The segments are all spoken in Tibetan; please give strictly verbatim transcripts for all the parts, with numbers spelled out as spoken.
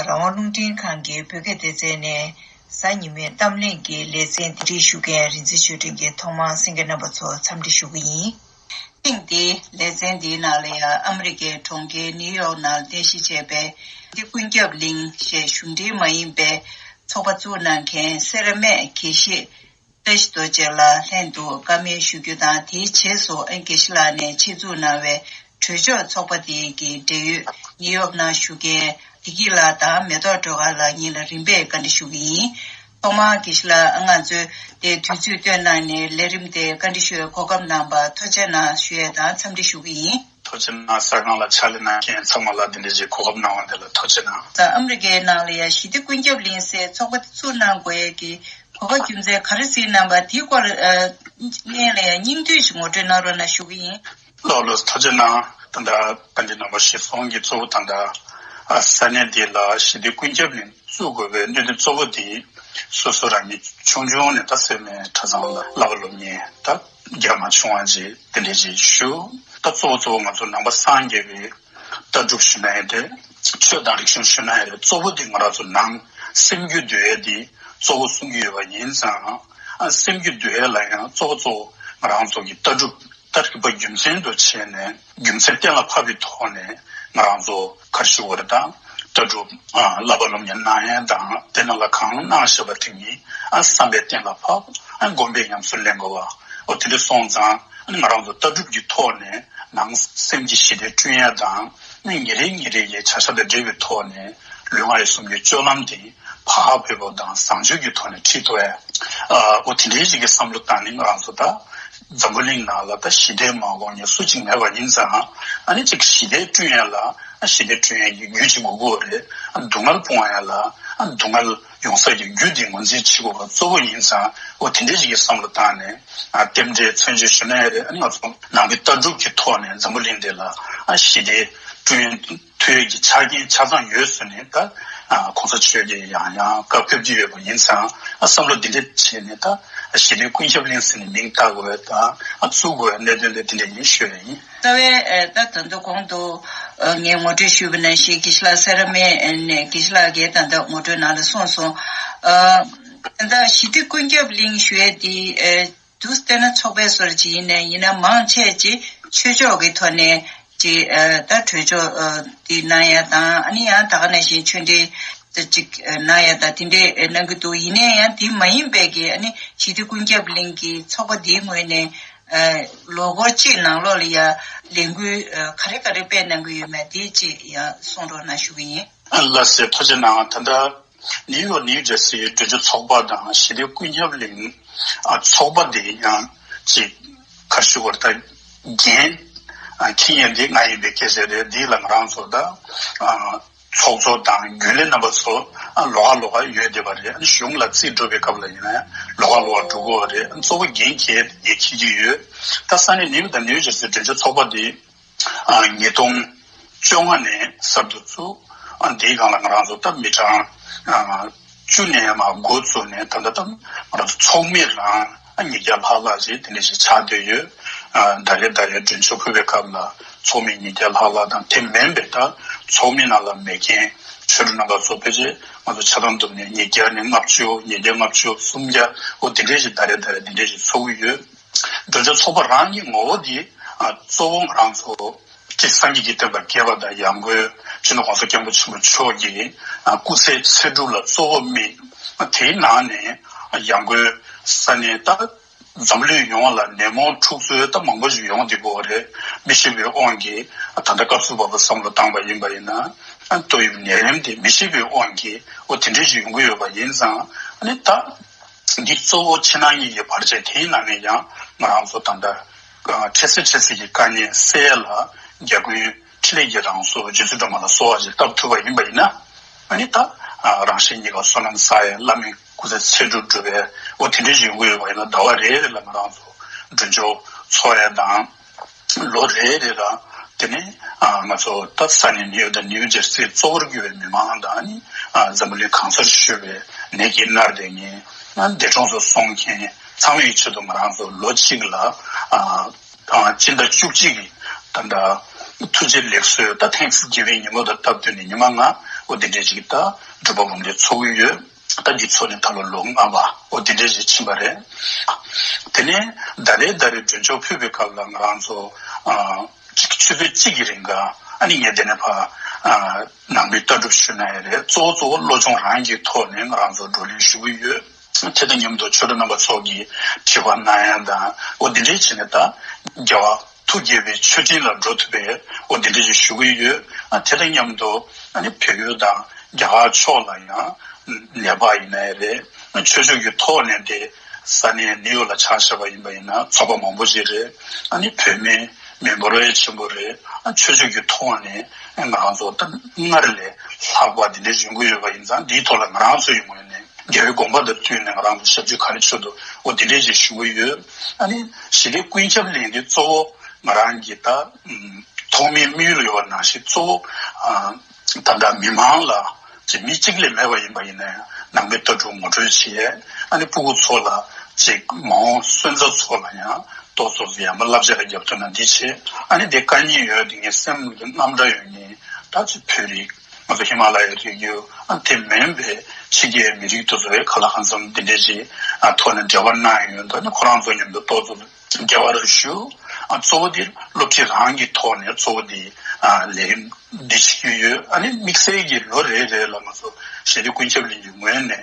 རང་དབང་རླུང་འཕྲིན་ཁང་གི་བོད་སྐད་སྡེ་ཚན་ནས་གཟའ་ཉི་མའི་གཏམ་གླེང་གི་ལེ་ཚན་འདི་འདྲ་ཞུ་མཁན་རིག་འཛིན་ཆོས་སྒྲོན་གྱིས་ཐོག་མར་གསན་མཁན་རྣམ་པ་ཚོ་འཚམས་འདྲི་ཞུ་གི་ཡིན། ཐེངས་འདིའི་ལེ་ཚན་འདིའི་ནང་ལ་ཡང་ཨ་མི་རི་ཀའི་གྲོང་ཁྱེར་ནིའུ་ཡོག་ནང་རྟེན་གཞི་བྱས་པའི་ཞི་བདེ་ཀུན་ཁྱབ་གླིང་ཞེས་གཞུང་འབྲེལ་མ་ཡིན་པའི་ཚོགས་པ་བཙུགས་གནང་མཁན་སེ་ར་སྨད་དགེ་བཤེས་བཀྲ་ཤིས་རྡོ་རྗེ་ལགས་ལྷན་དུ་བཀའ་མོལ་ཞུ་རྒྱུ་དང་། དེའི་རྗེས་སུ་ཨ་དགེ་བཤེས་ལགས་ནས་ཆེད་འཛུགས་གནང་བའི་གྲོས་ཆོད་ཚོགས་པ་དེ་གི་འབྲེལ་ཡོད་ནིའུ་ཡོག་ནང་བཞུགས་མཁན་བདེ་སྐྱིད་ལགས་དང་མེ་ཏོག་སྒྲོལ་དཀར་ལགས་གཉིས་ལ་རིམ་པས་བཀའ་འདྲི་ཞུ་གི་ཡིན། ཐོག་མར་དགེ་བཤེས་ལགས་ང་ཚོའི་དེ་དུས་ཚོད་བཏོན་གནང་ནས་ལས་རིམ་དེ་བཀའ་འདྲི་ཞུ་བའི་གོ་སྐབས་གནང་བར་ཐུགས་རྗེ་གནང་ཞུ་ཡས་དང་འཚམས་འདྲི་ཞུ་གི་ཡིན། ཐུགས་རྗེ་གནང་། གསར་ཁང་ལ་ཕྱག་ལས་གནང་མཁན་ཚང་མ་ལ་འདི་འདྲའི་གོ་སྐབས་གནང་བ་འདི་ལ་ཐུགས་རྗེ་གནང་། ད་ཨ་མི་རི་ཀའི་ནང་ལ་ཡང་ཞི་བདེ་ཀུན་ཁྱབ་གླིང་ཟེར་ཚོགས་པ་དེ་བཙུགས་གནང་དགོས་ཡས་ཀྱི་གོ་སྐབས་རྒྱུ་མཚན་ག་རེ་གཟིགས་གནང་བ་དེའི་སྐོར་ཨ་སྔོན་ལ་ཡང་སྙིང་བསྡུས་ཤིག་ངོ་སྤྲོད་གནང་རོགས་གནང་ཞུ་གི་ཡིན། ལགས་ལགས། ཐུགས་རྗེ་གནང་། ད་ལྟ་བཀའ་འདྲི་ནང་པ་གཞིར་བཟུང་གིས་གཙོ་བོ་ད་ལྟ་ཨ་ས་གནས་འདི་ལ་ཞི་བདེ་ཀུན་ཁྱབ་གླིང་བཙུགས་དགོས་པའི་གནད་དོན་གཙོ་བོ་དེ་སོ་སོ་རང་ཉིད་ཆུང་ཆུང་ནས་ད་སེར་སྨད་གྲྭ་ཚང་ལ་བསླབ་པ་སློབ་གཉེར་ད་རྒྱ་མ་ཆུང་བ་ཅིག་དེ་འདྲས་ཅིག་ཞུ། ད་གཙོ་བོ་གཙོ་བོ་ང་ཚོ་ནང་པ་སངས་རྒྱས་པའི་ལྟ་གྲུབ་ཞུ་ན་ཡང་རེད། ཆོས་དང་རིག་གཞུང་ཞུ་ན་ཡང་རེད། གཙོ་བོ་དེ་ང་རང་ཚོ་ནང་སེམས་རྒྱུད་འདུལ་ཡས་དེ་གཙོ་བོ་གསུང་གི་ཡོད་པ་ཡིན་ཙང་། ཨ་སེམས་རྒྱུད་འདུལ་ཡས་ལ་ཡང་གཙོ་བོ་གཙོ་བོ་ང་རང་ཚོ་གི་ལྟ་གྲུབ་ད་རིག་པ་རྒྱུ་མཚན་དུ་བྱས་ནས་རྒྱུ་མཚན་གཏན་ལ་ཕབ་པའི་ཐོག་ནས་ང་རང་ཚོ་ག་རེ་ཞུ་དགོས་རེད། ད་ལྟ་གྲུབ་ཨ་བསླབ་པ་སློབ་གཉེར་གནང་ཡས་དང་དེ་རྣམས་ལ་གང་གནང་བཞག་པ་དེ་ཉིད་ཨ་བསམ་པའི་གཏན་ལ་ཕབ། ཨ་སྒོམ་པའི་ཉམས་སུ་ལེན་དགོས་པ། འོ་དེ་འདྲ་སོང་ཙང་ཨ་ནི་ང་རང་ཚོ་ལྟ་གྲུབ་ཀྱི་ཐོག་ནས་ནང་སེམས་ཀྱི་ཞི་བདེ་བསྐྲུན་ཡས་དང་། ཨ་ནི་ཉིན་རེ་ཉིན་རེ་ཡི་བྱ་གཞག་དང་འབྲེལ་བའི་ཐོག་ནས་ལུས་ངག་ཡིད་གསུམ་གྱི་སྤྱོད་ལམ་དེ་བག་ཕེབས་པོ་དང་བཟང་སྤྱོད་ཀྱི་ཐོག་ནས་ཁྲིད་ཐུབ་ཡས། ཨ་འོ་དེ་འདྲའི་ཞིག་གི་བསམ་བློ་བཏང་ནས་ང་རང་ཚོ་ད་འཛམ་བུ་གླིང་ནང་ལ་ད་ཞི་བདེ་མ་དགོས་མཁན་སུ་གཅིག་མེད་པ་ཡིན་ཙང་། ཨ་ནི་གཅིག་ཞི་བདེ་བསྐྲུན་ཡས་ལ་ཨ་ཞི་བདེ་བསྐྲུན་ཡས་ཀྱི་རྒྱུ་གཅིག་དགོས་ཀྱི་ཡོད་རེད། ཨ་སྡུག་བསྔལ་སྤོང་ཡས་ལ་ཨ་སྡུག་བསྔལ་ཡོང་ས་ཀྱི་རྒྱུ་དེ་ངོས་འཛིན་བྱེད་དགོས་པ་གཙོ་བོ་ཡིན་ཙང་། འོ་དེ་འདྲའི་ཞིག་གི་བསམ་བློ་བཏང་ནས་ཨ་རྟེན་འབྲེལ་མཚོན་བྱེད་ཞུ་ན་ཡང་རེད། ཨ་ནི་ང་ཚོ་ནང་པའི་ལྟ་གྲུབ་ཀྱི་ཐོག་ནས་འཛམ་བུ་གླིང་འདི་ལ་ཨ་ཞི་བདེ་བསྐྲུན་ཐུབ་ཡས་ཀྱི་ཆ་རྐྱེན་ཆ་ཚང་ཡོད་ཟེར་ནས་ད་ཨ་གོང་ས་མཆོག་གིས་ཡང་ཡང་བཀའ་ཕེབས་ཀྱི་ཡོད་པ་ཡིན་ཙང་། ཨ་བསམ་བློ་འདི་འདྲ་བྱས་ནས་ད་ཨ་ཞི་བདེ་ཀུན་ཁྱབ་གླིང་ཟེར་ནས་མིང་བཏགས་དགོས་དང་ཨ་བཙུགས་དགོས་གནད་དོན་དེ་འདི་འདྲ་ཡིན་ཞུ་ཡ་ཡིན། རྩ་བའི་ཨ་ད་ད་དུང་གོང་དུ་ཨ་ངས་ངོ་སྤྲོད་ཞུས་པ་ནང་བཞིན་དགེ་བཤེས་ལགས་སེ་ར་སྨད་ནས་དགེ་བཤེས་ལགས་ཀྱིས་ད་ལྟ་ངོ་སྤྲོད་ནང་ལ་གསུངས་སོང་། ཨ་ད་ཞི་བདེ་ཀུན་ཁྱབ་གླིང་ཞུ་ཡས་དེ་ཨ་དུས་བལྟས་ན་ཚོགས་པའི་སོར་ཅིག་ཡིན་ནའི་ཡིན་ན་མང་ཆེ་ཅིག་ཆོས་ཕྱོགས་ཀྱི་ཐོག་ནས་ཅིག་ཨ་ད་གྲོས་ཆོད་ཨ་དེ་གནང་ཡ་དང་། ཨ་ནི་ཡང་ད་ག་ནང་བཞིན་ཆོས་འབྲེལ་ཅིག་གནང་ཡ་དང་དེ་འདྲས་གནང་གི་འདུག་ཡིན་ནའི་ཡང་དེ་མ་ཡིན་པའི་གི་ཨ་ནི་ཞི་བདེ་ཀུན་ཁྱབ་གླིང་གི་ཚོགས་པ་འདིའི་ངོས་ནས་ཨ་ལོ་འཁོར་གཅིག་ནང་ལོགས་ལ་ཡ་ལས་འགུལ་ཨ་ག་རེ་ག་རེ་སྤེལ་གནང་གི་ཡོད་མེད་དེ་ཅིག་ཡང་གསུང་རོགས་གནང་ཞུ་གི་ཡིན། ལགས་སེ་ཐུགས་རྗེ་གནང་། ད་ལྟ་ནིའུ་ཡོག་ནིའུ་ཇར་སིའི་མགྲོན་ཆོས་ཚོགས་པ་དང་ཞི་བདེ་ཀུན་ཁྱབ་གླིང་ཨ་ཚོགས་པ་དེ་ཡང་ཅིག་ག་རེ་ཞུ་དགོས་རེད། ད་འགན་ཨ་འཁྱེར་མཁན་དེ་ང་ཡིན་པའི་སྐད་ཆ་རེད། འདི་ལ་ང་རང་ཚོ་ད་ཨ་ཚོགས་གཙོ་དང་རྒྱུན་ལས་རྣམ་པ་ཚོ་ཨ་ལོགས་ཀ་ལོགས་ཀ་ཡོད་བསྡད་པ་རེད། ཨ་ནི་གཞུང་ལ་རྩིས་སྒྲུབ་པའི་སྐབས་ལ་ཡིན་ན་ཡང་ལོགས་ཀ་ལོགས་ཀ་འགྲོ་གི་ཡོད་རེད། ཨ་གཙོ་བོ་འགན་འཁྱེར་ངས་འཁྱེར་གྱི་ཡོད། ད་ས་གནས་ནིའུ་ཡོག་དང་ནིའུ་ཇར་སིའི་མགྲོན་ཆོས་ཚོགས་པ་འདི་ཨ་ཉིས་སྟོང་བཅོ་ལྔ་ནས་གསར་དུ་བཙུགས། ཨ་འདིའི་སྒང་ལ་ང་རང་ཚོ་སྟབས་མི་གྲངས་ཨ་བཅུ་ནས་མར་འགོ་བཙུགས་ནས་ད་ལྟ་སྟབས་ང་རང་ཚོ་ཚོགས་མི་རང་ཨ་ཉིས་བརྒྱ་ལྷག་ལྷག་ཅིག་དེ་འདྲ་ཞིག་ཆགས་བསྡད་ཡོད། ཨ་ཟླ་རེ་ཟླ་རེ་མགྲོན་ཆོས་ཕུལ་བའི་སྐབས་ལ་ཚོགས་མི་ཉིས་བརྒྱ་ལྷག་ལྷག་དང་། དེ་མིན་པའི་ད་ཚོགས་མི་ནང་ལ་མེད་མཁན་ཆོས་གྲོགས་རྣམ་པ་ཚོ་ཕལ་ཆེར་ང་ཚོ་ཆ་ཚང་བསྡོམས་ནས་ཉིས་བརྒྱ་ནས་ལྔ་བཅུ། ཉིས་བརྒྱ་ལྔ་བཅུ། སུམ་བརྒྱ། འོ་དེ་འདྲ་ཞིག་ཟླ་རེ་ཟླ་རེ་དེ་འདྲ་ཞིག་ཚོགས་ཀྱི་ཡོད། མགྲོན་ཆོས་ཚོགས་པ་རང་གི་ངོ་བོ་དེ་ཨ་གཙོ་བོ་ང་རང་ཚོ་སྤྱིར་སངས་རྒྱས་ཀྱི་བསྟན་པ་རྒྱས་པ་དང་། ཡང་སྒོས་སྤྱི་ནོར་༸གོང་ས་༸སྐྱབས་མགོན་ཆེན་པོ་མཆོག་གི་ཨ་སྐུ་ཚེ་ཚེ་སྒྲུབ་ལ་གཙོ་བོ་དམིགས། དེའི་ནང་ནས་ཡང་སྒོས་ས་གནས་ད་འཛམ་གླིང་ཡོངས་ལ་ནད་མུག་འཁྲུག་རྩོད་ད་མང་པོ་ཞིག་ཡོང་བསྡད་ཀྱི་ཡོད་རེད། མི་ཤེས་པའི་དབང་གིས་ད་ལྟ་སྐབས་སུ་བབས་པ་བསམ་བློ་བཏང་བ་ཡིན་པ་ཡིན་ན། ཨ་ཏོག་དབྱིབས་ནད་རིམས་དེ་མི་ཤེས་པའི་དབང་གིས་འོ་དེ་འདྲ་ཞིག་ཡོང་གི་ཡོད་པ་ཡིན་ཙང་། ཨ་ནི་ད་འདི་གཙོ་བོ་ཕྱི་ནང་གཉིས་ཀྱི་བར་ཆད་དེའི་ནང་ནས་ཡང་ང་རང་ཚོ་ད་ལྟ་འཕྲལ་སེལ་འཕྲལ་སེལ་གྱི་དཀའ་ངལ་སེལ་ཡ་ལ་རྒྱལ་ཀུན་འཕྲིན་ལས་ཀྱི་རང་གཟུགས་རྗེ་བཙུན་སྒྲོལ་མ་ལ་གསོལ་བ་ཞིག་བཏབ་ཐུབ་པ་ཡིན་པ་ཡིན་ན། ཨ་ནི་ད་རང་གཞན་གཉིས་ཀ་བསོད་ནམས་བསགས་ཡས། བླ་མའི་སྐུ་ཚེ་ཚེ་སྒྲུབ་སྒྲུབ་པའི་འོ་དེ་འདྲ་ཞིག་ཡོང་གི་ཡོད་པ་ཡིན་ན། ཟླ་བ་རེ་རེ་ལ་ང་རང་ཚོ་མགྲོན་ཆོས་ཚོགས་ཡས་དང་། ལོ་རེ་རེ་ལ་དེ་ནས་ང་ཚོ་ད་ས་གནས་ནིའུ་ཡོག་དང་ནིའུ་ཇར་སི་གཙོ་བོར་གྱུར་པའི་མི་མང་དང་། ཨ་ནི་འཛམ་བུ་གླིང་གང་སར་བཞུགས་པའི་ནད་ཀྱིས་མནར་བསྡད་མཁན། འདས་གྲོངས་སུ་སོང་མཁན་ཚང་མའི་ཆེད་དུ་ང་རང་ཚོ་ལོ་གཅིག་ལ་ཨ་ཨ་སྤྱི་ཟླ་བཅུ་གཅིག་གི་ད་ལྟ་ཐུགས་རྗེ་ལེགས་གསོལ་ད་Thanksgiving ཉིན་མོ་དང་སྟབས་བསྟུན་ནས་ཉི་མ་ལྔ་ འོ་དེ་འདྲས་ཅིག་ད་སྒྲུབ་པ་འབུམ་སྡེ་ཚོགས་ཀྱི་ཡོད། ད་འདི་ཚོ་ནས་ད་ལོ་ལོ་ལྔ་པ་འོ་དེ་འདྲས་ཅིག་ཕྱིན་པ་རེད། དེ་ནས་ཟླ་རེ་ཟླ་རེ་མགྲོན་ཆོག་ཕུལ་བའི་སྐབས་ལ་ང་རང་ཚོ་ཨ་གཅིག་ཆུ་ཚོད་གཅིག་གི་རིང་ག་ཨ་ནི་ངས་དེ་ནས་ཕ་ཨ་ནང་པའི་ལྟ་གྲུབ་ཞུ་ན་ཡང་རེད། གཙོ་བོ་གཙོ་བོ་བློ་སྦྱོང་རང་གི་ཐོག་ནས་ང་རང་ཚོ་བགྲོ་གླེང་ཞུ་གི་ཡོད། དེ་དང་མཉམ་དུ་ཆོས་གྲོགས་རྣམ་པ་ཚོ་གིས་དྲི་བ་གནང་ཡ་དང་འོ་འདི་འདྲས་བྱས་ནས་ད་རྒྱལ་བ་ཐུགས་དགྱེས་པའི་མཆོད་སྤྲིན་ལ་འགྲོ་ཐུབ་པའི་འོ་འདི་འདྲས་ཞིག་ཞུ་གི་ཡོད། ཨ་དེ་དང་མཉམ་དུ་ཨ་ནི་བོད་ཡུལ་དང་རྒྱ་གར་ཕྱོགས་ལ་ཡང་ནེ་པཱལ་ཡིན་ནའི་རེད། ཨ་ཆོས་ཕྱོགས་ཀྱི་ཐོག་ནས་དེ་ས་གནས་ནིའུ་ཡོག་ལ་ཆ་བཞག་པ་ཡིན་པ་ཡིན་ན་ཚོགས་པ་མང་པོ་ཞིག་རེད། ཨ་ནི་བོད་མི་མི་འབོར་བའི་ཆེན་པོ་རེད། ཨ་ཆོས་ཕྱོགས་ཀྱི་ཐོག་ནས་ང་རང་ཚོ་ད་སྔར་ལས་ལྷག་པ་འདི་འདྲ་ཡོང་གི་ཡོད་པ་ཡིན་ཙང་འདིའི་ཐོག་ལ་ང་རང་ཚོ་ཡི་ངོས་ནས་རྒྱལ་བའི་དགོངས་པ་དང་བསྟུན་ནས་ང་རང་ཚོ་ཞབས་ཕྱི་ག་རེ་ཞུ་འདུག་འོ་འདི་འདྲས་ཅིག་ཞུ་གི་ཡོད། ཨ་ནི་ཞི་བདེ་ཀུན་ཁྱབ་གླིང་འདི་གཙོ་བོ་ང་རང་གི་ད་ཐོག་མའི་དམིགས་ཡུལ་ཡོད་པ་ནང་བཞིན་གཙོ་བོ་ཨ་ད་ལྟ་མི་མང་ལ་ཅིག་མི་གཅིག་ལས་མེད་པ་ཡིན་པ་ཡིན་ན་ཡང་ནང་པའི་ལྟ་གྲུབ་ངོ་སྤྲོད་བྱེད། ཨ་ནི་སྤུ་གུ་ཚོ་ལ་ཅིག་མ་འོངས་སོན་རྩ་ཚོ་ལ་ཡང་ཏོག་ཙམ་ཡང་མ་བསླབ་བྱ་རེ་རྒྱབ་ཐུབ་ན་འདི་བྱེད། ཨ་ནི་དེ་དཀའ་ཉེན་ཡོད་དེ་ངའི་སེམས་ཀྱི་རྣམ་འདྲ་ཡོད་ནི་ད་ཅིག་བོད་རིགས་ང་ཚོ་ཧི་མ་ལ་ཡའི་རི་རྒྱུད་ཨ་དེ་མིན་པའི་ཕྱི་རྒྱལ་མི་རིགས་དེ་ཚོའི་ཁ་ལག་ཁང་ཚང་འདི་འདྲས་ཅིག་ཨ་ཐོག་ནས་འབྲེལ་བ་གནང་ཡོད་འདུག་ཨ་ནི་ཁོ་རང་ཚོ་མཉམ་དུ་ཏོག་ཙམ་འབྲེལ་བ་རེ་ཞུ། ཨ་གཙོ་བོ་དེ་སློབ་ཁྲིད་རང་གི་ཐོག་ནས་གཙོ་བོ་དེ་ཨ་ལས་འདི་བྱེད་ཀྱི་ཡོད། ཨ་ནི་དམིགས་བསལ་གྱི་ལོ་རེ་རེ་ལ་ང་ཚོ་ཞི་བདེ་ཀུན་ཁྱབ་གླིང་གི་ངོས་ནས་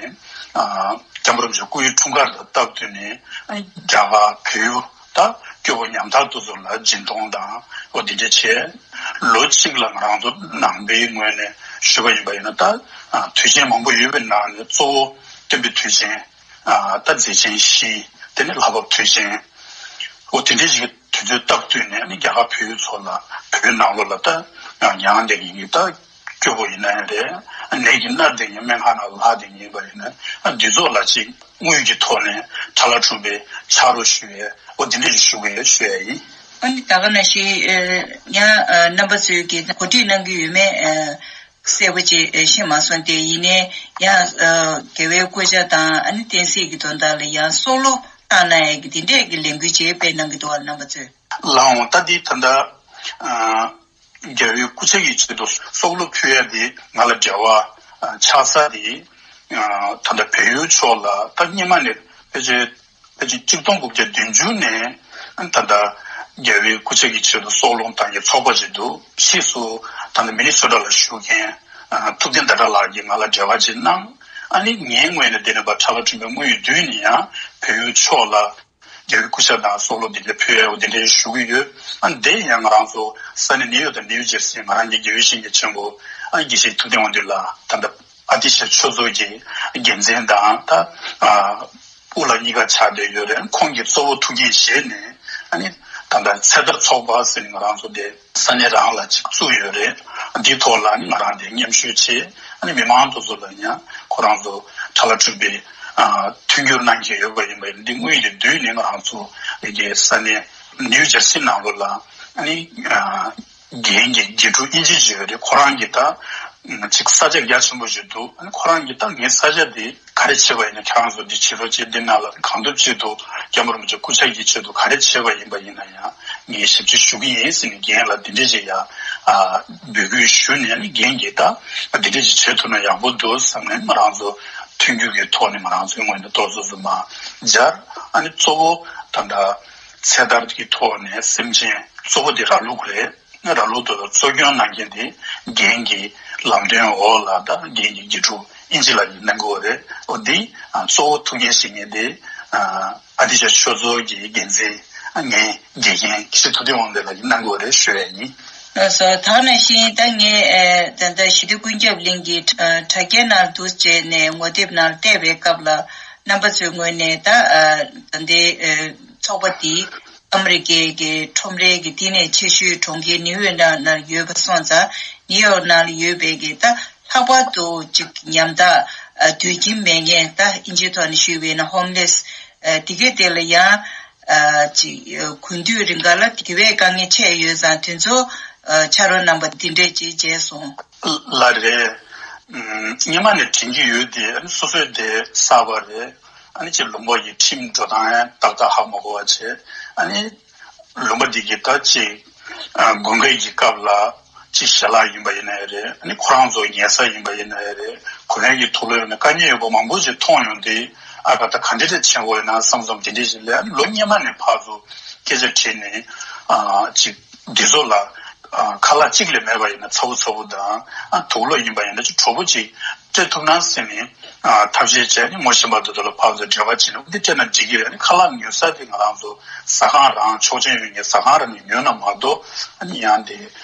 ཨ་སྐྱབས་མགོན་རིན་པོ་ཆེ་སྐུའི་འཁྲུངས་སྐར་དང་སྟབས་བསྟུན་ནས་ཨ་ནི་རྒྱ་གར་བལ་ཡུལ་ད་སྐྱོ་པོ་ཉམ་ཐག་དེ་ཚོ་ལ་སྦྱིན་གཏོང་དང་འོ་འདི་འདྲ་བྱས། ལོ་གཅིག་ལ་ང་རང་ཚོ་ནང་པའི་ངོས་ནས་ཞུས་པ་ཡིན་པ་ཡིན་ན་ད་ཨ་དུས་ཆེན་མང་པོ་ཡོད་པའི་ནང་ནས་གཙོ་བོ་སྟོན་པའི་དུས་ཆེན་ཨ་ད་མཛད་ཆེན་བཞི། དེ་ནས་ལྷ་བབས་དུས་ཆེན་འོ་དེ་འདྲ་ཞིག་གི་དུས་ཚོད་སྟབས་བསྟུན་ནས་ཨ་ནི་རྒྱ་གར་བལ་ཡུལ་ཚོ་ལ་བོད་ནང་ལོགས་ལ་ད་ཡང་དེ་གི་ད་སྐྱོ་པོ་ཡིན་ན་ཡང་རེད། ནད་ཀྱིས་མནར་བསྡད་མཁན་སྨན་ཁང་ནང་ལྷག་བསྡད་མཁན་ཡིན་པ་ཡིན་ན་འདི་ཚོ་ལ་ཅིག་དངུལ་གྱི་ཐོག་ནས་ཁྲ་ལ་ཁྲུམ་པའི་ཕྱག་རོགས་ཞུ་ཡས་འོ་འདི་འདྲ་ཞིག་ཞུ་དགོས་ཞུ་ཡས་ཡིན། ཨ་ནི་ད་ག་ནང་བཞིན་ཡང་རྣམ་པ་ཚོས་ཀྱི་གོ་སྒྲིག་གནང་གི་ཡོད་མེད་གསལ་པོ་ཅིག་ཤེས་མ་སོང་སྟེ། ཡིན་ནའི་ཡང་རྒྱལ་བའི་སྐུ་ཕྱྭ་དང་ཨ་ནི་བསྟན་སྲིད་ཀྱི་དོན་དག་ལ་ཡང་སྲོག་བླུ་བཏང་གནང་ཡས་ཀྱི་འདི་འདྲས་ཀྱི་ལས་འགུལ་ཅིག་སྤེལ་གནང་གི་འདུག་བ། རྣམ་པ་ཚོས་ལའང་ད་འདི་ད་ལྟ། རྒྱལ་བའི་སྐུ་ཕྱྭ་ཡི་ཆེད་དུ་སྲོག་བླུ་ཕུལ་ཡ་དེ་ང་ལ་འབྲེལ་བ་ཆགས་ས་དེ་ད་ལྟ་བལ་ཡུལ་ཕྱོགས་ལ་ད་སྔོན་མ་ནས་ཕལ་ཆེར་ཕལ་ཆེར་གཅིག་སྟོང་དགུ་བརྒྱ་བདུན་ཅུ་ནས་ད་ལྟ་རྒྱལ་བའི་སྐུ་ཕྱྭ་ཡི་ཆེད་དུ་སྲོག་བླུ་བཏང་མཁན་ཚོགས་པ་ཞིག་འདུག་ཕྱིས་སུ་ད་ལྟ་མི་ནི་སོ་ཊ་ལ་བཞུགས་མཁན་ཐུབ་བསྟན་ཟླ་གྲགས་ལགས་ཀྱིས་ང་ལ་འབྲེལ་བ་ཅིག་གནང་། ཨ་ནི་ངའི་ངོས་ནས་དེ་ནས་ཕར་ཁྲ་ལ་ཁྲིམས་པའི་དངུལ་ཡོད་དུས་ནས་ཡང་བལ་ཡུལ་ཕྱོགས་ལ། རྒྱལ་བའི་སྐུ་ཕྱྭ་དང་སྲོག་བླུ་འདི་འདྲ་ཕུལ་ཡོད་འདི་འདྲ་ཞུ་གི་ཡོད། ཨ་འདི་ཡང་ང་རང་ཚོ་ས་གནས་ནིའུ་ཡོག་དང་ནིའུ་ཇར་སི་ང་རང་གི་དགེ་བའི་བཤེས་གཉེན་ཆེན་པོ་ཨ་དགེ་བཤེས་ཐུབ་བསྟན་དབང་འདུས་ལགས་ད་ལྟ་ཨ་ཏི་ཤ་ཆོས་ཚོགས་ཀྱི་འགན་འཛིན་དང་ད་ཨ་དབུ་བླ་གཉིས་ཀ་ཆགས་བསྡད་ཡོད་རེད། ཁོང་གིས་གཙོ་བོ་ཐུགས་འགན་བཞེས་ནས་ཨ་ནི་ད་ལྟ་ཚེ་ཐར་ཚོགས་པ་ཟེར་ནས་ང་རང་ཚོ་དེ། ས་གནས་རང་ལ་ཅིག་བཙུགས་ཡོད་རེད། འདིའི་ཐོག་ལ་ནི་ང་རང་དེ་མཉམ་ཞུགས་བྱས། ཨ་ནི་མི་མང་དེ་ཚོ་ལ་ཡང་ཁོ་རང་ཚོ་ཁྲ་ལ་ཁྲིམས་པའི་མཐུན་འགྱུར་གནང་མཁན་ཡོད་པ་ཡིན་པ་ཡིན་འདི་དངུལ་དེ་བསྡུས་ནས་ང་རང་ཚོ་ཡི་གེ་ས་གནས་ནིའུ་ཇར་སི་ནང་ལོགས་ལ་ཨ་ནི་རྒན་གྱི་དགེ་ཕྲུག་ཨིན་ཇི་ཅིག་ཡོད་རེད། ཁོ་རང་གིས་ད་ཅིག་ས་ཆ་རྒྱ་ཆེན་པོ་ཞིག་འདུག་ཨ་ནི་ཁོ་རང་གིས་ད་ངའི་ས་ཆ་དེ། ག་རེ་བྱས་པ་ཡིན་ན་ཁྱེད་རང་ཚོ་འདི་བྱེད་རོགས་བྱེད། འདི་ནང་ལ་གང་ཐུབ་ཅི་ཐུབ་སྐྱབས་མགོན་རིན་པོ་ཆེ་སྐུ་ཕྱྭ་ཡི་ཆེད་དུ་ག་རེ་བྱས་པ་ཡིན་པ་ཡིན་ན་ཡང་ངས་ཞབས་ཕྱི་ཞུ་གི་ཡིན་ཟེར་ནས་རྒན་ལ་འདི་འདྲ་ཞིག་ཡང་འབོད་སྐུལ་ཞུས་ནས་ནི་རྒན་གྱིས་ད་འདི་འདྲ་ཞིག་བྱེད་ཐུབ་ན་ཡག་པོ་འདུག་བསམ་ནས་ང་རང་ཚོ་མཐུན་འགྱུར་གྱི་ཐོག་ནས་ང་རང་ཚོའི་ངོས་ནས་ཏོག་ཙམ་ཙམ་མ་སྦྱར། ཨ་ནི་གཙོ་བོ་ད་ལྟ་ཚེ་ཐར་གྱི་ཐོག་ནས་སེམས་ཅན་གཙོ་བོ་འདི་ར་ལུག་རེད། ར་ལུག་དེ་ལ་གཙོ་སྐྱོང་གནང་མཁན་དེ་རྒན་གྱི་ལམ་སྟོན་འོག་ལ་ད་རྒན་གྱི་དགེ་ཕྲུག་ཨིན་ཇི་ལགས་ཀྱིས་གནང་གི་ཡོད་རེད། འོ་འདི་གཙོ་བོ་ཐུགས་འགན་བཞེས་མཁན་དེ་ཨ་ཏི་ཤ་ཆོས་ཚོགས་ཀྱི་འགན་འཛིན་ངའི་དགེ་རྒན་དགེ་བཤེས་ཐུབ་བསྟན་དབང་འདུས་ལགས་ཀྱིས་གནང་གི་ཡོད་རེད་ཞུ་ཡ་ཡིན། ལགས་སོ། ད་ག་ནང་བཞིན་ད་ངས་ད་ལྟ་ཞི་བདེ་ཀུན་ཁྱབ་གླིང་གི་དྲ་རྒྱའི་ནང་དུ་བྱས་ནས་ངོ་དེབ་ནང་བལྟས་པའི་སྐབས་ལ་རྣམ་པ་ཚོའི་ངོས་ནས་ད་ད་ལྟའི་ཚོགས་པ་འདི། ཨ་མི་རི་ཀའི་གི་ཁྲོམ་རའི་གི་དེ་ནས་ཆེ་ཤོས་གྲོང་ཁྱེར་ནིའུ་ཡོག་ནང་ནང་ཡོད་པ་སོང་ཙང་ནིའུ་ཡོག་ནང་ལ་ཡོད་པའི་གི་ད་ལྷག་པར་དུ་ཅིག་ཉམ་ཐག་ཨ་སྡོད་ཁྱིམ་མེད་མཁན་ད་ཨིན་ཇིའི་ཐོག་ནས་ཞུས་པས་ན་ཧོམ་ལེས་ཨ་དེ་གའི་དེ་ལ་ཡང་ཨ་ཅིག་ཨ་དགུན་དུས་རིང་ག་ལ་དེ་བས་དཀའ་ངལ་འཕྲད་ཡོད་ཙང་དེ་ཚོ་ཨ་ཕྱག་རོགས་གནང་པ་འདི་འདྲས་ཅིག་མཇལ་སོང་། ལགས་རེད། ཨམ་སྔོན་མ་ནས་དྲན་གྱི་ཡོད་དེ་ཨ་ནི་སོ་སོས་དེ་གསར་པ་རེད། ཨ་ནི་ཅིག་ལུང་པ་ཡི་ཁྲིམས་འགྲོ་སྟངས་ཡང་ཏག་ཏག་ཧ་མ་གོ་བ་བྱས། ཨ་ནི་ལུང་པ་འདི་གི་ད་ཅིག་ཨ་དགུན་ཁའི་གི་སྐབས་ལ་ ཅིག་ཞལ་ལག་ཡིན་པ་ཡིན་ན་ཡང་རེད། ཨ་ནི་ཁོ་རང་ཚོ་ཉལ་ས་ཡིན་པ་ཡིན་ན་ཡང་རེད། གོ་ཡང་གི་ཐོག་ལ་ཡོད་ན་དཀའ་ངལ་ཡོད་པ་མང་པོ་ཞིག་མཐོང་ཡོང་དུས། ཨ་ཁ་ད་ག་འདྲ་རེ་བྱེད་དགོས་ཡིན་ན་བསམ་བསམ་དེ་འདྲ་ཞིག་ལས། ཨ་ནི་ལོ་སྔོན་མ་ནས་ཕར་ཚུར་སྐད་ཆ་དྲིས་ནས། ཨ་ཅིག་འདི་ཚོ་ལ་ཨ་ཁ་ལག་གཅིག་ལས་མེད་པ་ཡིན་ན་ཚ་བོ་ཚ་བོ་དང་། ཨ་དུག་ལོག་ཡིན་པ་ཡིན་ན་ཅིག་དྲོ་པོ་ཅིག་སྤྲད་ཐུབ་ན་ཟེར་ནས། ཨ་ཐབས་ཤེས་བྱས་ནས་ངོ་ཤེས་པ་དེ་ཚོ་ལ་ཕར་ཚུར་འབྲེལ་བ་བྱས་ནས་འདི་སྤྲད་ན་འགྲིག་གི་རེད། ཨ་ནི་ཁ་ལག་ཉོ་ས་དེ་ང་རང་ཚོ་ཟ་ཁང་རང་ཆོག་མཆན་ཡོད་མཁན་ཟ་ཁང་རང་ནས་ཉོས་ན་མ་གཏོགས། ཨ་ནི་ཡང་དེ་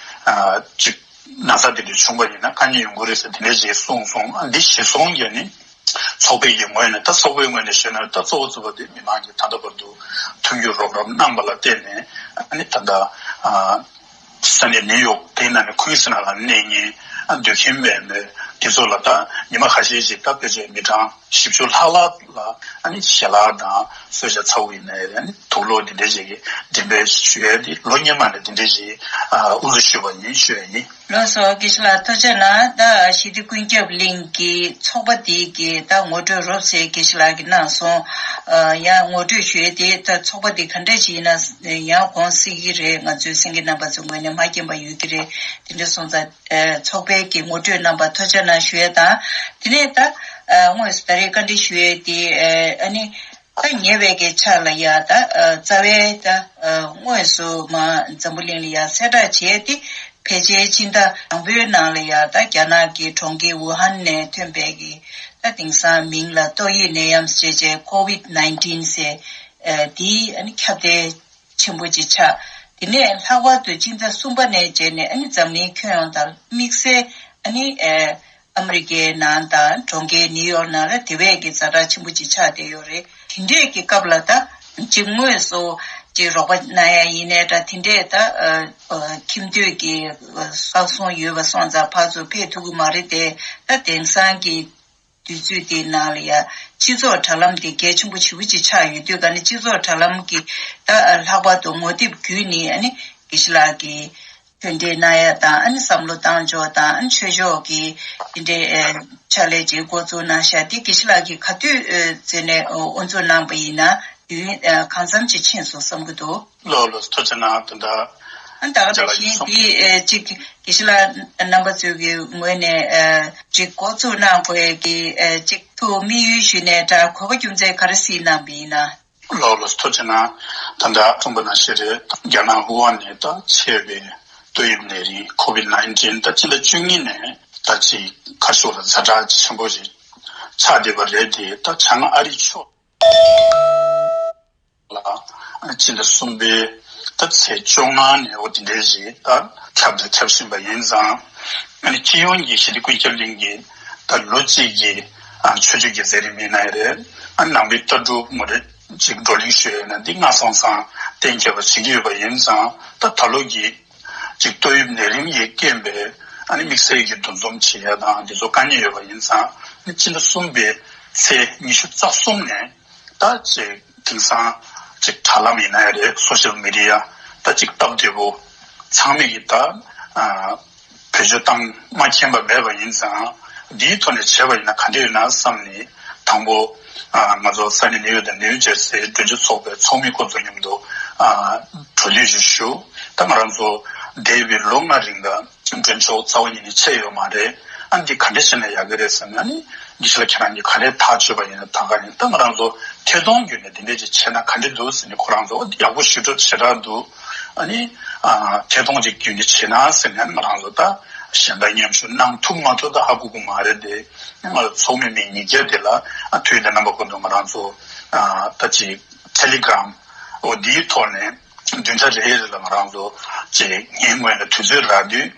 ཨ་ཅིག་ན་ཚ་དེ་འདྲ་བྱུང་པ་ཡིན་ན་དཀའ་ངལ་ཡོང་གི་རེད་ཟེར་དེ་འདྲ་ཞིག་གསུངས་སོང་། ཨ་འདི་གཞིར་བཟུང་གིས་ནི་ཚོགས་པའི་གི་ངོས་ནས། ད་ཚོགས་པའི་ངོས་ནས་ཞུས་ན། ད་གཙོ་བོ་གཙོ་བོ་དེ་མི་མང་གི་ད་ལྟ་བར་དུ་མཐུན་འགྱུར་རོགས་རམ་གནང་པ་ལ་བརྟེན་ནས། ཨ་ནི་ད་ལྟ་ཨ་ས་གནས་ནིའུ་ཡོག་དེའི་ནང་ནས་ཁུན་སི་ལན་ལ་གནས་མཁན་ཨ་སྡོད་མཁན་མེད་མེད་དེ་ཚོ་ལ་ད་ཉི་མ་ཁ་ཤས་ཤིག་ད་ཕལ་ཆེར་མི་གྲངས་བཞི་བཅུ་ལྷག་ལྷག་ལ་ཨ་ནི་ཞལ་ལག་དང་གསོལ་ཇ་ཚ་བོ་ཡིན་ནའི་རེད། ཨ་ནི་དུག་ལོག་འདི་འདྲ་ཞིག་གི་འགྲེམས་སྤེལ་ཞུ་ཡས་དེ་ལོ་སྔོན་མ་ནས་འདི་འདྲ་ཞིག་ཨ་དབུ་འཛུགས་ཞུས་པ་ཡིན་ཞུ་ཡས་ཡིན། ལགས་སོ། དགེ་བཤེས་ལགས་ཐུགས་རྗེ་གནང་། ད་ཞི་བདེ་ཀུན་ཁྱབ་གླིང་གི་ཚོགས་པ་དེ་གི་ད་ངོ་སྤྲོད་རོབ་ཙམ་དགེ་བཤེས་ལགས་ཀྱིས་གནང་སོང་། ཨ་ཡང་ངོ་སྤྲོད་ཞུ་ཡས་དེ། ད་ཚོགས་པ་དེ་ག་འདྲ་ཞིག་ཡིན་ན་ཡང་དགོངས་སྲིད་ཀྱི་རེད། ང་ཚོའི་གསན་མཁན་རྣམ་པ་ཚོའི་ངོས་ནས་མ་མཁྱེན་པ་ཡོད་ཀྱི་རེད། དེ་འདྲ་སོང་ཙང་། ཨ་ཚོགས་པའི་གི་ངོ་སྤྲོད་གནང་བར་ཐུགས་རྗེ་གནང་ཞུ་ཡས་དང་། དེ་ནས་ད་ཨ་དངོས་སུ་ད་རེས་བཀའ་འདྲི་ཞུ་ཡས་དེ་ཨ་ཨ་ནི། ད་ཉེ་བའི་གི་ཆར་ལ་ཡ་ད་ཨ་རྩ་བའི་ད་ཨ་དངོས་སུ་མ་འཛམ་བུ་གླིང་ལ་ཡ་གསལ་བསྒྲགས་བྱས་ཏེ། ཕལ་ཆེར་ཕྱི་ཟླ་དང་པོའི་ནང་ལ་ཡ་ད་རྒྱ་ནག་གི་གྲོང་ཁྱེར་ཝུ་ཧན་ནས་ཐོན་པའི་གི་ད་དེང་སང་མིང་ལ་ཏོག་དབྱིབས་ནད་ཡམས་ཞེས་བྱའི་ཀོ་ཝིད་ནའིན་ཊིན་ཟེར་ཨ་དེ་ཨ་ནི་ཁྱབ་གདལ་ཆེན་པོ་ཅིག་ཆགས། དེ་ནས་ལྷག་པར་དུ་ཕྱི་ཟླ་གསུམ་པ་ནས་བྱས་ནས་ཨ་ནི་འཛམ་གླིང་ཁྱོན་ཡོངས་དང་དམིགས་བསལ་ཨ་ནི་ཨ་ཨ་མི་རི་ཀའི་ནང་དང་གྲོང་ཁྱེར་ནིའུ་ཡོག་ནང་ལ་དེ་བས་ཀྱི་ཛ་དྲག་ཆེན་པོ་ཅིག་ཆགས་བསྡད་ཡོད་རེད། དེ་འདྲས་ཀྱི་སྐབས་ལ་ད་ཅིག་དངོས་སུ་ཅིག་རོགས་པ་གནང་ཡ་ཡིན་ནའི་འདྲ། དེ་འདྲས་ད་ཨ་ཨ་ཁྱིམ་སྡོད་ཀྱི་ཨ་བསགས་སྲུང་ཡོད་པ་སོང་ཙང་ཕར་ཚུར་ཕེབས་ཐུབ་ཀྱི་མ་རེད་དེ། ད་དེང་སང་གི་དུས་ཚོད་དེའི་ནང་ལ་ཡ་སྤྱི་ཚོགས་དྲ་ལམ་དེ་གལ་ཆེན་པོ་ཞེ་པོ་ཅིག་ཆགས་ཡོད་དུས། ག་ནི་སྤྱི་ཚོགས་དྲ་ལམ་གྱི་ད་ལྷག་པར་དུ་ངོ་དེབ་བརྒྱུད་ནས་ཨ་ནི་དགེ་བཤེས་ལགས་ཀྱིས་ཐོན་འབྲེལ་གནང་ཡ་དང་། ཨ་ནི་བསམ་བློ་བཏང་ཕྱོགས་དང་། ཨ་ནི་ཆོས་ཕྱོགས་ཀྱི་དེ་འདྲའི་ཨ་ཕྱག་ལས་ཅིག་འགོ་བཙུགས་གནང་ཤག་དེ་དགེ་བཤེས་ལགས་ཀྱིས་ག་དུས་ཨ་བརྩིས་ནས་ཨ་དབུ་འཛུགས་གནང་པ་ཡིན་ན་དུས་ཡུན་ཨ་གང་འཚམ་ཅིག་ཕྱིན་སོང་བསམ་གྱི་འདུག་ལགས་ལགས། ཐུགས་རྗེ་གནང་། དོན་དག་ཨ་ད་ག་ནང་བཞིན་དེ་ཨེ་གཅིག་དགེ་བཤེས་ལགས་རྣམ་པ་ཚོའི་གི་ངོས་ནས་ཨེ་གཅིག་འགོ་བཙུགས་གནང་དགོས་ཀྱི་ཨེ་གཅིག་ཐུགས་དམིགས་ཡུལ་ཞུས་ནས་འདྲ། གོ་སྐབས་རྒྱུ་མཚན་ག་རེ་གཟིགས་གནང་བ་ཡིན་ན། ལགས་ལགས། ཐུགས་རྗེ་གནང་། དོན་དག་གསུངས་པ་ནང་བཞིན་རེད། རྒྱ་ནག་ཝུ་ཧན་ནས་ད་མཆེད་པའི་ཏོག་དབྱིབས་ནད་རིམས་ཀོ་ཝིད་ནའིན་ཊིན་ད་ཕྱི་ཟླ་བཅུ་གཉིས་ནས་ད་ཅིག་ཁ་ཕྱོགས་ལ་ཛ་དྲག་ཆེན་པོ་ཞིག་ཆགས་བསྡད་པ་རེད་དེ། ད་བྱང་ཨ་རི་ཕྱོགས་ལ་ཕྱི་ཟླ་གསུམ་པའི་ད་ཚེས་བཅོ་ལྔ་ནས་འོ་དེ་འདྲའི་ཞིག་ད་ཁྱབ་དང་ཁྱབ་བཞིན་པ་ཡིན་ཙང་། ཨ་ནི་སྤྱི་ཡོངས་ཀྱི་ཞི་བདེ་ཀུན་ཁྱབ་གླིང་གི་ད་ལོ་གཅིག་གི་ཨ་ཆོས་བརྒྱུད་ཀྱི་མཛད་རིམ་ཡིན་ན་ཡང་རེད། ཨ་ནང་པའི་ལྟ་གྲུབ་ངོ་རེ་ཅིག་བགྲོ་གླེང་ཞུ་ཡས་ཡིན་ན་འདི་སྔ་སང་སང་གཏན་འཁེལ་བ་བྱེད་ཀྱི་ཡོད་པ་ཡིན་ཙང་། ད་ད་ལོ་གི་ཅིག་ཏོག་དབྱིབས་ནད་རིམས་ཀྱི་རྐྱེན་པས་ཨ་ནི་དམིགས་བསལ་གྱི་འདུ་འཛོམས་བྱེད་ཡ་དང་འདི་ཚོ་དཀའ་ངལ་ཡོད་པ་ཡིན་ཙང་། ཨ་ནི་ཕྱི་ཟླ་གསུམ་པའི་ཚེས་ཉི་ཤུ་རྩ་གསུམ་ནས་ད་ཅིག་དེང་སང་ཅིག་དྲ་ལམ་ཡིན་ན་ཡང་རེད། སོ་ཤལ་མི་ཌི་ཡ་ད་ཅིག་སྟབས་བདེ་པོ་ཚང་མས་ཀྱི་ད་ཨ་བེད་སྤྱོད་བཏང་མ་མཁྱེན་པ་མེད་པ་ཡིན་ཙང་། འདིའི་ཐོག་ནས་བྱས་པ་ཡིན་ན་ག་འདྲ་ཡོད་ན་བསམ་ནས། དང་པོ་ཨ་ང་ཚོ་ས་གནས་ནིའུ་ཡོག་དང་ནིའུ་ཇར་སིའི་མགྲོན་ཆེན་ཚོགས་པའི་ཚོགས་མི་ཁོ་ཚོ་མཉམ་དུ་ཨ་གྲོས་བསྡུར་ཞིག་ཞུ། ད་ང་རང་ཚོ་འདས་པའི་ལོ་ལྔ་རིང་ལ་མགྲོན་ཆོག་རྩ་བ་ཉིད་ནས་ཆད་ཡོད་མ་རེད། ཨ་འདི་ག་འདྲ་བྱས་ན་ཡག་གི་རེད་ཟེར་ན། ཨ་ནི་དགེ་བཤེས་ལགས་ཁྱེད་རང་གིས་ག་རེ་ཐག་གཅོད་པ་ཡིན་ན། ད་ག་ཡིན། ད་ང་རང་ཚོ་ཐད་གཏོང་བརྒྱུད་ནས་འདི་འདྲ་ཅིག་བྱས་ན་ག་འདྲ་འདུག་ཟེར་ནས་ཁོ་རང་ཚོ་ཡག་པོ་ཞེ་དྲག་ཞེ་དྲག་འདུག་ཨ་ནི་ཨ་ཐད་གཏོང་ཅིག་བརྒྱུད་ནས་བྱས་ན་ཟེར་ནས། ཨ་ནི་ང་རང་ཚོ་ད་གཞན་དག་མཉམ་ཞུགས་གནང་ཐུབ་མ་ཐུབ་ད་ཧ་གོ་གི་མ་རེད་དེ། ང་ཚོ་ཚོགས་མི་མི་ཉིས་བརྒྱ་དེ་ལ་ཨ་དུས་དང་རྣམ་པ་ཀུན་ཏུ་ང་རང་ཚོ་ཨ་ད་ཅིག་ཊེ་ལི་གྷི་རམ་འོ་འདིའི་ཐོག་ནས་བདུན་ཕྲག་རེ་རེ་ལ་ང་རང་ཚོ་ཅིག་ངའི་ངོས་ནས་དུས་ཚོད་རག་དུས་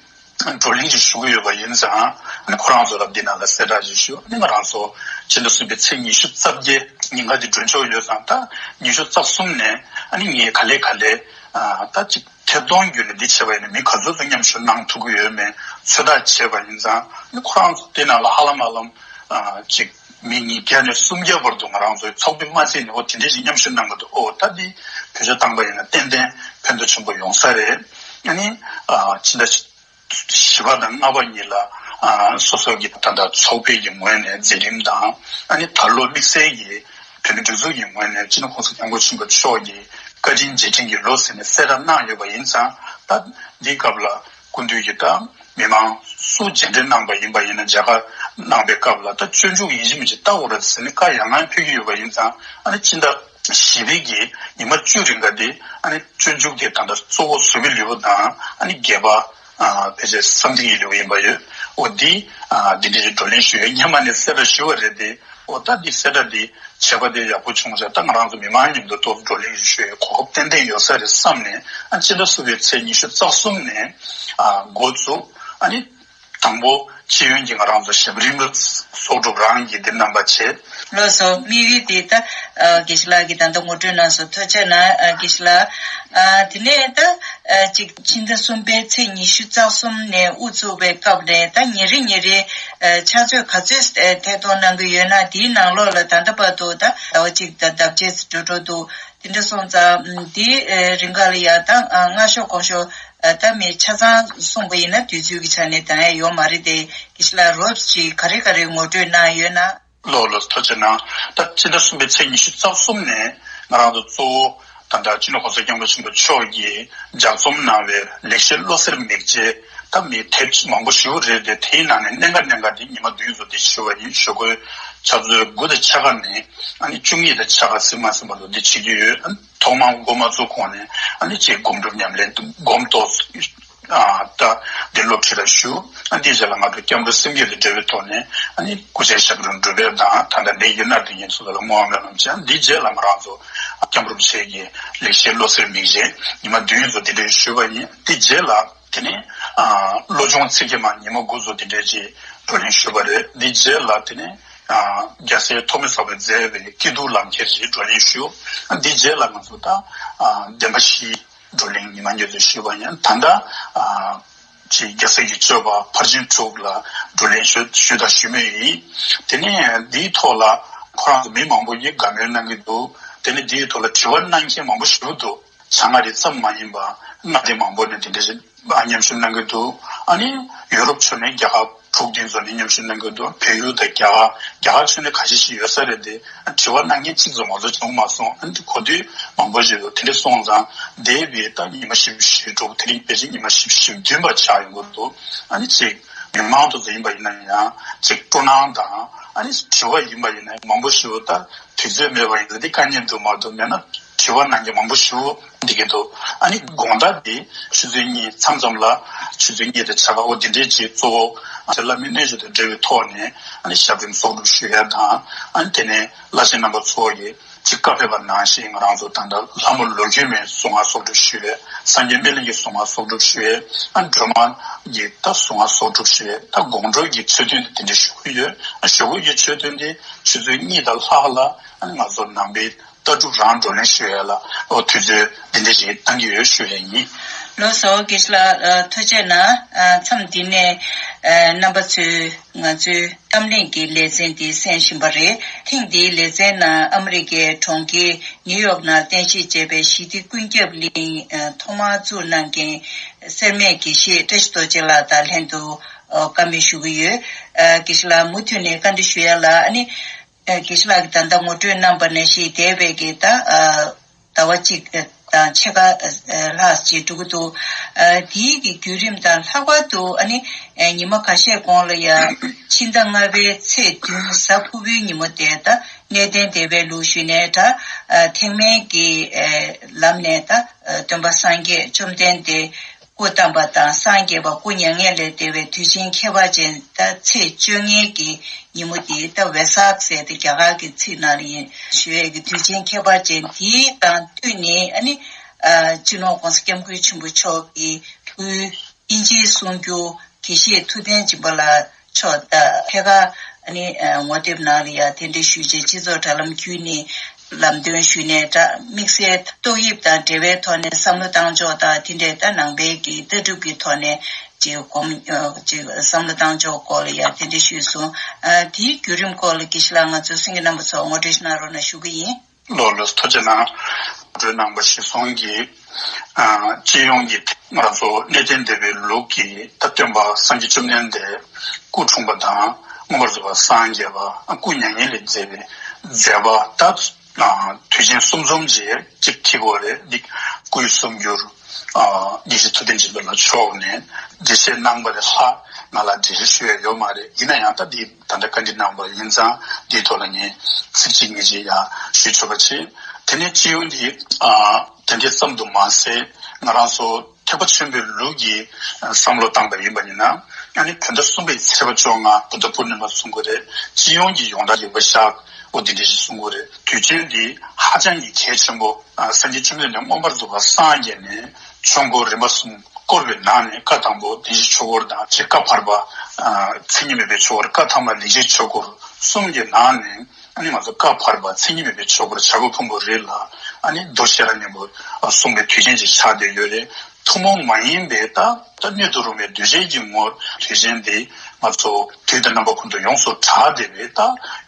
བགྲོ་གླེང་ཅིག་ཞུ་གི་ཡོད་པ་ཡིན་ཙང་། ཨ་ནི་ཁོ་རང་ཚོ་ལ་འདི་ནང་ལ་གསལ་བསྒྲགས་ཅིག་ཞུ། ཨ་ནི་ང་རང་ཚོ་ཕྱི་ཟླ་གསུམ་པའི་ཚེས་ཉི་ཤུ་རྩ་བརྒྱད་ཉིན་ཁ་འདི་མགྲོན་ཆོག་ཡོད་ཙང་། ད་ཉི་ཤུ་རྩ་གསུམ་ནས་ཨ་ནི་ངས་ག་ལེ་ག་ལེ་ཨ་ད་ཅིག་ཐད་གཏོང་བརྒྱུད་ནས་འདི་བྱས་པ་ཡིན་ན་མི་ག་ཚོད་ཚོད་མཉམ་ཞུགས་གནང་ཐུབ་ཀྱི་ཡོད་མེད་ཚོད་ལྟ་བྱས་པ་ཡིན་ཙང་། ཨ་ནི་ཁོ་རང་ཚོ་འདི་ནང་ལ་ཧ་ལམ་ཧ་ལམ་ཨ་ཅིག་མི་ཉིས་བརྒྱ་ནས་སུམ་བརྒྱ་བར་དུ་ང་རང་ཚོའི་ཚོགས་མི་མ་བརྩིས་ནས་འོ་དེ་འདྲ་ཞིག་མཉམ་ཞུགས་གནང་གི་འདུག་ཨོ་ད་འདི་བེད་སྤྱོད་བཏང་པ་ཡིན་ན་ཏན་ཏན་ཕན་ཐོགས་ཆེན་པོ་ཡོང་ས་རེད། ཨ་ནི་ཨ་ཕྱི་ཟླ་བཞི་པ་དང་ལྔ་པ་གཉིས་ལ་ཨ་སོ་སོ་གི་ད་ལྟ་ཚོགས་པའི་གི་ངོས་ནས་མཛད་རིམ་དང་། ཨ་ནི་ད་ལོ་དམིགས་བསལ་གྱི་བོད་མི་སྒྲིག་འཛུགས་ཀྱི་ངོས་ནས་སྤྱི་ནོར་༸གོང་ས་༸སྐྱབས་མགོན་ཆེན་པོ་མཆོག་གི་བཀའ་དྲིན་རྗེས་དྲན་གྱི་ལོ་ཟེར་ནས་གསལ་བསྒྲགས་གནང་ཡོད་པ་ཡིན་ཙང་། ད་འདིའི་སྐབས་ལ་སྐུ་མདུན་གྱི་ད་ མི་མང་སུ་མཇལ་འཕྲད་གནང་པ་ཡིན་པ་ཡིན་ན། མཇལ་ཁ་གནང་པའི་སྐབས་ལ་ད་སྤྱོད་འཇུག་ཡིན་གཅིག་མིན་གཅིག་ལྟ་དགོས་རེད་ཟེར་ནས་བཀའ་ཡང་ཡང་ཕེབས་ཀྱི་ཡོད་པ་ཡིན་ཙང་། ཨ་ནི་སྤྱི་ཟླ་བཞི་པའི་གི་ཉི་མ་བཅུ་རིང་ག་དེ་ཨ་ནི་སྤྱོད་འཇུག་དེ་ད་ལྟ་གཙོ་བོ་བཟོད་པའི་ལེའུ་དང་། ཨ་ནི་བརྒྱད་པ་ཨ་ཕལ་ཆེར་བསམ་གཏན་གྱི་ལེའུ་ཡིན་པ་ཡོད། འོ་འདི་ཨ་འདི་འདྲའི་བགྲོ་གླེང་ཞུ་ཡས་སྔོན་མ་ནས་གསལ་བསྒྲགས་ཞུ་བ་རེད་དེ། འོ་ད་འདི་གསལ་བསྒྲགས་འདི་བྱས་པ་དེ་ཡག་པོ་བྱུང་ཙང་། ད་ང་རང་ཚོ་མི་མང་མཉམ་དུ་ཏོག་ཙམ་བགྲོ་གླེང་ཞུ་ཡས་གོ་སྐབས་ཏན་ཏན་ཡོད་ས་རེད་བསམ་ནས། ཨ་སྤྱི་ཟླ་གསུམ་པའི་ཚེས་ཉི་ཤུ་རྩ་གསུམ་ནས་ཨ་འགོ་བཙུགས། ཨ་ནི་དང་པོ་སྤྱི་ཡོངས་ཀྱི་ང་རང་ཚོ་ཞབས་རིམ་ཚོགས་སྒྲུབ་རང་གིས་འདི་རྣམ་པ་བྱས། ལགས་སོ། དམིགས་ཡུལ་དེ་ད་ཨ་དགེ་བཤེས་ལགས་ཀྱིས་ད་ལྟ་ངོ་སྤྲོད་གནང་སོང་། ཐུགས་རྗེ་གནང་། ཨ་དགེ་བཤེས་ལགས། ཨ་དེ་ནས་ད་ཨ་ཅིག་ཕྱི་ཟླ་གསུམ་པའི་ཚེས་ཉི་ཤུ་རྩ་གསུམ་ནས་དབུ་ཚུགས་པའི་སྐབས་ནས་ད་ཉིན་རེ་ཉིན་རེ་ཨ་ཕྱག་ཚོད་ག་ཚོད་ཨ་ཐད་གཏོང་གནང་གི་ཡོད་ན། དེའི་ནང་ལོགས་ལ་ད་ལྟ་བར་དུ་ད་ཟླ་བ་གཅིག་དང་ཟླ་ཕྱེད་འགྲོ་འགྲོ་འདུག་དེ་འདྲ་སོང་ཙང་། ཨ་དེའི་ཨ་རིང་ག་ལ་ཡ་ད་ཨ་སྔ་ཤོས་གོང་ཤོས་ཨ་ད་མི་ཆ་ཚང་གསུངས་པ་ཡིན་ན་དུས་ཚོད་ཀྱི་ཆ་ནས་འདང་ཡ་ཡོད་མ་རེད་དེ། དགེ་བཤེས་ལགས་རོབ་ཅིག་ག་རེ་ག་རེ་ངོ་སྤྲོད་གནང་ཡོད་ན། ལགས་ལགས། ཐུགས་རྗེ་གནང་། ད་ཕྱི་ཟླ་གསུམ་པའི་ཚེས་ཉི་ཤུ་རྩ་གསུམ་ནས་ང་རང་ཚོ་གཙོ་བོ་ད་ལྟ་སྤྱི་ནོར་༸གོང་ས་༸སྐྱབས་མགོན་ཆེན་པོ་མཆོག་གིས་ལྗགས་རྩོམ་གནང་བའི་ལེགས་བཤད་བློ་གསལ་མིག་འབྱེད། ད་མི་དེབ་མང་པོ་ཞེ་པོ་རེད་དེ། དེའི་ནང་ནས་གནད་འགག་གནད་འགག་དེ་ཉི་མ་བདུན་ཙམ་དེ་ཞུ་བ་ཡིན། ཞུ་སྒོའི་ཆུ་ཚོད་དགུ་དང་ཕྱེད་ཀ་ནས་ཨ་ནི་བཅུ་གཉིས་དང་ཕྱེད་ཀ་ཟིན་མ་ཟིན་བར་དུ་འདི་བྱེད་ཀྱི་ཡོད། ཐོག་མར་འགོ་མ་བཙུགས་གོང་ནས་ཨ་ནི་ཅིག་སྒོམ་སྒྲུབ་ཉམས་ལེན་སྒོམ་ཏོག་ཙམ། ཨ་ད་འདི་སློབ་ཁྲིད་ར་ཞུ། ཨ་འདིའི་རྗེས་ལ་ང་ཚོ་སྐྱབས་འགྲོ་སེམས་བསྐྱེད་དང་འབྲེལ་བའི་ཐོག་ནས་ཨ་ནི་སྐུ་ཕྱྭའི་ཞབས་དྲུང་སྒྲུབ་པའི་དང་། ད་ལྟ་འདི་ཡོད་ན་འདི་ཉིད་ཚོ་ལ་བསྔོ་བ་སྨོན་ལམ་བྱས། འདིའི་རྗེས་ལ་ང་རང་ཚོ་སྐྱབས་རོམ་ཆེན་གྱི་ལེགས་བཤད་བློ་གསལ་མིག་འབྱེད་ཉི་མ་བདུན་ཙམ་འདི་འདྲ་ཞུས་པ་ཡིན། འདིའི་རྗེས་ལ་དེ་ནས་ཨ་བློ་སྦྱོང་ཚིག་བརྒྱད་མ་ཉི་མ་དགུ་ཙམ་འདི་འདྲ་ཅིག་བགྲོ་གླེང་ཞུས་པ་རེད། འདིའི་རྗེས་ལ་དེ་ནས་ཨ་རྒྱལ་སྲས་ཐོགས་མེད་ཞབས་པད་མཛད་པའི་སྐྱིད་སྡུག་ལམ་ཁྱེར་ཞིག་བགྲོ་གླེང་ཞུ། འདིའི་རྗེས་ལ་ང་ཚོ་ད་ཨ་བདེན་པ་བཞི་བགྲོ་གླེང་ཉི་མ་ཉིན་དུ་ཞུས་པ་ཡིན། ད་ལྟ་ཨ་ཅིག་རྒྱལ་སྲས་ཀྱི་སྤྱོད་པ་ཕར་ཕྱིན་དྲུག་ལ་བགྲོ་གླེང་ཞུ་ཞུས་དང་ཞུ་མུས་ཡིན། དེ་ནས་འདིའི་ཐོག་ལ་ཁོ་རང་ཚོ་མི་མང་པོ་ཡིས་དགའ་མོས་གནང་གི་འདུག་དེ་ནས་འདིའི་ཐོག་ལ་དྲི་བ་གནང་མཁན་མང་པོ་ཞིག་འདུག་བྱ་ལྔ་རེ་ཙམ་མ་ཡིན་པ་མངའ་སྡེ་མང་པོ་ནས་དེ་འདྲ་ཞིག་མཉམ་ཞུགས་གནང་གི་འདུག་ཨ་ནི་ཡུ་རོབ་ཕྱོགས་ནས་རྒྱལ་ཁབ་དྲུག་བདུན་ཙམ་ནས་མཉམ་ཞུགས་གནང་གི་འདུག་བལ་ཡུལ་དང་རྒྱ་གར། རྒྱ་གར་ཕྱོགས་ནས་ཁ་ཤས་ཤིག་ཡོད་ས་རེད་དེ། དྲི་བ་གནང་མཁན་གཅིག་ཙམ་མ་གཏོགས་བྱུང་མ་སོང་། ཨ་ནི་གོ་ཐོས་མང་པོ་ཞིག་འདུག་དེ་འདྲ་སོང་ཙང་འདས་པའི་ད་ཉི་མ་བཞི་བཅུ་ཞེ་དྲུག་དེ་རིང་ཕལ་ཆེར་ཉི་མ་བཞི་བཅུ་ཞེ་བདུན་པ་ཆགས་ཡོང་གི་འདུག་ཨ་ནི་ཅིག་མི་མང་དུ་ཡིན་པ་ཡིན་ན་ཡང་ཅིག་སྤྲོ་སྣང་དང་། ཨ་ནི་དྲི་བ་ཡིན་པ་ཡིན་ན་མང་པོ་ཞིག་ད་དུས་ཚོད་མེད་པ་ཡིན་ཙང་འདི་དཀའ་ངལ་འདུག་མ་གཏོགས་མེད་ན། དྲི་བ་གནང་མཁན་མང་པོ་ཞིག་འདི་གི་འདུག་ཨ་ནི་དགོང་དག་འདི་ཆུ་ཚོད་གཉིས་མཚམས་མཚམས་ལ་ཆུ་ཚོད་གཉིས་དང་ཕྱེད་ཀ་འོ་འདི་འདྲའི་ཅིག་གཙོ་བོ་ཨ་བླ་མའི་རྣལ་འབྱོར་དང་འབྲེལ་བའི་ཐོག་ནས་ཨ་ནི་ཞབས་རིམ་ཚོགས་སྒྲུབ་ཞུ་ཡ་དང་། ཨ་ནི་དེ་ནས་བླ་ཆེན་རྣམ་པ་ཚོ་ཡི་ཅིག་བཀའ་ཕེབས་པ་ནང་བཞིན་ང་རང་ཚོ་ད་ལྟ་ལྷ་མོ་ལོ་རྒྱུས་མའི་གཟུངས་སྔགས་ཚོགས་སྒྲུབ་ཞུ་ཡས། སངས་རྒྱས་སྨན་གླིང་གི་གཟུངས་སྔགས་ཚོགས་སྒྲུབ་ཞུ་ཡས། ཨ་ནི་སྒྲོལ་མ་གི་ད་གཟུངས་སྔགས་ཚོགས་སྒྲུབ་ཞུ་ཡས། ད་དགོང་དྲོ་གི་ཆོས་ཐུན་དེ་འདྲ་ཞུ་གི་ཡོད། ཨ་ཞོགས་པའི་ཆོས་ཐུན་དེ་ཆུ་ཚོད་གཉིས་དང་ལྷག་ལ་ཨ་ནི་ང་ཚོ་ནང་པའི་ལྟ་གྲུབ་རང་བགྲོ་གླེང་ཞུ་ཡ་ལ་འོ་དུས་ཚོད་འདི་འདྲ་ཞིག་བཏང་གི་ཡོད་ཞུ་ཡ་ཡིན། ལགས་སོ། དགེ་བཤེས་ལགས་ཐུགས་རྗེ་གནང་། མཚམས་འདི་ནས་རྣམ་པ་ཚོས་ང་ཚོའི་གཏམ་གླེང་གི་ལེ་ཚན་འདི་གསན་བཞིན་པ་རེད། ཐེངས་འདིའི་ལེ་ཚན་ནང་ཨ་མི་རི་ཀའི་གྲོང་ཁྱེར་ནིའུ་ཡོག་ནང་རྟེན་གཞི་བྱས་པའི་ཞི་བདེ་ཀུན་ཁྱབ་གླིང་ཐོག་མར་བཙུགས་གནང་མཁན་སེར་སྨད་དགེ་བཤེས་བཀྲ་ཤིས་རྡོ་རྗེ་ལགས་དང་ལྷན་དུ་བཀའ་མོལ་ཞུ་གི་ཡོད། དགེ་བཤེས་ལགས་མུ་མཐུད་ནས་བཀའ་འདྲི་ཞུ་ཡ་ལ་ཨ་ནི། ཨ་དགེ་བཤེས་ལགས་ཀྱིས་ད་ལྟ་ངོ་སྤྲོད་གནང་པ་ནང་བཞིན་འདས་པའི་གི་ད་ཨ་ཟླ་བ་གཅིག་དང་ཕྱེད་ཀ་ཨ་ལྷག་ཅིག་འགྲོ་གི་འདུག་ཨ་དེའི་གི་བརྒྱུད་རིམ་དང་ལྷག་པར་དུ་ཨ་ནི་ཨ་ཉི་མ་ཁ་ཤས་གོང་ལ་ཡ་ཕྱི་ཟླ་ལྔ་པའི་ཚེས་བདུན་གཟའ་ཕུར་བུའི་ཉིན་མོ་དེ་ད་གནས་བརྟན་སྡེ་པའི་ལུགས་ཞུས་ནས་ད་ཨ་ཐེག་དམན་གྱི་ཨ་ལམ་ནས་ད་ཨ་སྟོན་པ་སངས་རྒྱས་བཅོམ་ལྡན་འདས་སྐུ་བལྟམས་པ་དང་སངས་རྒྱས་པ་སྐུ་མྱ་ངན་ལས་འདས་པའི་དུས་ཆེན་ཁྱད་པར་ཅན་ད་ཚེས་བཅོ་ལྔའི་གི་ཉིན་མོ་དེ་ད་ཝེ་སཱག་ཟེར་ཏེ་རྒྱ་གར་གྱི་ཚིག་ནང་ལ་ཡིན་ཞུ་ཡས་ཀྱི་དུས་ཆེན་ཁྱད་པར་ཅན་དེ་དང་བསྟུན་ནས་ཨ་ནི་ཨ་སྤྱི་ནོར་༸གོང་ས་༸སྐྱབས་མགོན་ཆེན་པོ་མཆོག་གི་སྐུའི་དབྱིན་ཇིའི་གསུང་སྒྱུར་དགེ་བཤེས་ཐུབ་བསྟན་སྦྱིན་པ་ལགས་མཆོག་ད་ཕེབས་ཀ་ཨ་ནི་ངོ་དེབ་ནང་ལ་ཡ་དེ་འདྲ་ཞུས་རྗེས་སྤྱི་ཚོགས་དྲ་ལམ་བརྒྱུད་ནས་ལམ་སྟོན་ཞུས་ནས་ད་དམིགས་བསལ་ཏོག་དབྱིབས་དང་འབྲེལ་བའི་ཐོག་ནས་བསམ་བློ་བཏང་ཕྱོགས་དང་དེ་འདྲའི་ད་ནང་པའི་གི་ལྟ་གྲུབ་ཀྱི་ཐོག་ནས་ཅིག་གོམ་ཅིག་བསམ་བློ་བཏང་ཕྱོགས་སྐོར་ལ་ཡ་དེ་འདྲ་ཞུས་སོང་། ཨ་དེའི་བརྒྱུད་རིམ་སྐོར་ལ་དགེ་བཤེས་ལགས་ང་ཚོའི་གསན་མཁན་རྣམ་པ་ཚོར་ངོ་སྤྲོད་ཞིག་གནང་རོགས་གནང་ཞུ་གི་ཡིན། ལགས་ལགས་ཐུགས་རྗེ་གནང་། གྲོས་གནང་པ་གཞིར་བཟུང་གིས། ཨ་སྤྱི་ཡོངས་ཀྱི་ང་རང་ཚོ་གནས་བརྟན་སྡེ་པའི་ལུགས་ཀྱི་ད་སྟོན་པ་སངས་རྒྱས་བཅོམ་ལྡན་འདས་སྐུ་འཁྲུངས་པ་དང་མངོན་པར་རྫོགས་པ་སངས་རྒྱས་པ་སྐུ་མྱ་ངན་ལས་འདས་པའི་མཛད་པ་ད་ དུས་ཆེན་གསུམ་འཛོམས་ཀྱི་གཅིག་ཁྲིད་དགོས་རེད། འདི་སྐུ་ཡི་གསུང་སྒྱུར་དགེ་བཤེས་ཐུབ་བསྟན་སྦྱིན་པ་ལགས་མཆོག་ནས་འགྲེལ་བཤད་གནང་བ་ལས་ལྷག་ང་ལ་འགྲེལ་བཤད་ཞུ་ཡ་ཡོད་མ་རེད། ཡིན་ན་ཡང་ད་འདི་ད་ལྟ་བཀའ་འདྲི་གནང་བ་ཡིན་ཙང་འདིའི་ཐོག་ལ་ངས་ཚིག་གཅིག་གཉིས་ཅིག་ཡང་ཞུ་ཆོག་པ་བྱེད། དེ་ནས་སྤྱི་ཡོངས་འདི་དེ་འདྲའི་ཙམ་དུ་མ་ཟད་ང་རང་ཚོ་ཐེག་པ་ཆེན་པོའི་ལུགས་ཀྱི་བསམ་བློ་བཏང་པ་ཡིན་པ་ཡིན་ན། ཨ་ནི་བོད་ཟླ་གསུམ་པའི་ཚེས་པ་བཅོ་ལྔ་བོད་ཟླ་པུར་ནི་མ་གསུང་གི་རེད། སྤྱི་ཡོངས་ཀྱི་ཡོངས་གྲགས་ཡིན་པ་ཤག་འོ་འདི་འདྲ་ཞིག་གསུང་གི་རེད། དུས་ཆེན་འདི་ཧ་ཅང་གི་གལ་ཆེན་པོ། སངས་རྒྱས་བཅོམ་ལྡན་འདས་མངོན་པར་རྫོགས་པར་སངས་རྒྱས་ནས་ཆོས་འཁོར་རིམ་པ་གསུམ་བསྐོར་བའི་ནང་ནས་བཀའ་དང་པོ་བདེན་བཞིའི་ཆོས་འཁོར་དང་། ཆེས་བཀའ་བར་པ་མཚན་ཉིད་མེད་པའི་ཆོས་འཁོར། བཀའ་ཐ་མ་ལེགས་བཤད་ཆོས་འཁོར་གསུམ་གྱི་ནང་ནས། ཨ་ནི་ང་ཚོ་བཀའ་བར་པ་མཚན་ཉིད་མེད་པའི་ཆོས་འཁོར་བྱ་རྒོད་ཕུང་པོའི་རི་ལ་ཨ་ནི་མདོ་ཤེས་རབ་སྙིང་པོ་གསུངས་པའི་དུས་ཆེན་ཅིག་ཆགས་བསྡད་ཡོད་རེད། ཐུན་མོང་མ་ཡིན་པའི་ད་ད་སྣོད་དུ་རུང་བའི་གདུལ་བྱའི་གི་ངོར་དུས་ཆེན་འདི་ང་ཚོ་དུས་དང་རྣམ་པ་ཀུན་ཏུ་ཡོངས་སུ་གྲགས་བསྡད་པའི་ད་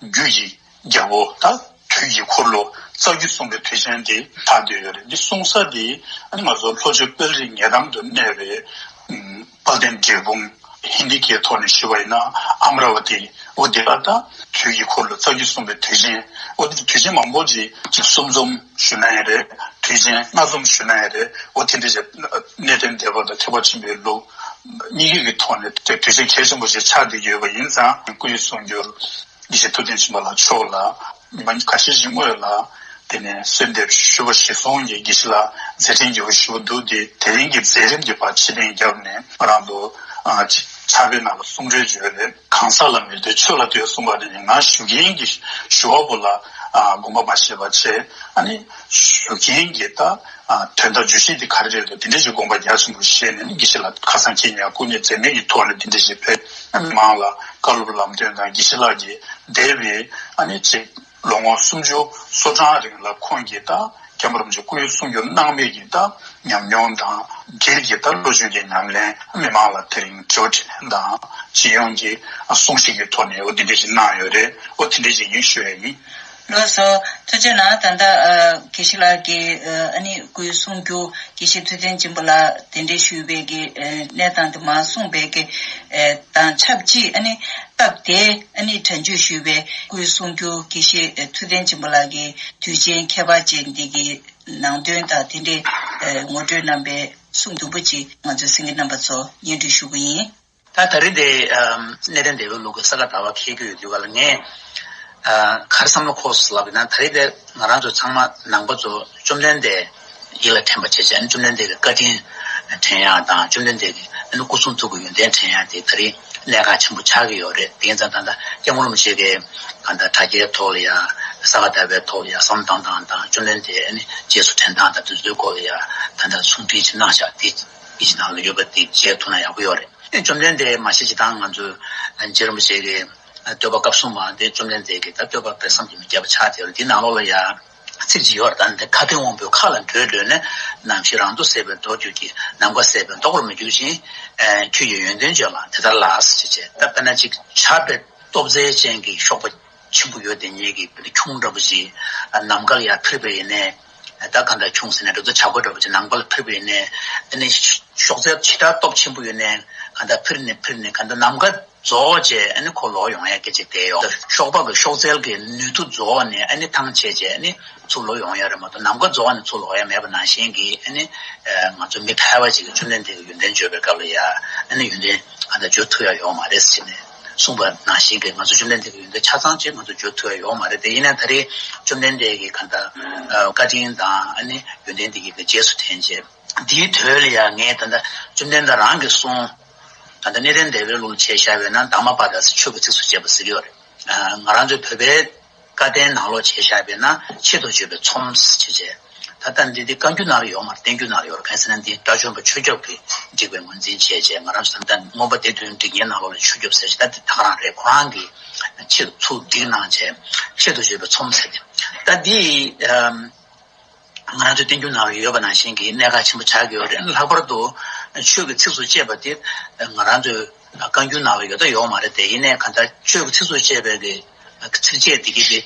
རྒྱུད་ཀྱི་རྒྱལ་པོ། ད་དུས་ཀྱི་འཁོར་ལོ་རྩ་རྒྱུད་གསུངས་པའི་དུས་ཆེན་འདི་ཆགས་བསྡད་ཡོད་རེད། འདི་གསུང་ས་འདི་ཨ་ནི་ང་ཚོ་ལྷོ་ཕྱོགས་དཔལ་རི་ཉེ་འགྲམ་དུ་གནས་པའི་དཔལ་ལྡན་འབྲས་སྤུངས། ཧིན་དི་སྐད་ཐོག་ནས་ཞུ་བ་ཡིན་ན་ཨ་མ་ར་ཝ་ཏི། འོ་དེ་ལ་ད་དུས་ཀྱི་འཁོར་ལོ་རྩ་རྒྱུད་གསུངས་པའི་དུས་ཆེན། འོ་དེ་དུས་ཆེན་མང་པོ་ཅིག་ཅིག་གསུམ་འཛོམས་ཞུ་ན་ཡང་རེད། དུས་ཆེན་ལྔ་འཛོམས་ཞུ་ན་ཡང་རེད། འོ་དེ་འདྲ་ཞིག་གནས་བརྟན་སྡེ་པ་དང་ཐེག་པ་ཆེན་པོའི་ལུགས་གཉིས་ཀྱི་གི་ཐོག་ནས་དེ་དུས་ཆེན་གལ་ཆེན་པོ་ཞིག་ཆགས་བསྡད་ཡོད་པ་ཡིན་ཙང་། སྐུ་ཡི་གསུང་སྒྱུར་དགེ་བཤེས་ཐུབ་བསྟན་སྦྱིན་པ་ལགས་མཆོག་ལ་ཉི་མ་ཁ་ཤས་ཤིག་སྔོན་ལ། དེ་ནས་གསོལ་འདེབས་ཞུ་བ་གཞིར་བཟུང་གིས་དགེ་བཤེས་ལགས་མཛད་འཕྲིན་རྒྱས་པོ་ཞུ་བ་འདུག་སྟེ། དེ་རིང་གི་མཛད་རིམ་གྱི་བར་ཕྱིར་འཐེན་བརྒྱབ་ནས་ང་རང་ཚོ་ཨ་ཕྱག་དཔེ་ནང་ལ་གསུང་གྲོས་བརྗོད་རེད། གང་ཟག་ལ་མི་ལྟོས་ཆོས་ལ་ལྟོས་གསུངས་པ་དེ་ནི་ང་ཞུ་མཁན་གྱི་ཞུ་བ་པོ་ལ་ཨ་དགོངས་པ་མ་བཞེས་པ་བྱས། ཨ་ནི་ཞུ་མཁན་གྱི་ད་ཨ་དོན་དག་བརྗོད་གཞི་འདི་ག་རེ་རེད་འདུག་དེ་འདྲ་ཞིག་དགོངས་པ་རྒྱ་ཆེན་པོ་བཞེས་ནས་ནི། དགེ་བཤེས་ལགས་ཁ་སང་ཁྱེད་ཉིད་སྐུ་ངལ་འཛེམས་མེད་ཀྱི་ཐོག་ནས་འདི་འདྲ་ཞིག་ཕེབས། ཨ་ནི་མི་མང་ལ་བཀའ་སློབ་ལམ་སྟོན་དང་། དགེ་བཤེས་ལགས་ཀྱིས་འདས་པའི་ཨ་ནི་ཅིག་ལོ་ངོ་སུམ་ཅུ་སོ་གྲངས་རིང་ལ་ཁོང་གིས་ད་མཁན་པོ་རིན་པོ་ཆེ་སྐུ་ཡི་གསུང་སྒྱུར་གནང་མེད་ཀྱི་ད་ཉམས་མྱོང་དང་འབྲེལ་གྱི་ད་བློ་སྦྱོང་གི་ཉམས་ལེན། མི་མང་ལ་དེ་རིང་དྲི་བ་དྲིས་ལན་དང་། སྤྱི་ཡོངས་ཀྱི་གསུང་བཤད་ཀྱི་ཐོག་ནས་འོ་འདི་འདྲ་ཞིག་གནང་ཡོད་རེད། འོ་དེ་འདྲ་ཞིག་ཡིན་ཞུ་ཡ་ཡིན། ལགས་སོ། ཐུགས་རྗེ་གནང་། ད་ལྟ་ཨ་དགེ་བཤེས་ལགས་ཀྱིས་ཨ་ནི་སྐུའི་གསུང་སྒྱུར་དགེ་བཤེས་ཐུབ་བསྟན་སྦྱིན་པ་ལགས་གདན་འདྲེན་ཞུས་པའི་གི་ཨ་གནས་སྟངས་དེ་མར་གསུངས་པའི་གི་ཨ་དང་ཆབས་ཅིག་ཨ་ནི་སྟབས་བདེ་ཨ་ནི་དྲན་བརྗོད་ཞུས་པའི་སྐུའི་གསུང་སྒྱུར་དགེ་བཤེས་ཨ་ཐུབ་བསྟན་སྦྱིན་པ་ལགས་ཀྱི་དུས་ཆེན་ཁྱད་པར་ཅན་འདི་གི་ནང་དོན་དང་དེ་འདྲའི་ཨ་ངོ་སྤྲོད་གནང་པའི་གསུང་དུམ་བུ་ཅིག་ང་ཚོའི་གསན་མཁན་རྣམ་པ་ཚོ་སྙན་སྒྲོན་ཞུ་གི་ཡིན། ད་ད་རེས་དེ་ཨམ་གནས་བརྟན་སྡེ་པའི་ལུགས་ཀྱི་ས་ག་ཟླ་བ་འཁེལ་རྒྱུ་ཡོད་དུས་ག་ལ་ངས་ཨ་ག་རེ་བསམ་བློ་འཁོར་སོང་ལབ་ཡིན་ན། ད་རེས་དེ་ང་རང་ཚོ་ཚང་མ་ནང་པ་ཚོ་བཅོམ་ལྡན་འདས་ཡིད་ལ་དྲན་པ་བྱས་བྱས། ཨ་ནི་བཅོམ་ལྡན་འདས་ཀྱི་བཀའ་དྲིན་དྲན་ཡག་དང་། བཅོམ་ལྡན་འདས་ཀྱི་ཨ་ནི་སྐུ་གསུང་ཐུགས་ཀྱི་ཡོན་ཏན་དྲན་ཡག་དེ་ད་རེས་གནད་འགག་ཆེན་པོ་ཆགས་ཀྱི་ཡོད་རེད། དེ་ཡིན་ཙང་ད་ལྟ་སྐྱབས་མགོན་རིན་པོ་ཆེ་གིས་གང་ལྟར་དྲ་རྒྱའི་ཐོག་ལ་ཡ། ས་ག་ཟླ་བའི་ཐོག་ལ་ཡ་བསམ་བློ་བཏང་སྟངས་དང་། བཅོམ་ལྡན་འདས་ཨ་ནི་རྗེས་སུ་དྲན་སྟངས་དང་དེ་ཚོའི་སྐོར་ལ་ཡ་ད་ལྟ་གསུང་འཕྲིན་ཅིག་གནང་བཞག་དེ་ཡིད་ཀྱི་ནང་ལ་ཡོད་པ་དེ་མཇལ་ཐུབ་ན་ཡག་པོ་ཡོད་རེད། བཅོམ་ལྡན་འདས་མ་གཞི་སྤྱིར་བཏང་ང་ཚོས་རྗེ་རིན་པོ་ཆེ་གི་བསྟོད་པ་སྐབས་གསུམ་པ་དེ་བཅོམ་ལྡན་འདས་ཀྱི་ད་བསྟོད་པ་དཔེ་བསམ་གྱིས་མི་ཁྱབ་པ་ཆགས་བསྡད་ཡོད་རེད། དེའི་ནང་ལོགས་ལ་ཡ་ཚིག་ཅིག་ཡོད་རེད། ད་ནི་དེ་ཁ་ཏོན་དབང་པོའི་ཁ་ལ་འགྲོས་འགྲོས་ནས། ནམ་ཞིག་རང་དུ་ཟད་པའི་མདོ་རྒྱུད་ཀྱིས། ནམ་མཁའ་ཟད་པའི་མདོག་ལ་མི་འགྱུར་ཞིང་། ཁྱོད་ཀྱི་ཡོན་ཏན་བརྗོད་ལ་དེ་ལྟར་ལགས། ཞེས་བྱས། ད་དཔེར་ན་ཅིག་ཆར་པའི་སྟོབས་རྩལ་ཅན་གྱི་གཤོག་པ་ཆེན་པོ་ཡོད་དེ་ཉིད་ཀྱིས་ཁྱུང་འདྲ་པོ་ཅིག་ནམ་མཁའ་ལ་ཡར་འཕུར་བ་ཡིན་ནའི། ད་གང་ལྟར་ཁྱུང་ཟེར་ནའི་འགྲོ་ཚུལ་བྱ་རྒོད་འདྲ་པོ་ཅིག་ནམ་མཁའ་ལ་འཕུར་བ་ཡིན་ནའི། ཨ་ནི་གཤོག་རྩལ་ཇི་ལྟར་སྟོབས་ཆེན་པོ་ཡོད་ནའི་གང་ལྟར་འཕུར་ནས་འཕུར་ནས་གང་ལྟར་ནམ་མཁའ་རྫོགས་བྱས་ཨ་ནི་ཁོ་ལོག་ཡོང་ཡ་སྐད་ཅིག་བསྡད་ཡོད། གཤོག་པ་གི་གཤོག་རྩལ་གྱི་ནུས་མཐུ་རྫོགས་ནས་ཨ་ནི་ཐང་ཆད་བྱས་ཨ་ནི་ཚུར་ལོག་ཡོང་ཡ་རེད་མ་གཏོགས། ནམ་མཁའ་རྫོགས་ནས་ཚུར་ལོག་ཡ་མེད་པ་ནང་བཞིན་གྱི། ཨ་ནི་ང་ཚོ་མི་ཕལ་བ་ཅིག་གིས་བཅོམ་ལྡན་འདས་ཀྱི་ཡོན་ཏན་བརྗོད་པའི་སྐབས་ལ་ཡ་ཨ་ནི་ཡོན་ཏན་གང་ལྟར་བརྗོད་ཐུབ་ཡ་ཡོད་མ་རེད་ཟེར་ནས། གསུངས་པ་ནང་བཞིན་གྱི་ང་ཚོ་བཅོམ་ལྡན་འདས་ཀྱི་ཡོན་ཏན་ཆ་ཚང་ཅིག་ང་ཚོ་བརྗོད་ཐུབ་ཡ་ཡོད་མ་རེད། དེ་ཡིན་ན་ད་རེས་བཅོམ་ལྡན་འདས་ཀྱི་གང་ལྟར་བཀའ་དྲིན་དང་ཨ་ནི་ཡོན་ཏན་འདི་གི་རྗེས་སུ་དྲན་བྱས། འདིའི་དོན་ལ་ཡང་ངས་ད་ལྟ་བཅོམ་ལྡན་འདས་རང་གིས་གསུངས། ད་ལྟ་གནས་བརྟན་སྡེ་པའི་ལུགས་ལ་བྱས་བཞག་པས་ན་དྷརྨ་པ་དཱ་ཟེར་ཆོས་ཀྱི་ཚིགས་སུ་བཅད་པ་ཟེར་གྱི་ཡོད་རེད། ང་རང་ཚོའི་བོད་པའི་བཀའ་བསྟན་ནང་ལོགས་བྱས་བཞག་པས་ན་ཆེད་དུ་བརྗོད་པའི་ཚོམས་ཟེར་བྱས། ད་ལྟ་འདི་འདི་བཀའ་འགྱུར་ནང་ལ་ཡོད་མ་རེད། བསྟན་འགྱུར་ནང་ལ་ཡོད་རེད། གང་ཡིན་ཟེར་ན་འདི་དགྲ་བཅོམ་པ་ཆོས་སྐྱོབ་ཀྱིས་བསྒྲིགས་པའི་ངོས་འཛིན་བྱས་བྱས། ང་རང་ཚོ་ད་ལྟ་མངོན་པ་སྡེ་བདུན་བསྒྲིགས་མཁན་ནང་ལོགས་ལ་ཆོས་སྐྱོབ་ཟེར་བྱས། ད་འདི་ད་ག་རང་རེད། ཁོ་རང་གིས་ཆེད་དུ་ཚུར་བསྒྲིགས་གནང་བྱས་ཆེད་དུ་བརྗོད་པའི་ཚོམས་ཟེར་ཏེ། ད་འདི་ང་རང་ཚོའི་བསྟན་འགྱུར་ནང་ལ་ཡོད་པ་ནང་བཞིན་གྱི་གནད་འགག་ཆེན་པོ་ཆགས་ཀྱི་ཡོད་རེད། ལྷག་པར་དུ་ཆོས་ཀྱི་ཚིགས་སུ་བཅད་པ་དེ་ང་རང་ཚོའི་བཀའ་འགྱུར་ནང་ལ་ཡོད་དང་ཡོད་མ་རེད་དེ། ཡིན་ནའི་གང་ལྟར་ཆོས་ཀྱི་ཚིགས་སུ་བཅད་པའི་གི་ཚིགས་བཅད་འདི་གི་དེ་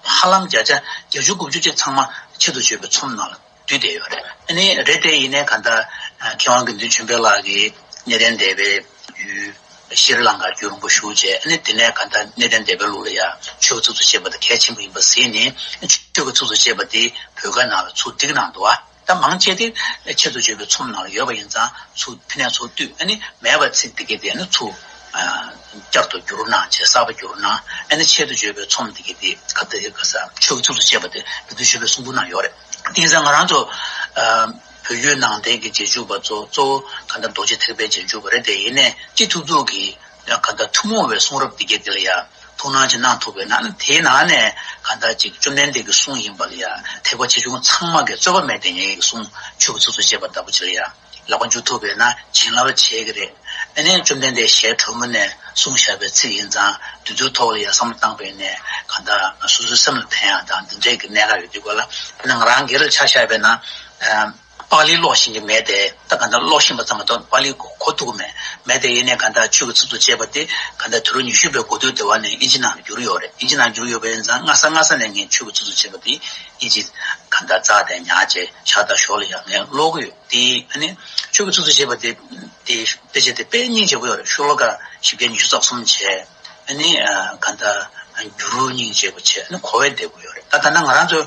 ཧ་ལམ་བརྒྱ་ཆ་བརྒྱད་ཅུ་དགུ་བཅུ་ཅིག་ཚང་མ་ཆེད་དུ་བརྗོད་པའི་ཚོམས་ནང་ལ་འདུས་བསྡད་ཡོད་རེད། ཨ་ནི་རེད་དེ། ཡིན་ནའི་གང་ལྟར་མཁས་དབང་དགེ་འདུན་ཆོས་འཕེལ་ལགས་ཀྱིས་གནས་བརྟན་སྡེ་པའི་ཡུལ་ ཤྲི་ལངྐར་རྒྱུན་རིང་པོ་བཞུགས་བྱས། ཨ་ནི་དེ་ནས་ག་ད་གནས་བརྟན་སྡེ་པའི་ལུགས་ལ་ཡང་ཆོས་ཀྱི་ཚིགས་སུ་བཅད་པ་དེ་གལ་ཆེན་པོ་ཡིན་པ་གཟིགས་ནས། ཆོས་ཀྱི་ཚིགས་སུ་བཅད་པ་དེ་བོད་སྐད་ནང་ལ་ཚུར་བསྒྲིགས་གནང་འདུག་བ། ད་མང་ཆེ་དེ་ཆེད་དུ་བརྗོད་པའི་ཚོམས་ནང་ལ་ཡོད་པ་ཡིན་ཙང་། ཚུར་ཕི་ནས་ཚུར་བཏུས། ཨ་ནི་མེད་པ་ཚིག་དེ་གས་དེ་ནི་ཚུར་བསྐྱར་དུ་བསྒྱུར་གནང་བྱས། གསར་པ་བསྒྱུར་གནང་། ཨ་ནི་ཆེད་དུ་བརྗོད་པའི་ཚོམས་དེ་གས་དེ་ག་དེ་ག་ས་ཆོས་ཀྱི་ཚིགས་སུ་བཅད་པ་དེ་མི་བསྡུ་ཆོས་པའི་གསུང་འབུམ་ནང་ཡོད་རེད། དེ་ཡིན་ཙང་ང་རང་ཚོ་བོད་བརྒྱུད་ནང་བསྟན་གྱི་རྗེས་འཇུག་པ་ཚོ་གཙོ་བོ་ག་ད་རྡོ་རྗེ་ཐེག་པའི་རྗེས་འཇུག་པ་རེད། དེ་ཡིན་ནས་ཅི་ཐུབ་ཐུབ་ཀྱིས་ག་ད་ཐུན་མོང་བའི་གསུང་རབ་དེ་གས་དེ་ལ་ཡང་ཐུགས་སྣང་ཅིག་གནང་ཐུབ་པས་ན། དེའི་ནང་ནས་ག་ད་ཅིག་བཅོམ་ལྡན་འདས་ཀྱི་གསུང་ཡིན་པ་ལ་ཡང་ཐེག་པ་ཆེ་ཆུང་ཚང་མ་གི་རྩོད་པ་མེད་དེ་ངེད་ཀྱི་གསུང་ཆོས་ཀྱི་ཚིགས་སུ་བཅད་པ་ལྟ་བུ་ཅིག་ལ་ཡང་ལག་པ་འཇུ་ཐུབ་པས་ན་བྱིན་རླབས་ཆེ་གི་རེད། ཨ་ནི་བཅོམ་ལྡན་འདས་ཞལ་དྲོན་མོ་ནས་གསུངས་བཞག་པའི་ཚིག་ཡིན་ཙང་། དེ་ཚོའི་ཐོག་ལ་ཡང་བསམ་བློ་བཏང་པས་ནས་ག་ད་སོ་སོའི་སེམས་ལ་ཕན་ཡག་དང་འདི་འདྲའི་གི་གནད་འགག་ཡོད་དུས་ག་ལ། དཔེར་ན་ང་རང་སྒེར་ལ་ཆ་བཞག་པས་ན། པཱ་ལི་ཀློག་ཤེས་ཀྱི་མེད་དེ། ད་ག་ད་ཀློག་ཤེས་པ་ཙམ་མ་གཏོགས་པཱ་ལི་གོ་ཐུབ་ཀྱི་མེད། མེད་དེ་ཡིན་ནས་ག་ད་ཆོས་ཀྱི་ཚིགས་སུ་བཅད་པ་དེ་ག་ད་དུས་རབས་ཉི་ཤུ་པའི་འགོ་སྟོད་དེ་བ་ནས་ཨིན་ཇི་ནང་ལ་བསྒྱུར་ཡོད་རེད། ཨིན་ཇི་ནང་བསྒྱུར་ཡོད་པ་ཡིན་ཙང་། སྔ་ས་སྔ་ས་ནས་ངས་ཆོས་ཀྱི་ཚིགས་སུ་བཅད་པ་དེ་ཨིན་ཇི་ག་ད་རྩ་དེ་ཉར་བྱས་ཤ་སྟག་ཞོར་ལ་ཡང་ངས་ཀློག་གི་ཡོད། དེ་ཨ་ནི་ཆོས་ཀྱི་ཚིགས་སུ་བཅད་པ་དེ་དེ་དཔེ་ཆ་དེ་དཔེ་སྙིང་རྗེ་པོ་ཡོད་རེད། ཤོ་ལོ་ཀ་བཞི་བརྒྱ་ཉི་ཤུ་རྩ་གསུམ་བྱས། ཨ་ནི་ག་ད་བསྒྱུར་སྙིང་རྗེ་པོ་བྱས། ཨ་ནི་གོ་བས་བདེ་པོ་ཡོད་རེད། ད་ད་ན་ང་རང་ཚོ་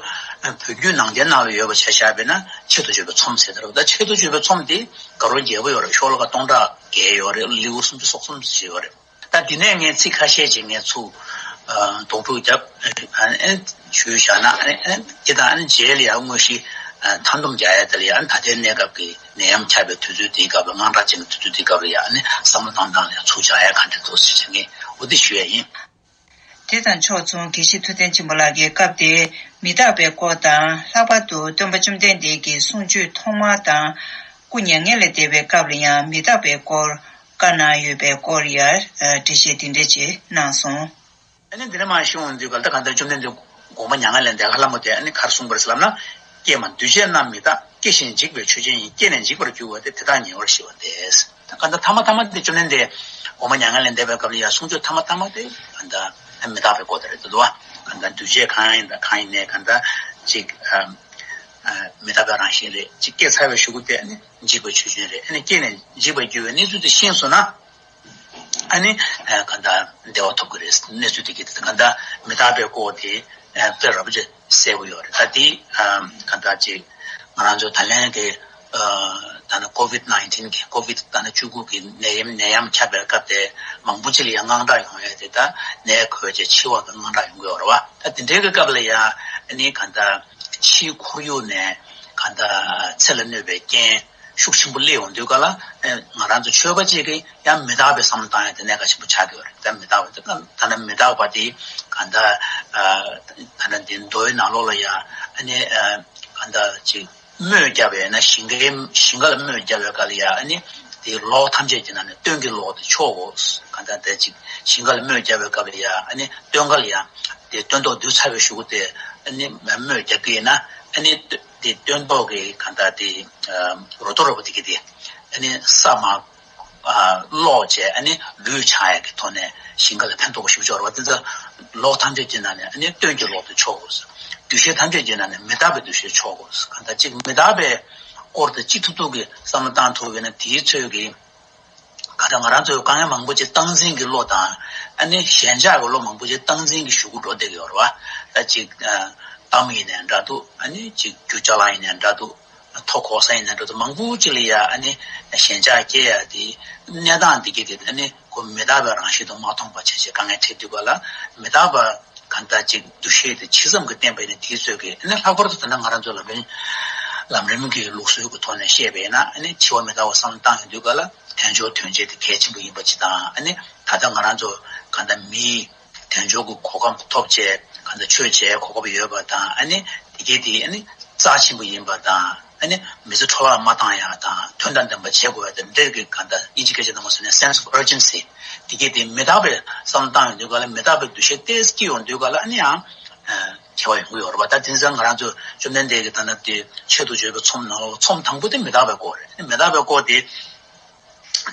བོད་བརྒྱུད་ནང་བསྟན་ནང་ལ་ཡོད་པ་ཆ་བཞག་པས་ན་ཆེད་དུ་བརྗོད་པའི་ཚོམས་ཟེར་དེ་རེད། ད་ཆེད་དུ་བརྗོད་པའི་ཚོམས་དེ་ག་རོ་རྒྱས་པོ་ཡོད་རེད། ཤོ་ལོ་ཀ་སྟོང་ཕྲག་བརྒལ་ཡོད་རེད། ལེའུ་སུམ་ཅུ་སོ་གསུམ་ཅིག་ཡོད་རེད། ད་འདི་ནས་ངས་ཚིག་ཁ་ཤས་ཅིག་ངས་ཚུར་དོགས་སྤྲོས་བརྒྱབ། ཨ་ནི་ཞུས་བཞག་ན། ཨ་ནི་ཨ་ནི་དེ་དང་ཨ་ནི་རྗེས་ལ་ཡང་དངོས་གཞི་མཐའ་སྡོམ་རྒྱག་ཡ་དེ་ལ་ཡང་། ད་ལྟའི་གནས་སྐབས་ཀྱི་ནད་ཡམས་ཁྱབ་པའི་དུས་ཚོད་དེའི་སྐབས་ལ། དངངས་སྐྲག་ཅན་གྱི་དུས་ཚོད་དེའི་སྐབས་ལ་ཡང་། ཨ་ནི་བསམ་བློ་བཏང་སྟངས་ལ་ཡང་ཚུར་སྦྱར་ཡ་ག་འདྲ་འདུག་ཟེར་བྱས་ངས་འོ་དེ་ཞུ་ཡ་ཡིན། དེ་དང་ཕྱོགས་མཚུངས། དགེ་བཤེས་ཐུབ་བསྟན་ཆེན་པོ་ལགས་ཀྱིས་སྐབས་དེའི་མི་རྟག་པའི་སྐོར་དང་། ལྷག་པར་དུ་སྟོན་པ་བཅོམ་ལྡན་འདས་ཀྱི་གསུང་ཆོས་ཐོག་མ་དང་སྐུ་མྱ་ངན་ལས་འདས་པའི་སྐབས་ལ་ཡང་མི་རྟག་པའི་སྐོར་བཀའ་གནང་ཡོད་པའི་སྐོར་ཡང་འགྲེལ་བཤད་དེ་འདྲ་ཅིག་གནང་སོང་། ཨ་ནི་འདི་ནས་མར་ཞུ་འོང་དུས་ག་ལ། ད་ག་ད་བཅོམ་ལྡན་འདས་དགོངས་པ་མྱ་ངན་ལས་འདས་ཁ་ལ་མོ་དེ་ཨ་ནི་ག་རེ་གསུངས་པ་རེད་ཟེར་ལབ་ན། སྐྱེས་མ་འདུས་བྱས་རྣམས་མི་རྟག་སྐྱེ་ཞིང་འཇིག་པའི་ཆོས་ཅན་ཡིན། སྐྱེས་ནས་འཇིག་པར་འགྱུར་བ་དེ། དེ་དག་ཉེ་བར་ཞི་བ་སྟེ། ད་ག་ད་ཐ་མ་ཐ་མ་དེ་བཅོམ་ལྡན་འདས་དགོངས་པ་མྱ་ངན་ལས་འདས་པའི་སྐབས་ལ་ཡང་གསུང་ཆོས་ཐ་མ་ཐ་མ་དེ་ག་ད་མི་རྟག་པའི་སྐོར་དེ་རེད་འདུག་བ། ག་ད་འདུས་བྱས་གང་ཡིན་དང་། གང་ཡིན་ནས་ག་ད་ཅིག་ཨ་ཨ་མི་རྟག་པའི་རང་བཞིན་རེད། ཅིག་སྐྱེས་ཚར་བའི་གཞུག་གུ་དེ་ཨ་ནི་འཇིག་པའི་ཆོས་ཅན་རེད། ཨ་ནི་སྐྱེས་ནས་འཇིག་པར་འགྱུར་བའི་གནས་ཚུལ་དེ་ཤེས་སོང་ན། ཨ་ནི་ཨ་ག་ད་བདེ་བ་ཐོབ་ཀྱི་རེད། གནས་ཚུལ་དེ་གི་དེ་ག་ད་མི་རྟག་པའི་སྐོར་དེ་ཨ་དཔེ་རབ་ཅིག་གསལ་པོ་ཡོད་རེད། ད་དེ་ཨ་ག་ད་ཅིག་ང་རང་ཚོ་ད་ལན་གྱི་ཨ་ད་ནི་ཀོ་ཝིད་ནའིན་ཊིན་གྱི། ཀོ་ཝིད་ད་ནི་བཅུ་དགུ་གི་ནད་ཡམས། ནད་ཡམས་ཁྱབ་པའི་སྐབས་དེ་མང་པོ་ཅིག་ལ་ཡང་དངངས་སྐྲག་ཡོང་ཡས་དེ། ད་ནད་འགོས་བྱས་འཆི་བ་གི་དངངས་སྐྲག་ཡོང་གི་ཡོད་རེད་བ། ད་དེ་འདྲའི་གི་སྐབས་ལ་ཡང་ཨ་ནི་ག་ད་ཕྱིའི་ཁོར་ཡུག་ནས་ག་ད་ཚེ་ལ་གནོད་པའི་རྐྱེན་ཤུགས་ཆེན་པོ་སླེབས་ཡོང་དུས་ག་ལ། ཨ་ང་རང་ཚོ་ཆོས་པ་ཅིག་གིས་ཡང་མི་རྟག་པའི་བསམ་བློ་བཏང་ཡ་དེ་གནད་འགག་ཆེན་པོ་ཆགས་ཀྱི་ཡོད་རེད། ད་མི་རྟག་པ་དེ་ག་ད་ནི་མི་རྟག་པ་དེ་ག་ད་ཨ་ད་ནི་འདི་མདོའི་ནང་ལོགས་ལ་ཡང་ཨ་ནི་ཨ་ག་ད་ཅིག་རྨོས་བརྒྱབ་པས་ན། ཞིང་ཁའི་ཞིང་ཁ་ལ་རྨོས་བརྒྱབ་པའི་སྐབས་ལ་ཡང་ཨ་ནི་དེ་ལོགས་ཐམས་ཅད་ཀྱི་ནང་ནས་སྟོན་གྱི་ལོགས་དེ་ཆོག་གོ། ག་ད་དེ་ཅིག་ཞིང་ཁ་ལ་རྨོས་བརྒྱབ་པའི་སྐབས་ལ་ཡང་ཨ་ནི་སྟོན་ཁ་ལ་ཡང་དེ་སྟོན་ཐོག་བསྡུས་ཚར་བའི་གཞུག་གུ་དེ་ཨ་ནི་རྨོས་རྒྱག་གི་ཡིན་ན། ཨ་ནི་དེ་སྟོན་ཐོག་གི་ག་ད་དེ་རོ་ཏོ་རོ་པོ་དེ་གི་དེ་ཨ་ནི་ས་མར་ཨ་སློག་བྱས། ཨ་ནི་ལུད་ཆགས་ཡག་གི་ཐོག་ནས་ཞིང་ཁ་ལ་ཕན་ཐོགས་པོ་ཞེ་པོ་ཅིག་ཡོད་རེད་བ། དེ་ཚོ་ལོགས་ཐམས་ཅད་ཀྱི་ནང་ནས་ཨ་ནི་སྟོན་གྱི་ལོགས་དེ་ཆོག་གོ། འདུ་ཤེས་ཐམས་ཅད་ཀྱི་ནང་ནས་མི་རྟག་པའི་འདུ་ཤེས་ཆོག་གོ། གང་ལྟར་ཅིག་མི་རྟག་པའི་སྐོར་དེ་ཅི་ཐུབ་ཐུབ་ཀྱིས་བསམ་བློ་བཏང་ཐུབ་ཡོད་ན། དེའི་ཚོད་ཀྱིས་གང་ལྟར་ང་རང་ཚོའི་དཀའ་ངལ་མང་པོ་ཅིག་སྟངས་འཛིན་གྱི་བློ་དང་། ཨ་ནི་ཞེན་ཆགས་ཀྱི་བློ་མང་པོ་ཅིག་སྟངས་འཛིན་གྱི་གཞུག་གུ་འགྲོ་བསྡད་ཀྱི་ཡོད་རེད་བ། ད་ཅིག་ཨ་གཏམ་ཡིན་ནའི་འདྲ་འདུག་ཨ་ནི་ཅིག་རྒྱུ་ཅ་ལག་ཡིན་ནའི་འདྲ་འདུག་མཐོ་གོ་ས་ཡིན་ན་འགྲོ་དུས་མང་པོ་ཅིག་ལ་ཡ་ཨ་ནི་ཞེན་ཆགས་སྐྱེ་ཡ་དེ། གནས་སྟངས་འདི་གི་དེ་ཨ་ནི་ཁོ་མི་རྟག་པའི་རང་བཞིན་དུ་མ་མཐོང་པ་བྱས་བྱས་དཀའ་ངལ་འཕྲད་དུས་ག་ལ། མི་རྟག་པ་གང་ལྟར་ཅིག་འདུ་ཤེས་དེ་ཇི་ཙམ་གྱིས་བརྟན་པ་ཡིན་ན། དེའི་ཚོད་ཀྱིས་ཨ་ནི་ལྷག་པར་དུ་ད་ལྟ་ང་རང་ཚོ་ལམ་རིམ་ལམ་རིམ་གྱི་ལུགས་སྲོལ་གྱི་ཐོག་ནས་བཤད་པ་ཡིན་ན། ཨ་ནི་འཆི་བ་མི་རྟག་པ་བསམ་བློ་བཏང་ཡོང་དུས་ག་ལ། དལ་འབྱོར་དོན་བྱེད་དེ་གལ་ཆེན་པོ་ཡིན་པ་ཅིག་དང་། ཨ་ནི་ད་ལྟ་ང་རང་ཚོ་གང་ལྟར་མིའི་དལ་འབྱོར་གྱི་གོ་སྐབས་ཐོབ་བྱས་གང་ལྟར་ཆོས་བྱེད་གོ་སྐབས་ཡོད་པ་དང་། ཨ་ནི་དེ་གའི་དེ་ཨ་ནི་རྩ་ཆེན་པོ་ཡིན་པ་དང་། ཨ་ནི་མི་ཚེ་འཕྲོ་བརླག་མ་བཏང་ཡ་དང་། དོན་དང་ལྡན་པ་བྱེད་དགོས་ཡ་དང་། འདིར་གི་གང་ལྟར་ཨིན་ཇི་སྐད་ཆ་ནང་མ་སོང་ནས་sense of urgency། དེ་གའི་དེ་མི་རྟག་པའི་བསམ་བློ་བཏང་ཡོང་དུས་ག་ལ། མི་རྟག་པའི་འདུ་ཤེས་ཏོག་ཙམ་སྐྱེ་ཡོང་དུས་ག་ལ། ཨ་ནི་ཡང་ཁྱད་པར་ཡོང་གི་ཡོད་རེད་པ། ད་དེང་སང་ང་རང་ཚོ་བཅོམ་ལྡན་འདས་ཀྱི་ད་ལྟ་དེ་ཆེད་དུ་བརྗོད་པའི་ཚོམས་ནང་ལོགས་ཚོམས་དང་པོ་དེ་མི་རྟག་པའི་སྐོར་རེད། མི་རྟག་པའི་སྐོར་དེ།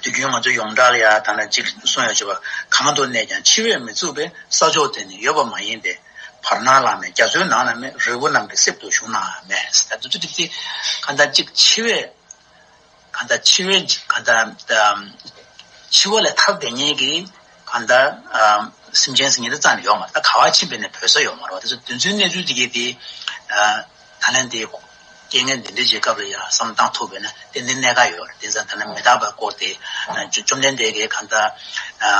དུས་རྒྱུན་ང་ཚོ་ཡོངས་གྲགས་ལ་ཡ་ད་ནི་གཅིག་གསུང་ཡ་བྱས་པ། གང་དུ་གནས་ཀྱང་འཆི་བས་མི་ཚུགས་པའི། ས་ཕྱོགས་དེ་ནི་ཡོད་པ་མ་ཡིན་ཏེ། བར་སྣང་ལ་མེད། རྒྱ་མཚོའི་ནང་ན་མེད། རི་བོ་རྣམས་ཀྱི་གསེབ་ཏུ་བཞུགས་ན་མེད། ད་དུ་དུ་ཏིག་ཏིག་གང་ལྟར་གཅིག་འཆི་བས་གང་ལྟར་འཆི་བས་གང་ལྟར་ འཆི་བ་ལས་ཐར་བསྡད་མཁན་གྱི་གང་ལྟར་ཨ་སེམས་ཅན་ཟེར་མཁན་དེ་རྩ་ནས་ཡོད་མ་རེད། ད་ག་བ་ཕྱིན་པ་ཡིན་ནའི་བྲོས་ས་ཡོད་མ་རེད་བ། དེ་ཚོ་དོན་ཚུལ་གནས་ཚུལ་དེ་གའི་དེ་ཨ་ད་ལན་དེ་རྐྱེན་ངན་འདི་འདྲ་ཅིག་སྐབས་ལ་ཡང་བསམ་བློ་བཏང་ཐུབ་པ་ཡིན་ན་ཏན་ཏན་གནད་འགག་ཡོད་རེད། དེ་ཙང་ད་ལན་མི་རྟག་པའི་སྐོར་དེ་ཨ་བཅོམ་ལྡན་འདས་ཀྱིས་གང་ལྟར་ཨ་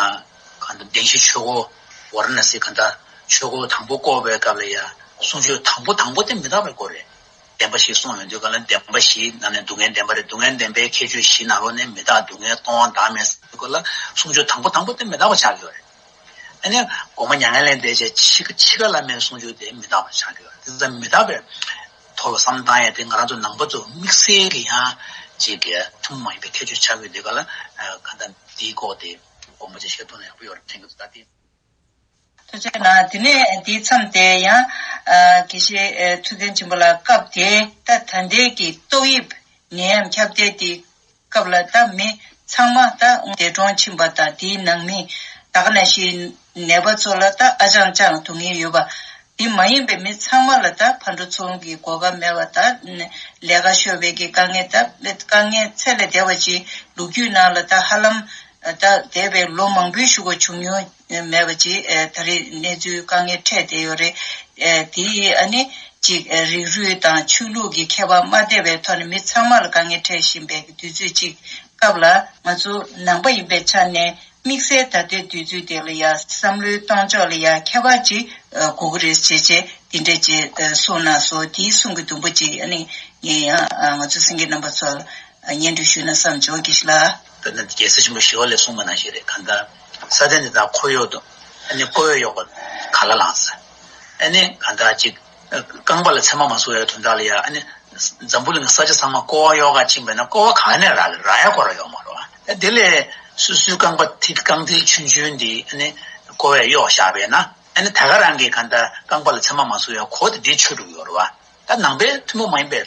གང་ལྟར་བདེན་བཞི་ཆོས་འཁོར་ཝཱ་ར་ཎ་སི་གང་ལྟར་ཆོས་འཁོར་དང་པོ་བསྐོར་བའི་སྐབས་ལ་ཡང་གསུང་ཆོས་དང་པོ་དང་པོ་དེ་མི་རྟག་པའི་སྐོར་རེད། བདེན་པ་བཞི་གསུངས་ཡོང་དུས་ག་ལ་བདེན་པ་བཞི་ནང་ནས་སྡུག་བསྔལ་བདེན་པ་རེད། སྡུག་བསྔལ་བདེན་པའི་ཁྱད་ཆོས་བཞི་ནང་ལོགས་ནས་མི་རྟག་སྡུག་བསྔལ་སྟོང་བ་བདག་མེད་ཟེར་དུས་ག་ལ་གསུང་ཆོས་དང་པོ་དང་པོ་དེ་མི་རྟག་པ་ཆགས་ཀྱི་ཡོད་རེད། ཨ་ནི་སྒོ་མ་མྱ་ངན་ལས་འདས་བྱས་འཆི་འཆི་ཁ་ལ་མེད་གསུང་ཆོས་དེ་མི་རྟག་པ་ཆགས་ཀྱི་ཡོད་རེད། དེ་ཙམ་མི་རྟག་པའི་ཐོག་ལ་བསམ་བློ་བཏང་ཡས་དེ་ང་རང་ཚོ་ནང་པ་ཚོ་དམིགས་བསལ་གྱི་ཡང་ཅིག་གི་ཐུན་མོང་མ་ཡིན་པའི་ཁྱད་ཆོས་ཆགས་ཀྱི་ཡོད་དུས་ག་ལ་ག་ད་འདིའི་སྐོར་དེ་དགོངས་པ་ཅིག་བཞེས་ཐུབ་ན་ཡག་པོ་ཡོད་རེད་དྲན་གྱི་འདུག་ད་དེ། ཐུགས་རྗེ་གནང་། དེ་ནས་འདིའི་མཚམས་དེ་ཡང་ཨ་དགེ་བཤེས་ཨ་ཐུབ་བསྟན་ཆེན་པོ་ལགས་སྐབས་དེ་ད་ད་ལྟའི་གི་ཏོག་དབྱིབས་ནད་ཡམས་ཁྱབ་གདལ་དེ་སྐབས་ལ་ད་མི་ཚང་མ་ད་འདས་གྲོངས་ཕྱིན་པ་དང་དེའི་ནང་མི་ད་ག་ནང་བཞིན་ནད་པ་ཚོ་ལ་ད་ཨ་ཅང་ཅང་སྡུག་བསྔལ་ཡོད་པ། དེ་མ་ཡིན་པའི་མི་ཚང་མ་ལ་ད་ཕར་འགྲོ་ཚུར་འོང་གི་གོ་སྐབས་མེད་པ་དང་ལས་ཀ་ཤོར་བའི་གི་དཀའ་ངལ་ད་དཀའ་ངལ་ཚད་ལས་འདས་པ་ཅིག་ལོ་རྒྱུས་ནང་ལ་ད་ཧ་ལམ་ད་འདས་པའི་ལོ་མང་པོའི་གཞུག་གུ་བྱུང་མྱོང་མེད་པ་ཅིག་ཨེ་ད་རེས་གནས་ཚུལ་དཀའ་ངལ་འཕྲད་བསྡད་ཡོད་རེད། ཨེ་དེ་ཡིས་ཨ་ནི་ཅིག་ཨེ་རིགས་རུས་དང་ཆོས་ལུགས་ཀྱི་ཁྱད་པར་མ་བསྡད་པའི་ཐོག་ནས་མི་ཚང་མ་ལ་དཀའ་ངལ་འཕྲད་བཞིན་པའི་གི་དུས་ཚོད་ཅིག་སྐབས་ལ་ང་ཚོ་ནང་པ་ཡིན་པའི་ཆ་ནས་དམིགས་བསལ་ད་ལྟའི་དུས་ཚོད་དེ་ལ་ཡང་བསམ་བློའི་གཏོང་ཕྱོགས་ལ་ཡང་ཁྱད་པར་ཅིག་ཨེ་དགོས་ཀྱི་རེད་ཅེས་བྱས་དེ་འདྲས་ཅིག་ཨེ་གསུངས་གནང་སོང་། དེའི་གསུང་གི་དུམ་བུ་ཅིག་ཨ་ནི་ངས་ཡང་ཨ་ང་ཚོ་སེང་གེ་རྣམ་པ་ཚོར་སྙན་སྒྲོན་ཞུས་ན་བསམ་བྱུང་། དགེ་བཤེས་ལགས། དཔེར་ན་རྒྱལ་སྲས་ཆེན་པོ་ཞི་བ་ལྷས་གསུངས་པ་ནང་བཞིན་རེད། གང་ལྟར་ས་སྟེང་འདི་དག་འཁོར་གཡོག་ཏུ་ཨ་ནི་བསྐོར་བས་གཡོག་པ་ག་ལ་ལང་ཟེར། ཨ་ནི་གང་ལྟར་ཅིག་རྐང་པ་ལ་ཚེར་མ་མ་ཟུག་ཡའི་དོན་དག་ལ་ཡ་ཨ་ནི་འཛམ་བུ་གླིང་གི་ས་ཆ་ཚང་མ་བསྐོར་བ་གཡོག་ག་ཕྱིན་པས་ན་བསྐོར་བ་གང་ནས་རག་གི་རག་ཡ་ཁོ་ར་ཡོད་མ་རེད་བ། དེ་ལས་སོ་སོའི་རྐང་པ་ཐིག་རྐང་མཐིལ་ཆུན་ཆུན་འདི་ཨ་ནི་བསྐོར་བས་གཡོག་བཞག་པས་ན་ཨ་ནི་ད་ག་རང་གི་གང་ལྟར་རྐང་པ་ལ་ཚེར་མ་མ་ཟུག་ཡ་གོ་དེ་འདི་ཆོད་འགྲོ་གི་ཡོད་རེད་བ། ད་ནང་པའི་ཐུན་མོང་མ་ཡིན་པའི་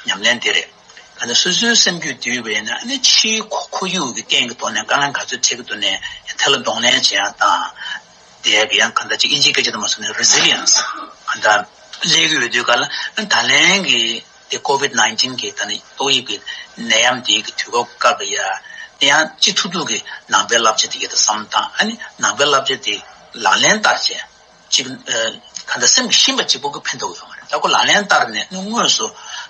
ཉམས་ལེན་དེ་རེད། གང་ལྟར་སོ་སོའི་སེམས་རྒྱུད་འདུལ་བས་ན་ཨ་ནི་ཕྱིའི་ཁོར་ཁོར་ཡུག་གི་རྐྱེན་གྱི་ཐོག་ནས་དཀའ་ངལ་ག་ཚོད་འཕྲད་ཀྱི་འདུག་ནས་དེ་ལ་གདོང་ལེན་བྱེད་ཡག་དང་། དེ་ཡག་གི་ཡང་གང་ལྟར་ཅིག་དབྱིན་ཇིའི་སྐད་ཆ་དུ་མ་སོང་ནས་རི་ཟི་ལི་ཡན་སི་གང་ལྟར་སླེབས་ཀྱི་ཡོད་དུས་ག་ལ་ད་ལན་གྱི་དེ་ཀོ་བིད་ནའིན་ཊིན་གྱི་ད་ནི་ཏོག་དབྱིབས་ཀྱི་ནད་ཡམས་དེའི་གི་དུས་སྐབས་སྐབས་ལ་ཡ་དེ་ཡང་ཅི་ཐུབ་ཐུབ་ཀྱི་ནང་པའི་བསླབ་བྱ་དེ་གའི་ད་བསམ་བཏང་ཨ་ནི་ནང་པའི་བསླབ་བྱ་དེ་ལག་ལེན་བསྟར་བྱས། གཅིག་ཨ་གང་ལྟར་སེམས་ཀྱི་ཤེས་པ་གཅིག་པོ་གིས་ཕན་ཐོགས་ཡོད་མ་རེད། ད་ཁོ་ལག་ལེན་བསྟར་ནས་ནི་དངོས་སུ་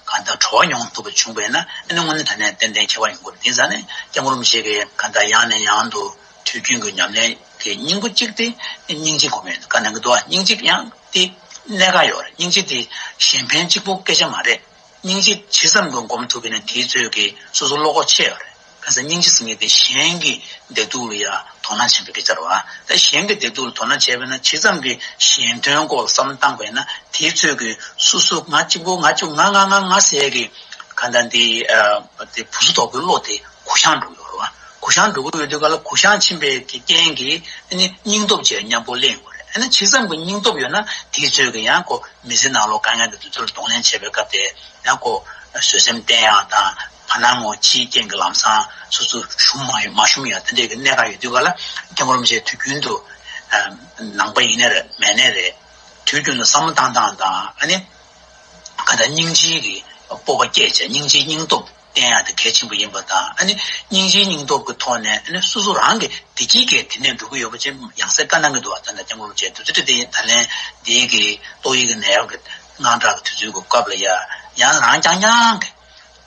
གང་ལྟར་གྲོགས་མྱོང་ཐུབ་པ་བྱུང་བས་ན་ཨ་ནི་དངོས་གནས་དྲང་གནས་ཏན་ཏན་ཁྱད་པར་ཡོང་གི་རེད། དེ་ཙང་ནས་སྐྱབས་མགོན་རིན་པོ་ཆེ་གིས་གང་ལྟར་ཡང་ནས་ཡང་དུ་དུས་རྒྱུན་གྱི་ཉམས་ལེན་གྱི་སྙིང་པོ་གཅིག་དེ་སྙིང་རྗེ་དགོས་མེད་ག་ནང་གི་འདུག་སྙིང་རྗེ་ཡང་དེ་གནད་འགག་ཡོད་རེད། སྙིང་རྗེ་དེ་གཞན་ཕན་གཅིག་པོ་སྐད་ཆ་མ་རེད། སྙིང་རྗེ་ཇི་ཙམ་གྱིས་སྒོམ་ཐུབ་པ་ཡིན་ན་དེའི་ཚོད་ཀྱིས་སོ་སོ་བློ་ཁོག་ཆེ་བ་རེད། གང་ཟེར་སྙིང་རྗེ་ཟེར་མཁན་དེ་གཞན་གྱི་བདེ་སྡུག་ལ་ཡང་དོ་སྣང་བྱེད་པའི་སྐད་ཆ་རེད་བ། ད་གཞན་གྱི་བདེ་སྡུག་ལ་དོ་སྣང་བྱས་པ་ཡིན་ན་ཇི་ཙམ་གྱིས་གཞན་དོན་སྐོར་ལ་བསམ་བློ་བཏང་པ་ཡིན་ན་དེའི་ཚོད་ཀྱིས་སོ་སོ་ང་གཅིག་པོ་ང་གཅིག་ང་ང་ང་ང་ཟེར་གྱི་གང་ལྟར་འདི་ཨ་དེ་བུ་སུ་དོག་པོའི་བློ་དེ་གུ་བཤངས་འགྲོ་གི་ཡོད་རེད་བ། གུ་བཤངས་འགྲོ་གི་ཡོད་དུས་ག་ལ་གུ་བཤངས་ཕྱིན་པའི་གི་རྐྱེན་གྱིས་ཨ་ནི་སྙིང་སྟོབས་བཅས་མཉམ་པོ་གླེང་དགོས་རེད། ཨ་ནི་ཇི་ཙམ་གྱི་སྙིང་སྟོབས་ཡོད་ན་དེའི་ཚོད་ཀྱིས་ཡང་ཁོ་མི་ཚེ་ནང་ལོགས་དཀའ་ངལ་དེ་ཚོ་ཚུར་གདོང་ལེན་བྱེད་པའི་སྐབས་དེ་ཡང་ཁོ་བཟོད་སེམས་བརྟན་ཡག་དང་བར་སྣང་ངོ་ཅིའི་རྐྱེན་གྱིས་ལམ་སང་སོ་སོ་ཞུམ་མ་ཡོང་མ་ཞུམ་ཡག་དེ་འདྲས་ཀྱི་གནད་འགག་ཡོད་དུས་ག་ལ་སྐྱབས་མགོན་རིན་པོ་ཆེ་དུས་རྒྱུན་དུ་ནང་པ་ཡིན་ནའི་རེད་མེད་ནའི་རེད། དུས་རྒྱུན་དུ་བསམ་བློ་བཏང་སྟངས་དང་ཨ་ནི་ག་ད་སྙིང་རྗེའི་གི་སྤོབས་པ་སྐྱེད་བྱས་སྙིང་རྗེའི་སྙིང་སྟོབས་བསྟན་ཡག་དེ་གལ་ཆེན་པོ་ཡིན་པ་དང་ཨ་ནི་སྙིང་རྗེའི་སྙིང་སྟོབས་ཀྱི་ཐོག་ནས་ཨ་ནི་སོ་སོ་རང་གི་བདེ་སྐྱིད་ཀྱི་དེ་ནས་འགྲོ་གི་ཡོད་པ་ཅིག་ཡང་སེ་བཀའ་གནང་གི་འདུག་ད་ལྟ་སྐྱབས་མགོན་རིན་པོ་ཆེ་དུས་ཚོད་དེ་ད་ལན་འདིའི་གི་ཏོག་དབྱིབས་ཀྱི་ནད་ཡམས་ཀྱི་དངངས་སྐྲག་གི་དུས་ཚོད་ཀྱི་སྐབས་ལ་ཡ་ཡང་རང་རྐྱང་རྐྱང་གི་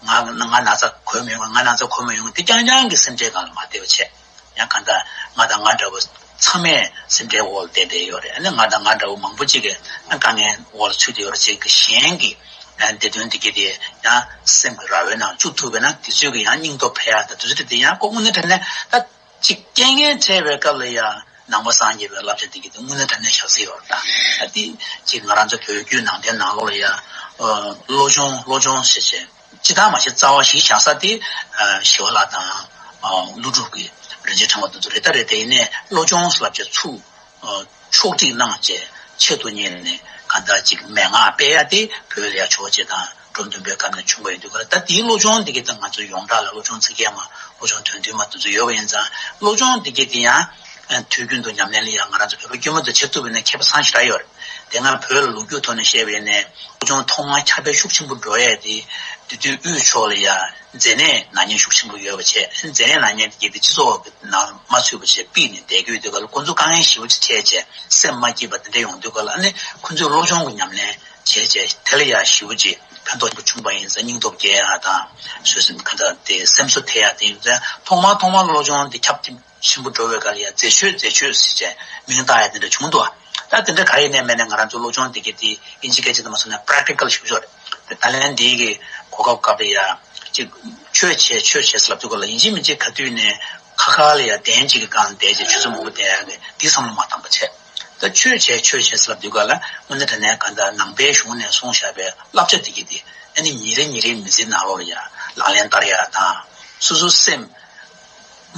ང་ང་ན་ཚ་འགོས་མི་ཡོང་ང་ན་ཚ་འགོས་མི་ཡོང་དེ་རྐྱང་རྐྱང་གི་སེམས་ཁྲལ་སྒང་ལ་མ་བསྡད་པ་བྱས། ཡང་གང་ལྟར་ང་དང་ང་འདྲ་བོ་ཚང་མས་སེམས་ཁྲལ་འོག་ལ་བསྡད་བསྡད་ཡོད་རེད། ཨ་ནི་ང་དང་ང་འདྲ་བོ་མང་པོ་ཅིག་གིས་དཀའ་ངལ་འོག་ལ་ཚུད་བསྡད་ཡོད་རེད། ཅིག་གི་གཞན་གྱི་བདེ་དོན་འདི་གས་དེ་ཡང་སེམས་ཀྱི་ར་བའི་ནང་བཅུག་ཐུབ་པས་ན་དེ་ཚོས་ཀྱི་ཡང་སྙིང་སྟོབས་འཕེལ་ཡག་དང་དེ་ཚོ་དེ་ཡང་ཁོ་དངོས་གནས་དྲང་གནས་ད་ཅིག་རྐྱེན་ངན་འཕྲད་པའི་སྐབས་ལ་ཡང་ནང་པ་སངས་རྒྱས་པའི་བསླབ་བྱ་འདི་གས་དེ་དངོས་གནས་དྲང་གནས་ཞབས་སེ་ཡོད་རེད། ད་ཨ་དེ་ཅིག་ང་རང་ཚོ་བོད་བརྒྱུད་ནང་བསྟན་ནང་ལོགས་ལ་ཡང་བློ་སྦྱོང་བློ་སྦྱོང་ཞེས་བྱས། སྤྱིར་བཏང་མ་གཞི་རྩ་བ་གཞི་བཞག་ས་དེ་ཨ་ཞི་བ་ལྷ་དང་ཨ་ཀླུ་སྒྲུབ་ཀྱི་རིན་ཆེན་ཕྲེང་བ་དེ་ཚོ་རེད། ད་རེད་དེ་ཡིན་ནའི་བློ་སྦྱོང་ཟེར་ལབ་བྱས་ཚུར་ཨ་ཕྱོགས་སྒྲིག་གནང་བྱས་ཆེད་དུ་གཉེར་ནས་གང་ལྟར་ཅིག་མན་ངག་སྤེལ་ཡ་དེ་བོད་ལ་ཡ་ཇོ་བོ་རྗེ་དང་འབྲོམ་སྟོན་པའི་སྐབས་ནས་བྱུང་བ་ཡིན་དུས་ག་ལ་ད་དེའི་བློ་སྦྱོང་དེ་གས་ད་ང་ཚོ་ཡོངས་གྲགས་ལ་བློ་སྦྱོང་ཚིག་བརྒྱད་མ་བློ་སྦྱོང་དོན་བདུན་མ་དེ་ཚོ་ཡོད་པ་ཡིན་ཙང་བློ་སྦྱོང་དེ་གས་དེ་ཡང་དུས་རྒྱུན་དུ་ཉམས་ལེན་ལ་ཡ་ང་རང་ཚོ་བོད་པ་དཀྱུས་མ་དེ་བྱེད་ཐུབ་པ་ཡིན་ན་ཁེ་ཕན་ཚང་ཞེ་དྲག་ཡོད་རེད། དེ་སྔ་བོད་ལ་ལོ་རྒྱུས་ཐོག་ནས་བཤད་པ་ཡིན་ནའི་བློ་སྦྱོང་ཐོག་མར་ཁྱབ་སྤེལ་ཤུགས་ཆེན་པོ་འགྲོ་ཡས་དེ་ དེ་དུས་དབུས་ཕྱོགས་ལ་ཡང་མཛེ་ནད་ནད་ངན་ཤུགས་ཆེན་པོ་ཡོད་པ་བྱས། མཛེ་ནད་ནད་ངན་དེ་གྱིས་དེ་སྤྱི་ཚོགས་ཀྱི་ནང་མ་ཚུད་པ་བྱས་ཕུད་ནས་བསྡད་ཀྱི་ཡོད་དུས་ག་ལ། ཁོ་ཚོ་དཀའ་ངལ་ཞེ་པོ་ཅིག་འཕྲད་བྱས། སེམས་མ་སྐྱིད་པ་དེ་འདྲ་ཡོང་དུས་ག་ལ། ཨ་ནི་ཁོ་ཚོས་སློབ་སྦྱོང་གི་ཉམས་ལེན་བྱས་བྱས། དེ་ལ་ཡང་ཞེ་པོ་ཅིག་ཕན་ཐོགས་ཆེན་པོ་བྱུང་པ་ཡིན་ཙང་། སྙིང་སྟོབས་རྒྱས་ཡག་དང་། བཟོད་སེམས་ག་འདྲ་དེ་སེམས་གསོ་ཐེབས་ཡག་དེ་ཡིན་ཙང་། ཐོག་མར་ཐོག་མར་སློབ་སྦྱོང་དེ་ཁྱབ་ཆེན་པོ་འགྲོ་བའི་སྐབས་ལ་ཡང་མཛེས་ཆོས་མཛེས་ཆོས་ཟེར་བྱས་མིང་བཏགས་ཡ་དེ་འདྲ་བྱུང་འདུག། ད་དེ་འདྲ་ག་ཡིན་ནའི་མིན་ནའི་ང་རང་ཚོ་སློབ་སྦྱོང་དེ་གའི་དེ་ཨིན་ཇི་སྐད་ཆ་དུ་མ་སོང་ནའི་པ་རེག་ཊི་ཀལ་ཞིག་ཆོག་རེད། དེ་ད་ལན་འདི་གི་གོ་སྐབས་སྐབས་རེ་ཡ་ཅིག་ཆོས་བྱེད་ཆོས་བྱེད་ཟེར་ལབ་དུས་ག་ལ། ཡིན་གཅིག་མིན་གཅིག་ག་དུས་ནས་ཁ་ཁ་ལ་ཡ་གདན་གཅིག་གི་སྒང་བསྡད་བྱས་ཆུ་ཚོད་མང་པོ་བསྡད་ཡ་གི་དེ་བསམ་བློ་མ་བཏང་པ་བྱས། ད་ཆོས་བྱེད་ཆོས་བྱེད་ཟེར་ལབ་དུས་ག་ལ། དངོས་གནས་དྲང་གནས་ག་འདྲ་ནང་པའི་གཞུང་ནས་གསུངས་བཞག་པའི་བསླབ་བྱ་དེ་གའི་དེ་ཨ་ནི་ཉིན་རེ་ཉིན་རེའི་མི་ཚེའི་ནང་ལོགས་ལ་ཡ་ལག་ལེན་བསྟར་ཡ་དང་། སོ་སོའི་སེམས་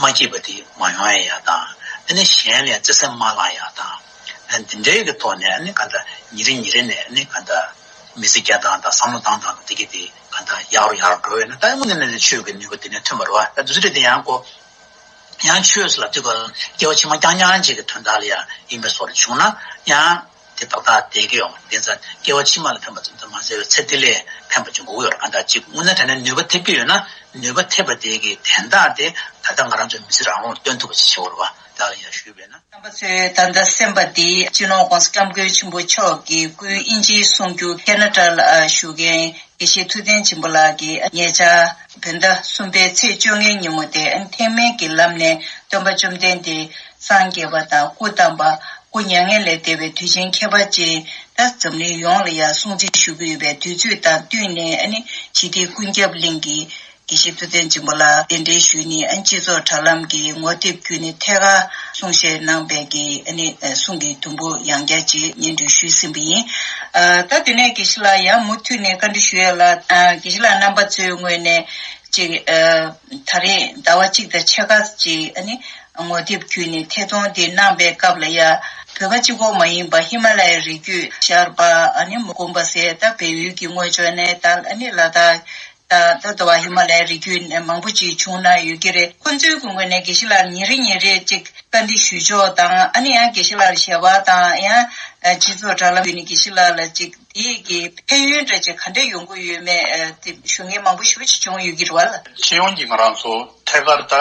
མ་སྐྱིད་པ་དེ་མ་ཡོང་ཡ་ཡ་དང་། ཨ་ནི་གཞན་ལ་བརྩེ་སེམས་མ་བརླག་ཡ་དང་། ཨ་ནི་འདི་འདྲའི་གི་ཐོག་ནས་ཨ་ནི་ག་འདྲ་ཉིན་རེ་ཉིན་རེ་ནས་ཨ་ནི་ག་འདྲ་མི་ཚེ་སྐྱེལ་སྟངས་དང་བསམ་བློ་བཏང་སྟངས་དེ་གའི་དེ་ག་འདྲ་ཡག་རུ་ཡག་རུ་འགྲོ་བས་ན། ད་དངོས་གནས་ནས་ཆོས་ཀྱི་ནུས་པ་དེ་ནས་ཐོན་པ་རེད་བ། ད་དུས་ཚོད་དེ་ཡང་ཀོ། ཡང་ཆོས་ལ་དུས་གང་སྐྱེ་བ་ཕྱི་མ་རྐྱང་རྐྱང་ཅིག་གི་དོན་དག་ལ་ཡང་ཡིན་པའི་བཟོ་འདྲ་བྱུང་ན་ཡང་དེ་ཏག་ཏག་བསྡད་ཀྱི་ཡོད་མ་རེད། དེ་ཙང་སྐྱེ་བ་ཕྱི་མ་ལ་ཕན་པ་ཙམ་དུ་མ་ཟད་པའི་ཚེ་འདི་ལ་ཕན་པ་ཅིག་དགོས་ཀྱི་ཡོད་རེད། གང་ལྟར་ཅིག་དངོས་གནས་དྲང་གནས་ནུས་པ་ཐེབས་ཀྱི་ཡོད་ན། ནུས་པ་ཐེབས་པ་དེ་གི་དན་རྟགས་དེ་ད་ལྟ་ང་རང་ཚོའི་མི་ཚེ་རང་དབང་ལ་སྟོན་ཐུབ་པ་ཞིག་བྱེད་དགོས་རེད་བ། བདག་ལ་ཡང་ཞུས་པས་ན། རྣམ་པ་ཚོས་ད་ལྟ་གསན་པ་འདི་སྤྱི་ནོར་༸གོང་ས་༸སྐྱབས་མགོན་ཆེན་པོ་མཆོག་གིས་སྐུའི་དབྱིན་ཇིའི་གསུང་སྒྱུར་ཁེ་ན་ཌ་ལ་བཞུགས་མཁན་དགེ་བཤེས་ཐུབ་བསྟན་སྦྱིན་པ་ལགས་ཀྱིས་ཉེ་ཆར་བོད་ཟླ་གསུམ་པའི་ཚེས་བཅོ་ལྔའི་ཉིན་མོ་དེ་ཐེག་དམན་གྱི་ལམ་ནས་སྟོན་པ་བཅོམ་ལྡན་འདས་སངས་རྒྱས་པ་དང་སྐུ་བལྟམས་པ། སྐུ་མྱ་ངན་ལས་འདས་པའི་དུས་ཆེན་ཁྱད་པར་ཅན། ད་འཛམ་གླིང་ཡོངས་ལ་ཡང་སྲུང་བརྩི་ཞུ་གི་ཡོད་པའི་དུས་ཚོད་དང་བསྟུན་ནས། ཨ་ནི་ཞི་བདེ་ཀུན་ཁྱབ་གླིང་གི་དགེ་བཤེས་ཐུབ་བསྟན་སྦྱིན་པ་ལགས་གདན་འདྲེན་ཞུས་ནས། ཨ་ནི་སྤྱི་ཚོགས་དྲ་ལམ་གྱི་ངོ་དེབ་བརྒྱུད་ནས་ཐད་ཀར་གསུང་བཤད་གནང་པའི་གི་ཨ་ནི་གསུང་གི་དུམ་བུ་ཡང་བསྐྱར་ཅིག་སྙན་སྒྲོན་ཞུས་ཟིན་པ་ཡིན། ཨ་ད་དེ་ནས་དགེ་བཤེས་ལགས་ཡང་མུ་མཐུད་ནས་བཀའ་འདྲི་ཞུ་ཡ་ལ། ཨ་དགེ་བཤེས་ལགས་རྣམ་པ་ཚོའི་ངོས་ནས་ཅིག་ཨ་ད་རེས་ཟླ་བ་གཅིག་དང་ཕྱེད་ཀ་ཅིག་ཨ་ནི་ངོ་དེབ་བརྒྱུད་ནས་ཐད་གཏོང་དེ་གནང་པའི་སྐབས་ལ། ཡ་བོད་པ་གཅིག་པོ་མ་ཡིན་པ་ཧི་མ་ལ་ཡའི་རི་རྒྱུད་ཤར་པ། ཨ་ནི་མུ་གུམ་པ་ཟེར། ད་བལ་ཡུལ་གྱི་ངོས་ཕྱོགས་ནས། ད་ཨ་ནི་ལ་དྭགས། ད་ད་ལྟ་བ་ཧི་མ་ལ་ཡའི་རི་རྒྱུད་ནས་མང་པོ་ཅིག་བྱུང་གནང་ཡོད་ཀྱི་རེད། ཁོང་ཚོའི་གི་ངོས་ནས་དགེ་བཤེས་ལགས་ཉིན་རེ་ཉིན་རེ་ཅིག་བཀའ་འདྲི་ཞུ་ཕྱོགས་དང་། ཨ་ནི་ཡང་དགེ་བཤེས་ལགས་ལ་ཞལ་པར་དང་། ཡང་སྤྱི་ཚོགས་དྲ་ལམ་བརྒྱུད་ནས་དགེ་བཤེས་ལགས་ལ་ཅིག་དེའི་གི་ཕན་ཡོན་འདྲ་ཅིག་ག་འདྲ་ཡོང་གི་ཡོད་མེད་དེ་ཞུ་མཁན་མང་པོ་ཞེ་པོ་ཅིག་བྱུང་ཡོད་ཀྱི་རེད་བ་ལ། སྤྱི་ཡོངས་ཀྱི་ང་རང་ཚོ་ཐད་ཀར་ད་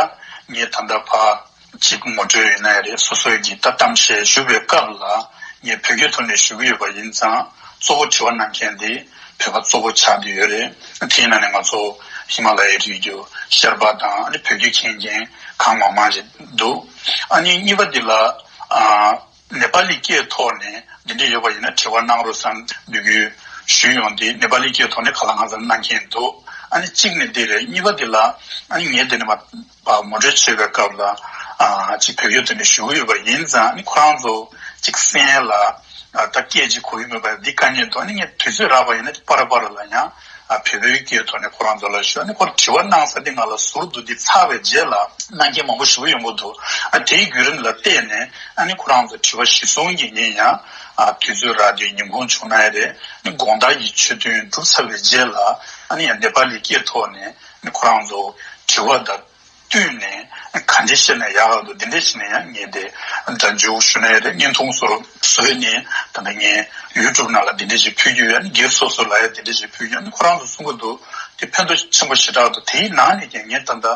ངས་ད་ལྟ་ཕར་ཅིག་ངོ་སྤྲོད་ཡིན་ན་རེད། སོ་སོའི་གི་ད་གཏམ་བཤད་ཞུ་བའི་སྐབས་ལ་ངས་བོད་སྐད་ཐོག་ནས་ཞུ་གི་ཡོད་པ་ཡིན་ཙང་། གཙོ་བོ་དྲི་བ་གནང་མཁན་དེ་བོད་པ་གཙོ་བོ་ཆགས་བསྡད་ཡོད་རེད། དེའི་ནང་ནས་ང་ཚོ་ཧི་མ་ལ་ཡའི་རི་རྒྱུད་ཤར་པ་དང་། ཨ་ནི་བོད་སྐད་མཁྱེན་མཁན་གང་མང་མང་ཞིག་འདུག། ཨ་ནི་གཉིས་པ་འདི་ལ་ཨ། ནེ་པ་ལི་སྐད་ཐོག་ནས་འདི་འདྲ་ཡོད་པ་ཡིན་ན་དྲི་བ་གནང་རོགས་བསམ་འབོད་སྐུལ་ཞུས་ཡོང་དུས། ནེ་པ་ལི་སྐད་ཐོག་ནས་གང་ལ་གང་འཚམ་གནང་མཁན་འདུག། ཨ་ནི་གཅིག་ནི་འདི་རེད། གཉིས་པ་འདི་ལ་ཨ་ནི་ངས་འདི་ནས་མར་ངོ་སྤྲོད་བྱེད་པའི་སྐབས་ལ་ཨ་ཅིག་བོད་སྐད་ཐོག་ནས་ཞུ་གི་ཡོད་པ་ཡིན་ཙང་། ཨ་ནི་ཁོ་རང་ཚོ་ཅིག་གསན་ལ་ཨ་ད་སྐད་ཅིག་གོ་གི་མེད་པ་འདི་དཀའ་ངལ་འདུག། ཨ་ནི་ངས་དུས་ཚོད་རག་པ་ཡིན་ན་ཅིག་པར་པར་ལ་ཡང་ཨ་བོད་པའི་སྐད་ཐོག་ནས་ཁོ་རང་ཚོ་ལ་ཞུ། ཨ་ནི་ཁོ་དྲི་བ་གནང་ས་འདི་ང་ལ་ཟུར་དུ་འདི་ཚར་བའི་རྗེས་ལ་གནང་མཁན་མང་པོ་ཞེ་པོ་ཡོང་གི་འདུག། ཨ་དེའི་བརྒྱུད་རིམ་ལ་བལྟས་ནས་ཨ་ནི་ཁོ་རང་ཚོ་དྲི་བ་གཞིར་བཟུང་གིས་ངས་ཡང་ཨ་དུས་ཚོད་རག་དུས་ཉིན་གུང་བྱུང་ན་ཡང་རེད། ཨ་ནི་དགོང་དག་གི་ཆོས་ཐུན་གྲུབ་ཚར་བའི་རྗེས་ལ་ཨ་ནི་ཡང་ནེ་པ་ལི་སྐད་ཐོག་ནས་ཨ་ནི་ཁོ་རང་ཚོ་དྲི་བ་དང་བསྟུན་ནས་ག་འདྲ་བཤད་ན་ཡག་ག་འདུག། འདི་འདྲ་བྱས་ན་ཡང་ངས་དེ་སྒྲ་འཇུག་ཞུ་ན་ཡང་རེད། བརྙན་ཐུང་བཟོ་བཟོས་ནས་ད་ལྟ་ངས་ཡུ་ཊུབ་ནང་ལ་འདི་འདྲ་ཞིག་ཕུལ་རྒྱུ་ཡོད། ཨ་ནི་སྒེར་སོ་སོ་ལ་ཡང་འདི་འདྲ་ཞིག་ཕུལ་རྒྱུ་ཡོད། ཨ་ནི་ཁོ་རང་ཚོ་གསུང་གི་འདུག། དེ་ཕན་ཐོགས་ཆེན་པོ་ཞེ་དྲག་འདུག། དེའི་ནང་ནས་ཀྱང་ངས་ད་ལྟ་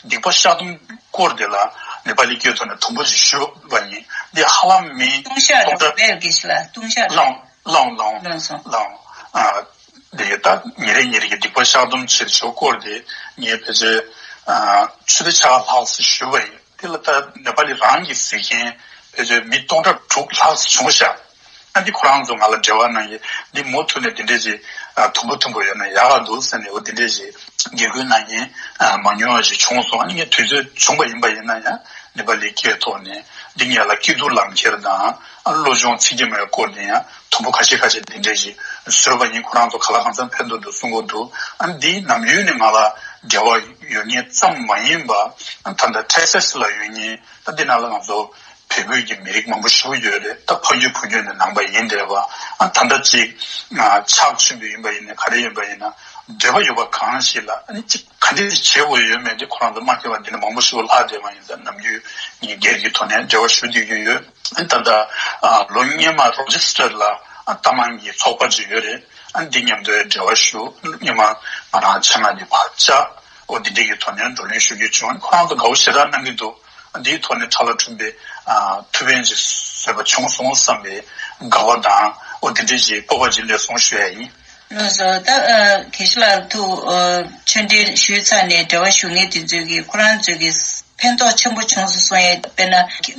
སྡིག་པ་བཤགས་སྡོམ་སྐོར་དེ་ལ་ནེ་པ་ལི་སྐད་ཐོག་ནས་དུམ་བུ་ཞིག་ཞུས་པ་ཡིན། འདི་ཧ་ལམ་མི་ལྟུང་བཤགས་སྟོང་ཕྲག་རེད་པས། དགེ་བཤེས་ལགས། ལྟུང་བཤགས་རེད། ལའང་ལའང་ལའང་ལའང་སོང་། ལའང་། ཨ། འདི་ད་ཉིན་རེ་ཉིན་རེ་གི་སྡིག་པ་བཤགས་སྡོམ་བྱེད་ཆོག་སྐོར་དེ་ངས་ཕལ་ཆེར་ཨ་ཆུ་ཚོད་ཕྱེད་ཀ་ལྷག་ཙམ་ཞུས་པ་ཡིན། དེ་ལ་ད་ནེ་པ་ལི་རང་གིས་གཟིགས་མཁན་ཕལ་ཆེར་མི་སྟོང་ཕྲག་དྲུག་ལྷག་ཙམ་བྱུང་ཤག། ཨ་འདི་ཁོ་རང་ཚོ་ང་ལ་འབྲེལ་བ་གནང་གི། འདི་མུ་མཐུད་ནས་འདི་འདྲས་ཅིག་ཨ་དུམ་བུ་དུམ་བུ་ཡོད་ན་ཡག་ག་འདུག་ཟེར་ནས། འོ་འདི་འདྲས་ཅིག་འགན་ཁུར་གནང་མཁན་ཨ་མང་ཉུང་བ་ཞིག་བྱུང་སོང་། ཨ་ནི་ངས་དུས་ཚོད་བྱུང་བ་ཡིན་པ་ཡིན་ན་ཡང་ནེ་པ་ལི་སྐད་ཐོག་ནས་འདི་ངེད་ལ་སྐྱིད་སྡུག་ལམ་ཁྱེར་དང་། ཨ་སློབ་སྦྱོང་ཚིག་གི་མའི་སྐོར་ནས་ཡང་དུམ་བུ་ཁ་ཤས་ཁ་ཤས་འདི་འདྲས་ཞིག་བཟོས་པ་ཡིན། ཁོ་རང་ཚོ་ག་ལ་གང་འཚམ་ཕན་ཐོགས་འདུག་གསུང་གི་འདུག། ཨ་འདི་ནམ་ཡུལ་ནས་ང་ལ་འབྲེལ་བ་ཡོད་མཁན་ཙམ་མ་ཡིན་པ། ཨ་ད་ལྟ་ཊེག་སཱས་ལ་ཡོད་མཁན་ད་འདི་ནང་ལ་ང་ཚོ་བལ་པོའི་གི་མི་རིགས་མང་པོ་ཞིག་ཡོད་རེད། ད་ཕ་རྒྱུད་བུ་རྒྱུད་ནས་ནང་པ་ཡིན་བསྡད་པ། ཨ་ད་ལྟ་ཅིག་ཕྱག་མཆོད་འབུལ་ཡིན་པ་ཡིན་ན། ག་རེ་ཡིན་པ་ཡིན་ན་འདོད་པ་ཡོད་པ་གང་ཞིག་ལ་ཨ་ནི་ཅིག་ག་འདྲས་བྱེད་དགོས་ཡོད་མེད་དེ་ཁོ་རང་ཚོ་མ་མཁྱེན་པ་འདི་ནས་མང་པོ་ཞིག་ལྷག་བསྡད་པ་ཡིན་ཙང་། ནམ་རྒྱུན་ངས་སྒེར་གྱི་ཐོག་ནས་འབྲེལ་བ་ཞུ་བསྡད་ཀྱི་ཡོད། ཨ་ནི་ད་ལྟ་ལོ་སྔོན་མ་རོ་ཅེ་སི་ཊར་ལ་ཨ་ལྟ་མང་གི་ཚོགས་པ་ཅིག་ཡོད་རེད། ཨ་འདི་མཉམ་དུ་འབྲེལ་བ་ཞུ། སྔོན་མ་ང་རང་ཆ་ང་ནས་ཕར་བཅར། འོ་འདི་འདྲའི་གི་ཐོག་ནས་བགྲོ་གླེང་ཞུ་རྒྱུ་བྱུང་། ཁོ་རང་ཚོ་དགའ་པོ་ཞེ་དྲག་གནང་གི་འདུག་འདིའི་ཐོག་ནས་ཁྲ་ལ་ཁྲུམ་པའི་ཨ་ཐུགས་ཕན་ཅིག་གསོས་པ་བྱུང་སོང་བསམ་པའི་དགའ་བ་དང་། འོ་འདི་འདྲའི་ཅིག་སྤོབས་པ་ཅིག་སླེབས་སོང་ཞུ་ཡ་ཡིན། ལགས་སོ། ད་ཨ་དགེ་བཤེས་ལགས་ཐུགས་ཨ་ཆོས་འབྲེལ་ཞུས་ཚར་ནས་འབྲེལ་བ་ཞུ་མཁན་དེ་ཚོས་ཀྱིས་ཁོ་རང་ཚོས་ཀྱིས་ཕན་ཐོགས་ཆེན་པོ་བྱུང་སོང་གསུང་ཡས། དཔེར་ན་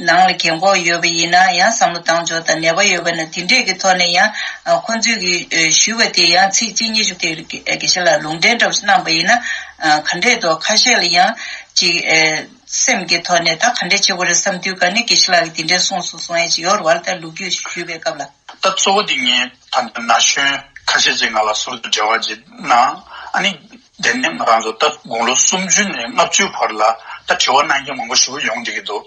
ནང་ལ་རྒན་གོག་ཡོད་པ་ཡིན་ན་ཡང་བསམ་བློ་བཏང་ཕྱོགས་དང་ནད་པ་ཡོད་པ་ན་དེ་འདྲས་ཀྱི་ཐོག་ནས་ཡང་ཨ་ཁོང་ཚོས་ཀྱིས་ཨ་ཞུས་པ་དེ་ཡང་ཚིག་གཅིག་གཉིས་ཤིག་དེ་དགེ་བཤེས་ལགས་ལུང་འདྲེན་འདྲ་པོ་ཞིག་གནང་པ་ཡིན་ན་ཨ་ག་འདྲས་འདུག་ཁ་ཤས་ལ་ཡང་ཅིག་ཨ་སེམས་ཀྱི་ཐོག་ནས་ད་ག་འདྲས་བྱེད་དགོས་རེད་བསམ་དུས་ག་ནས་དགེ་བཤེས་ལགས་ཀྱིས་དེ་འདྲས་གསུངས་སོང་གསུང་ཡས་ཅིག་ཡོད་རེད་བ། ད་ལོ་རྒྱུས་ཞུས་པའི་སྐབས་ལ། ད་གཙོ་བོ་དེ་ངས་ད་ལྟ་ན་གཞོན་ཁ་ཤས་ཅིག་ང་ལ་ཟུར་དུ་འབྲེལ་བ་ཅིག་གནང་། ཨ་ནི་དེ་ནས་ང་རང་ཚོ་ད་དགུང་ལོ་སུམ་ཅུ་ནས་ལྔ་བཅུ་བར་ལ་ད་དྲི་བ་གནང་མཁན་མང་པོ་ཞེ་པོ་ཡོང་བསྡད་ཀྱི་འདུག་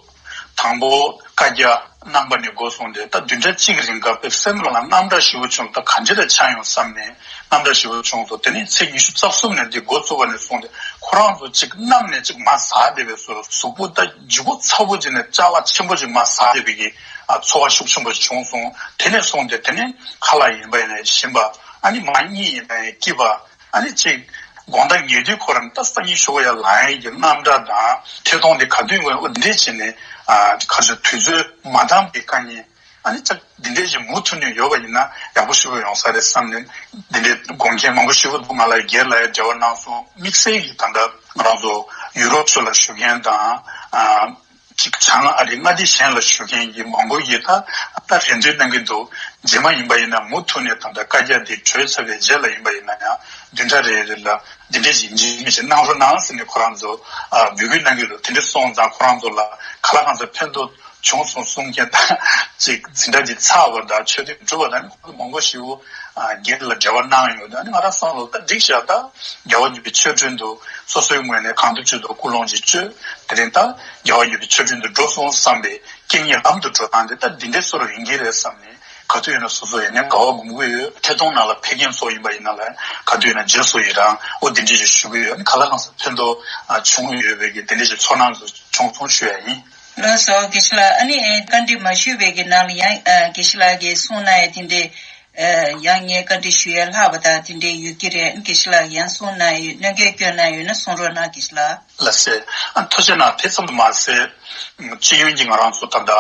དང་པོ་བཀའ་རྒྱ་གནང་པ་ནས་འགོ་བཟུང་སྟེ་ད་བདུན་ཕྲག་གཅིག་གི་རིང་ག་དཔེ་སེམས་ལ་དངངས་སྐྲག་ཞེ་པོ་བྱུང་། ད་ག་འདྲ་ཆགས་ཡོང་བསམ་ནས་དངངས་སྐྲག་ཞེ་པོ་བྱུང་འདུག་དེ་ནས་ཚེས་ཉི་ཤུ་རྩ་གསུམ་ནས་འདི་འགོ་བཙུགས་པ་ནས་བཟུང་སྟེ་ཁོ་རང་ཚོ་ཅིག་གནམ་ནས་ཅིག་མར་ཟག་བསྡད་པའི་བཟོ་འདྲ། གཟུགས་པོ་ད་ལྗིད་ཁོག་ཚ་པོ་ཅིག་ནས་ཅ་ལག་ཆེན་པོ་ཅིག་མར་ཟག་བསྡད་པའི་གི་ཨ་ཚོར་བ་ཤུགས་ཆེན་པོ་བྱུང་སོང་། དེ་ནས་བཟུང་སྟེ་དེ་ནས་ཁ་ལག་ཡིན་པ་ཡིན་ན་ཞིམ་པ། ཨ་ནི་མ་གཉིད་ཡིན་ན་སྐྱིད་པ། ཨ་ནི་ཅིག་དགོང་དག་ཉལ་དུས་ཁོ་རང་ད་སང་ཉིན་ཞོགས་ཡར་ལངས་ཡས་ཀྱི་རྣམ་གྲངས་དང་ཐད་གཏོང་དེ་ག་དུས་ཡིན་པ་འདི་བྱས་ནས་ཨ་ག་ཚོད་དུས་ཚོད་མ་འདང་པའི་དཀའ་ངལ། ཨ་ནི་ཅག་འདི་འདྲས་ཅིག་མུ་མཐུད་ནས་ཡོད་པ་ཡིན་ན་ཡག་པོ་ཞེ་པོ་ཡོང་ས་རེད་བསམ་ནས་འདི་འདྲས་དགོངས་མཁན་མང་པོ་ཞེ་པོ་འདུག་ང་ལ་སྒེར་ལ་ཡང་འབྲེལ་བ་གནང་སོང་། དམིགས་བསལ་གྱིས་ད་ལྟ་ང་རང་ཚོ་ཡུ་རོབ་ཕྱོགས་ལ་བཞུགས་མཁན་དང་ཨ་ཅིག་བྱང་ཨ་རི་མངའ་སྡེ་གཞན་ལ་བཞུགས་མཁན་གྱི་མང་པོ་ཡིས་ད་ད་རེ་འདུན་གནང་གི་འདུག་རྗེས་མ་ཡིན་པ་ཡིན་ན་མུ་མཐུད་ནས་ད་ལྟ་བཀའ་རྒྱ་འདི་གྲོལ་ཚར་བའི་རྗེས་ལ་ཡིན་པ་ཡིན་ན་ཡང་བདུན་ཕྲག་རེ་རེ་ལ་འདི་འདྲས་ཅིག་འཇིགས་མི་ཞིག་གནང་རོགས་གནང་ཟེར་ནས་ཁོ་རང་ཚོ་ཨ་འབོད་སྐུལ་གནང་གི་འདུག་དེ་འདྲས་སོང་ཙང་ཁོ་རང་ཚོ་ལ་ག་ལ་གང་འཚམ་ཕན་ཐོགས་བྱུང་སོང་གསུང་མཁན་དང་ཅིག་འཛིན་གྲྭ་ཅིག་ཚར་བ་དང་ཆོས་དད་གྲུབ་པ་དང་ཁོང་ཚོ་མང་པོ་ཞིག་སྒེར་ལ་འབྲེལ་བ་གནང་ཡོད། ད་ནི་ང་རང་བསམ་བློ་ད་འགྲིག་ཤག་ད་རྒྱལ་བ་ཡུ་པའི་ཆོས་སྒྲོན་དུ་སོ་སོའི་ངོས་ནས་གང་ཐུབ་ཅི་ཐུབ་སྐུལ་སློང་ཅིག་བྱོས། དེ་རིང་ད་རྒྱལ་བ་ཡུ་པའི་ཆོས་སྒྲོན་དུ་འགྲོ་སོང་བསམ་པའི་རྐྱེན་ངན་ལམ་དུ་འགྲོ་སྟངས་དེ་ད་འདི་འདྲའི་བཟོ་འདྲ་ཡིན་གྱི་རེད་བསམ་ནས་ག་དུས་ཡིན་ན་སོ་སོ་ཡིན་ན་དགའ་བ་སྒོམ་གྱི་ཡོད། ཐད་གཏོང་ནང་ལ་ཕེབས་མཁན་ཚོ་ཡིན་པ་ཡིན་ན་ལ་ག་དུས་ཡིན་ན་རྗེས་སུ་ཡི་རང་འོ་འདི་འདྲའི་ཞུ་གི་ཡོད། ནི་ག་ལ་གང་ས་ཕན་ཐོགས་བྱུང་ཡོད་པའི་གི་འདི་འདྲའི་ཚོར་སྣང་ཚོ་བྱུང་སོང་ཞུ་ཡ་ཡིན། ལགས་སོ་དགེ་བཤེས་ལགས། ཨ་ནི་ཨེ་བཀའ་འདྲི་མ་ཞུས་པའི་གི་ནང་ལ་ཡང་ཨ་དགེ་བཤེས་ལགས་ཀྱིས་གསུངས་གནང་ཡ་དེ་འདྲས་ཨ་ཡང་ངས་བཀའ་འདྲི་ཞུ་ཡ་ལྷག་པ་དང་དེ་འདྲས་ཡོད་ཀྱི་རེད། ཨ་ནི་དགེ་བཤེས་ལགས་ཀྱིས་ཡང་གསུངས་གནང་ཡ་ཡོད། གནོད་སྐྱེལ་སྐྱོན་གནང་ཡ་ཡོད་ན་གསུང་རོགས་གནང་དགེ་བཤེས་ལགས། ལགས་སེ། ཨ་ཐུགས་རྗེ་གནང་། དེ་ཙམ་དུ་མ་ཟད་སྤྱི་ཡོངས་ཀྱི་ང་རང་ཚོ་ད་ལྟ་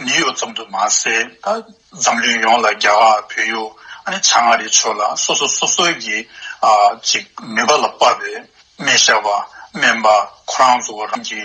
ནིའུ་ཡོག་ཙམ་དུ་མ་ཟད་ད་འཛམ་གླིང་ཡོངས་ལ་རྒྱ་གར་བོད་ཡུལ་ཨ་ནི་བྱང་ཨ་རིའི་ཕྱོགས་ལ་སོ་སོ་སོ་སོའི་གི་ཨ་ཅིག་ནུས་པ་ལ་དཔག་པའི་སྨན་ཞབས་པ་སྨན་པ་ཁོ་རང་ཚོ་རང་གི་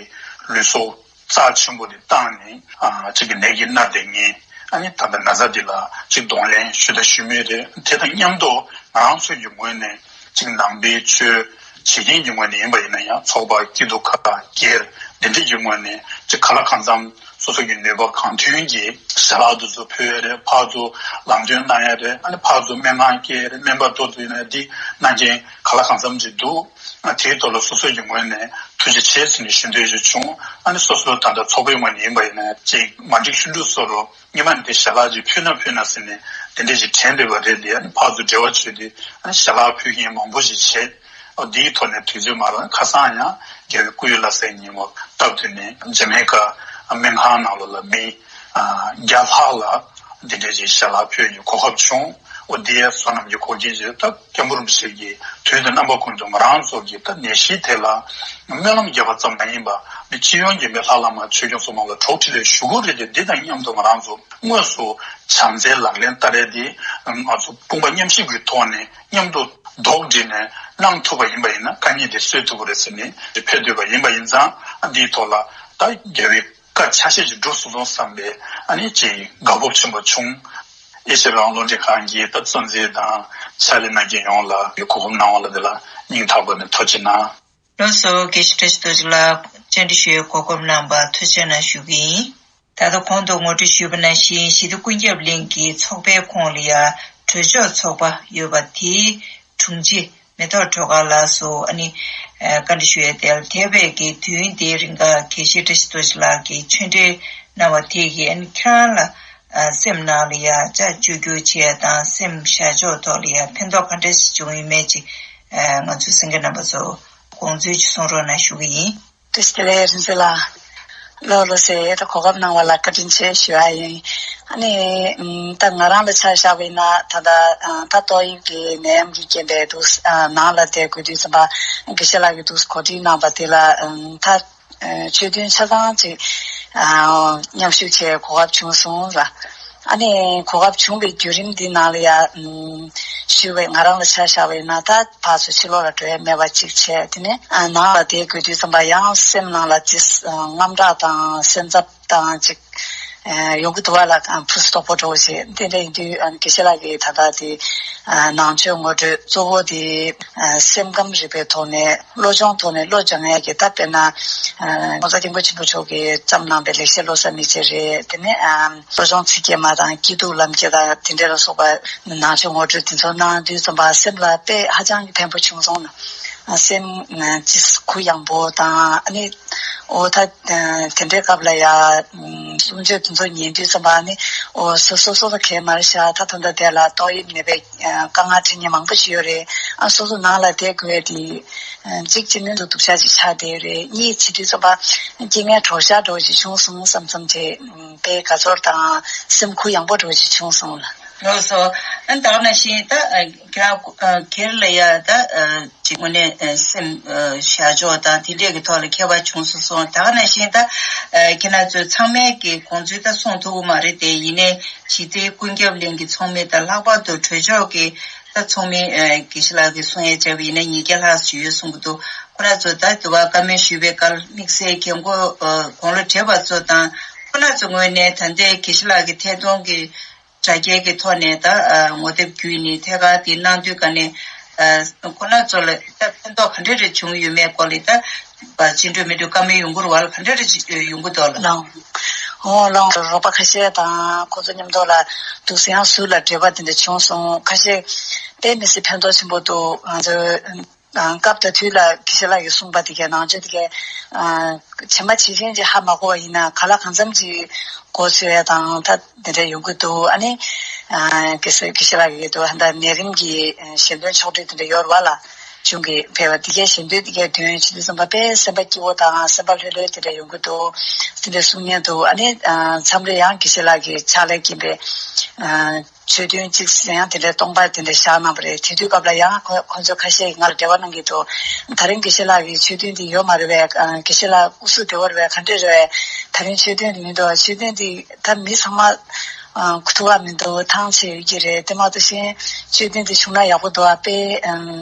ལུས་སྲོག་རྩ་ཆེན་པོ་དེ་བཏང་ནས་ཨ་གཅིག་གི་ནད་ཀྱི་མནར་དེ་ངས་ཨ་ནི་ད་ལྟ་ན་ཚ་འདི་ལ་གཅིག་གདོང་ལེན་ཞུ་དང་ཞུ་མུས་རེད། དེ་དང་མཉམ་དུ་ང་རང་ཚོ་ཡི་ངོས་ནས་གཅིག་ནང་པའི་ཆོས་བྱེད་མཁན་གྱི་ངོས་ནས་ཡིན་པ་ཡིན་ན་ཡང་ཚོགས་པ་སྐྱིད་སྡུག་ཁ་སྒེར་འདི་འདྲ་ཡི་ངོས་ནས་གཅིག་ག་ལ་གང་འཚམ་སོ་སོ་གི་ནུས་པ་གང་ཐོན་གྱིས་ཞལ་ལག་དེ་ཚོ་ཕུལ་ཡ་རེད། ཕར་ཚུར་ལམ་སྟོན་གནང་ཡ་རེད། ཨ་ནི་ཕར་ཚུར་སྨན་ཁང་སྐྱེལ་ཡ་རེད། སྨན་པ་ཏོག་ཙམ་ཡིན་ན་འདི་གནང་མཁན་ག་ལ་གང་འཚམ་ཅིག་འདུག་དེའི་ཐོག་ལ་སོ་སོ་ཡི་ངོས་ནས་ཐུགས་རྗེ་ཆེ་ཟེར་ནས་ཞུ་འདོད་ཅིག་བྱུང་། ཨ་ནི་སོ་སོ་ད་ལྟ་ཚོགས་པའི་ངོས་ནས་ཡིན་པ་ཡིན་ན་ཅིག་མ་འགྲིག་ཤི་འགྲོ་བཟོ་འདྲ། སྔོན་མ་ནས་དེ་ཞལ་ལག་ཅིག་ཕུལ་ན་ཕུལ་ན་ཟེར་ནས་དེ་འདྲས་ཅིག་དྲན་བསྡད་པ་རེད། དེ་ཨ་ནི་ཕར་ཚུར་འབྲེལ་བ་བྱས་ཏེ་ཨ་ནི་ཞལ་ལག་ཕུལ་མཁན་མང་པོ་ཞིག་བྱས། འོ་འདིའི་ཐོག་ནས་དུས་ཚོད་མ་རག་ཁ་སང་ཡང་རྒྱལ་བའི་སྐུ་ཡོད་ལ་སའི་ཉིན་མོ་སྟབས་བསྟུན་ནས་འཇར་མན་ཀ་སྨན་ཁང་ནང་ལོགས་ལ་མི་བརྒྱ་ལྷག་ལ་འདི་འདྲས་ཅིག་ཞལ་ལག་ཕུལ་ཡོད། གོ་སྐབས་བྱུང་། འོ་འདི་ཡ་བསོད་ནམས་ཀྱི་གོ་རྒྱུ་ཞིག་ད་སྐྱབས་མགོན་རིན་པོ་ཆེ་གིས་དུས་དང་རྣམ་པ་ཀུན་ཏུ་ང་རང་ཚོ་གི་ད་ནད་གཞི་དེ་ལ་སྨོན་ལམ་རྒྱབ་པ་ཙམ་མ་ཡིན་པ་མི་སྤྱི་ཡོངས་ཀྱི་མི་ལྷ་བླ་མ་ཆོས་སྐྱོང་སྲུང་མ་ལ་གྲོགས་འཕྲིན་ལས་ཞུ་དགོས་རེད་དེ། འདི་དང་མཉམ་དུ་ང་རང་ཚོ་དངོས་སུ་བྱམས་བརྩེའི་ལག་ལེན་བསྟར་ཡས་འདི་ང་ཚོ་དཔུང་པ་མཉམ་གཤིབ་ཀྱི་ཐོག་ནས་མཉམ་དུ་རྡོག་སྒྲིལ་ནས་གནང་ཐུབ་པ་ཡིན་པ་ཡིན་ན་དཀའ་ངལ་འདི་སེལ་ཐུབ་ཀྱི་རེད་ཟེར་ནས་ཕེབས་འདོད་པ་ཡིན་པ་ཡིན་ཙང་འདིའི་ཐོག་ལ་ད་རྒྱལ་བའི་བཀའ་ཆ་ཤས་ཅིག་འགྲུབ་སོང་ཙང་བསམ་པའི་ཨ་ནི་ཅིག་དགའ་སྤོབས་ཆེན་པོ་བྱུང་། ཨེ་ཤེ་རང་དབང་རླུང་འཕྲིན་ཁང་གི་ད་གཙོ་འཛིན་དང་ཕྱག་ལས་གནང་མཁན་ཡོངས་ལ་གོ་སྐབས་གནང་བ་ལ་དེ་ལ་སྙིང་ཐག་པ་ནས་ཐུགས་རྗེ་གནང་། ལགས་སོ། དགེ་བཤེས་བཀྲ་ཤིས་རྡོ་རྗེ་ལགས་བཅར་འདྲི་ཞུ་བའི་གོ་སྐབས་གནང་བར་ཐུགས་རྗེ་གནང་ཞུ་གི་ཡིན། ད་ལྟ་གོང་དུ་ངོ་སྤྲོད་ཞུས་པ་ནང་བཞིན་ཞི་བདེ་ཀུན་ཁྱབ་གླིང་གི་ཚོགས་པའི་ཁོངས་ལ་ཡ་གྲོས་ཆོད་ཚོགས་པ་ཡོད་པ་དེའི་དྲུང་ཆེ་མེ་ཏོག་སྒྲོལ་དཀར་ལགས་སུ་ཨ་ནི་ཨ་བཀའ་འདྲི་ཞུ་ཡས་དེ་ལ་འདས་པའི་གི་དུས་ཡུན་དེའི་རིང་ག་དགེ་བཤེས་བཀྲ་ཤིས་རྡོ་རྗེ་ལགས་ཀྱིས་ཆོས་འབྲེལ་གནང་བ་དེ་གིས་ཨ་ནི་ཁྱེད་རང་ལ་ཨ་སེམས་ནང་ལ་ཡ་ཅིག་བཅོས་བསྒྱུར་བྱེད་ཡ་དང་སེམས་བཞག་ཕྱོགས་ཐོག་ལ་ཡ་ཕན་ཐོགས་ག་འདྲ་ཞིག་བྱུང་ཡོད་མེད་ཅིག་ཨ་ང་ཚོའི་གསན་མཁན་རྣམ་པ་ཚོ་དགོངས་ཚུལ་ཅིག་གསུང་རོགས་གནང་ཞུ་གི་ཡིན། བཀྲ་ཤིས་བདེ་ལེགས་རིན་ཆེན་ལགས། ལགས་ལགས་སེ། ད་གོ་སྐབས་གནང་བ་ལ་བཀའ་དྲིན་ཆེ་ཞུ་ཡ་ཡིན། ཨ་ནི་ཨམ་ད་ང་རང་ལ་ཆ་བཞག་པ་ཡིན་ན་ད་ལྟ་ཨ་ད་ཏོག་དབྱིབས་ཀྱི་ནད་ཡམས་ཀྱི་རྐྱེན་པས་འདུག་ཨ་ནང་ལ་བསྡད་དགོས་དུས་ཙམ་པ་དགེ་བཤེས་ལགས་ཀྱིས་འདུག་གོ་སྒྲིག་གནང་བ་དེ་ལ་ཨམ་ད་ཆོས་ཐུན་ཆ་ཚང་ཅིག་ཨ་མཉམ་ཞུགས་བྱེད་གོ་སྐབས་བྱུང་སོང་ལ། ཨ་ནི་གོ་སྐབས་བྱུང་བའི་བརྒྱུད་རིམ་འདི་ནང་ལ་ཡ་ཨམ་ཞུས་པའི་ང་རང་ལ་ཆ་བཞག་པ་ཡིན་ན་ད་ཕར་ཚུར་ཕྱི་ལོགས་ལ་འགྲོ་ཡ་མེད་པ་ཅིག་བྱས། དེ་ནས་ཨ་ནང་ལ་བསྡད་དགོས་དུས་ཙམ་པ་ཡང་སེམས་ནང་ལ་ཅིག་ཨ་དངངས་སྐྲག་དང་སེམས་འཚབ་དང་ཅིག་ཨ་ཡོང་གི་འདུག་བ་ལ། ཨ་ཕུ་སུ་དོག་པོ་འདྲ་བོ་ཞིག་དེ་འདྲ་ཡིན་དུས་ཨ་དགེ་བཤེས་ལགས་ཀྱིས་ད་ལྟ་དེ་ཨ་ནང་ཆོས་ངོ་སྤྲོད་གཙོ་བོ་དེ་ཨ་སེམས་ཁམས་རིག་པའི་ཐོག་ནས་བློ་སྦྱོང་ཐོག་ནས་བློ་སྦྱང་ཡས་ཀྱི་ད་དཔེར་ན་ཨ་༸གོང་ས་༸སྐྱབས་མགོན་ཆེན་པོ་མཆོག་གིས་བརྩམས་གནང་པའི་ལེགས་བཤད་བློ་གསར་མིག་འབྱེད་རེད། དེ་ནས་ཨ་བློ་སྦྱོང་ཚིག་བརྒྱད་མ་དང་སྐྱིད་སྡུག་ལམ་ཁྱེར་དང་དེ་འདྲ་ལ་སོགས་པ་ནང་ཆོས་ངོ་སྤྲོད་དེ་ཚོ་གནང་དུས་ཙམ་པ་སེམས་ལ་དཔེ་ཧ་ཅང་གི་ཕན་པོ་བྱུང་སོང་ལ། ཨ་སེམས་ཨ་ཅིག་གུ་ཡངས་པོ་དང་ཨ་ནི་འོ་ད་ཨ་དེ་འདྲའི་སྐབས་ལ་ཡ་ཨ་གསུང་ཆོས་དེ་ཚོ་ཉན་དུས་ཙམ་པ་ཨ་ནི་འོ་སོ་སོ་སོ་སོ་གས་མར་བཞག་ད་ད་ལྟ་དེ་ལ་ཏོག་དབྱིབས་ནད་པའི་ཨ་དཀའ་ངལ་འཕྲད་མཁན་མང་པོ་ཞིག་ཡོད་རེད། ཨ་སོ་སོ་ནང་ལ་བསྡད་དགོས་དེ་ཨ་གཅིག་བྱས་ན་སྡུག་ཅག་ཅིག་ཆགས་བསྡད་ཡོད་རེད། གཉིས་བྱེད་དུས་ཙམ་པ་རྐྱེན་ངན་གྲོགས་ཤར་འདྲ་བོ་ཞིག་བྱུང་སོང་བསམ་བསམ་བྱས་ཨ་དཔེ་དགའ་ཚོར་དང་སེམས་གུ་ཡངས་པོ་འདྲ་བོ་ཞིག་བྱུང་སོང་ལ། ལགས་སོ། ཨ་ད་ག་ནང་བཞིན་ད་ཨ་ཁྱེད་རང་ཨ་སྒེར་ལ་ཡ་ད་ཨ་ཅིག་དངོས་གནས་ཨ་སེམས་ཨ་བཞག་འཇོག་དང་དེ་འདྲས་ཀྱི་ཐོག་ལ་ཁྱད་པར་བྱུང་སོང་སོང་། ད་ག་ནང་བཞིན་ད་ཨ་ཁྱེད་རང་ཚོས་ཚང་མས་ཀྱི་དགོངས་ཚུལ་ད་གསུང་ཐུབ་ཀྱི་མ་རེད་དེ། ཡིན་ནའི་ཞི་བདེ་ཀུན་ཁྱབ་གླིང་གི་ཚོགས་མི་དང་ལྷག་པར་དུ་གྲོས་ཚོགས་ཀྱི་ད་ཚོགས་མི་ཨ་དགེ་བཤེས་ལགས་ཀྱིས་གསུང་ཡས་བྱས་པ་ཡིན་ན་ཉིས་བརྒྱ་ལྷག་ཙམ་ཡོད་གསུང་གི་འདུག་ཁོ་རང་ཚོ་ད་དུ་བ་བཀའ་མོལ་ཞུས་པའི་སྐབས་དམིགས་བསལ་རྒན་གོག་ཨ་དགུང་ལོ་བགྲེས་པ་ཚོ་དང་ཁོ་རང་ཚོ་ངོས་ནས་ད་ལྟའི་དགེ་བཤེས་ལགས་ཀྱི་ཐད་གཏོང་གི་དྲ་རྒྱའི་གི་ཐོག་ནས་ད་ཨ་ངོ་དེབ་བརྒྱུད་ནས་ཐད་ཀར་དེ་གནང་དུས་ག་ནས་ཨ་ཁོ་རང་ཚོ་ལ་ད་ཕན་ཐོགས་ག་འདྲ་རེ་བྱུང་ཡོད་མེད་སྐོར་ལ་ད་བར་ཕྱིན་འགྲོ་མི་འགྲོ་བཀའ་མོལ་ཡོང་གི་རེད་བ་ལ། ག་འདྲ་རེ་ཡོང་གི་འདུག་ལ། ལགས། འོ་ལགས། རོགས་པ་ཁ་ཤས་དང་ཁོ་ཚོ་མཉམ་དུ་ལ་འདུག་སེ་ཡང་ཟུར་ལ་འབྲེལ་བ་དེ་འདྲ་བྱུང་སོང་། ཁ་ཤས་དཔེ་མི་སྲིད་ཕན་ཐོགས་ཆེན་པོ་འདུག་ང་ཚོ་ཨ་སྐབས་དང་དུས་ལ་དགེ་བཤེས་ལགས་ཀྱིས་གསུངས་པ་དེ་གའི་ནང་ཆོས་དེ་གའི་ཨ་ཇི་མ་ཇི་བཞིན་ཅིག་ཧ་མ་གོ་བ་ཡིན་ན་ག་ལ་གང་འཚམ་ཅིག་གོ་ཚོད་ཡ་དང་ད་དེ་འདྲ་ཡོང་གི་འདུག་ཨ་ནི་ཨ་དགེ་བཤེས་དགེ་བཤེས་ལགས་ཀྱིས་འདུག་ཧ་ད་ནད་རིམས་ཀྱི་ཨ་ཞལ་འདོན་ཕྱོགས་སྒྲིག་དེ་འདྲ་ཡོད་རེད་བ་ལ། གཞུང་གིས་ཕེབས་པ་དེ་གའི་ཞལ་འདོན་དེ་གའི་དོན་ཆེད་དུ་བསམ་པ་དཔེ་སེམས་པ་སྐྱིད་པོ་དང་སེམས་པ་ལྷོད་ལྷོད་དེ་འདྲ་ཡོང་གི་འདུག་དེ་འདྲ་གསུང་མཁན་འདུག་ཨ་ནི་ཨ་མཚམས་རེ་ཡང་དགེ་བཤེས་ལགས་ཀྱིས་ཕྱག་ལས་ཀྱིན་པའི་ཨ་ཆོས་ཐུན་གཅིག་ཡང་དེ་འདྲའི་སྟོང་པ་དེ་འདྲ་བཞག་གནང་བ་རེད། དེ་དུས་སྐབས་ལ་ཡང་ཁོ་ཁོ་ཚོ་ཁ་ཤས་ཀྱིས་ང་ལ་འབྲེལ་བ་གནང་གི་འདུག་ད་རིང་དགེ་བཤེས་ལགས་ཀྱི་ཆོས་ཐུན་འདི་ཡོད་མ་རེད་པས། ཨ་དགེ་བཤེས་ལགས་སྐུ་གཟུགས་བདེ་བོ་རེད་པས། ག་འདྲས་རེད་པས། ད་རིང་ཆོས་ཐུན་འདི་མི་འདུག་ཆོས་ཐུན་འདི་ད་མི་ཚང་མ་ཨ་གོ་ཐུབ་པ་མི་འདུག་ཐང་ཆད་ཡོད་ཀྱི་རེད། དེ་མ་གཏོགས་གཞན་ཆོས་ཐུན་འདི་བྱུང་ན་ཡག་པོ་འདུག་ཨ་དཔེ་ཨ་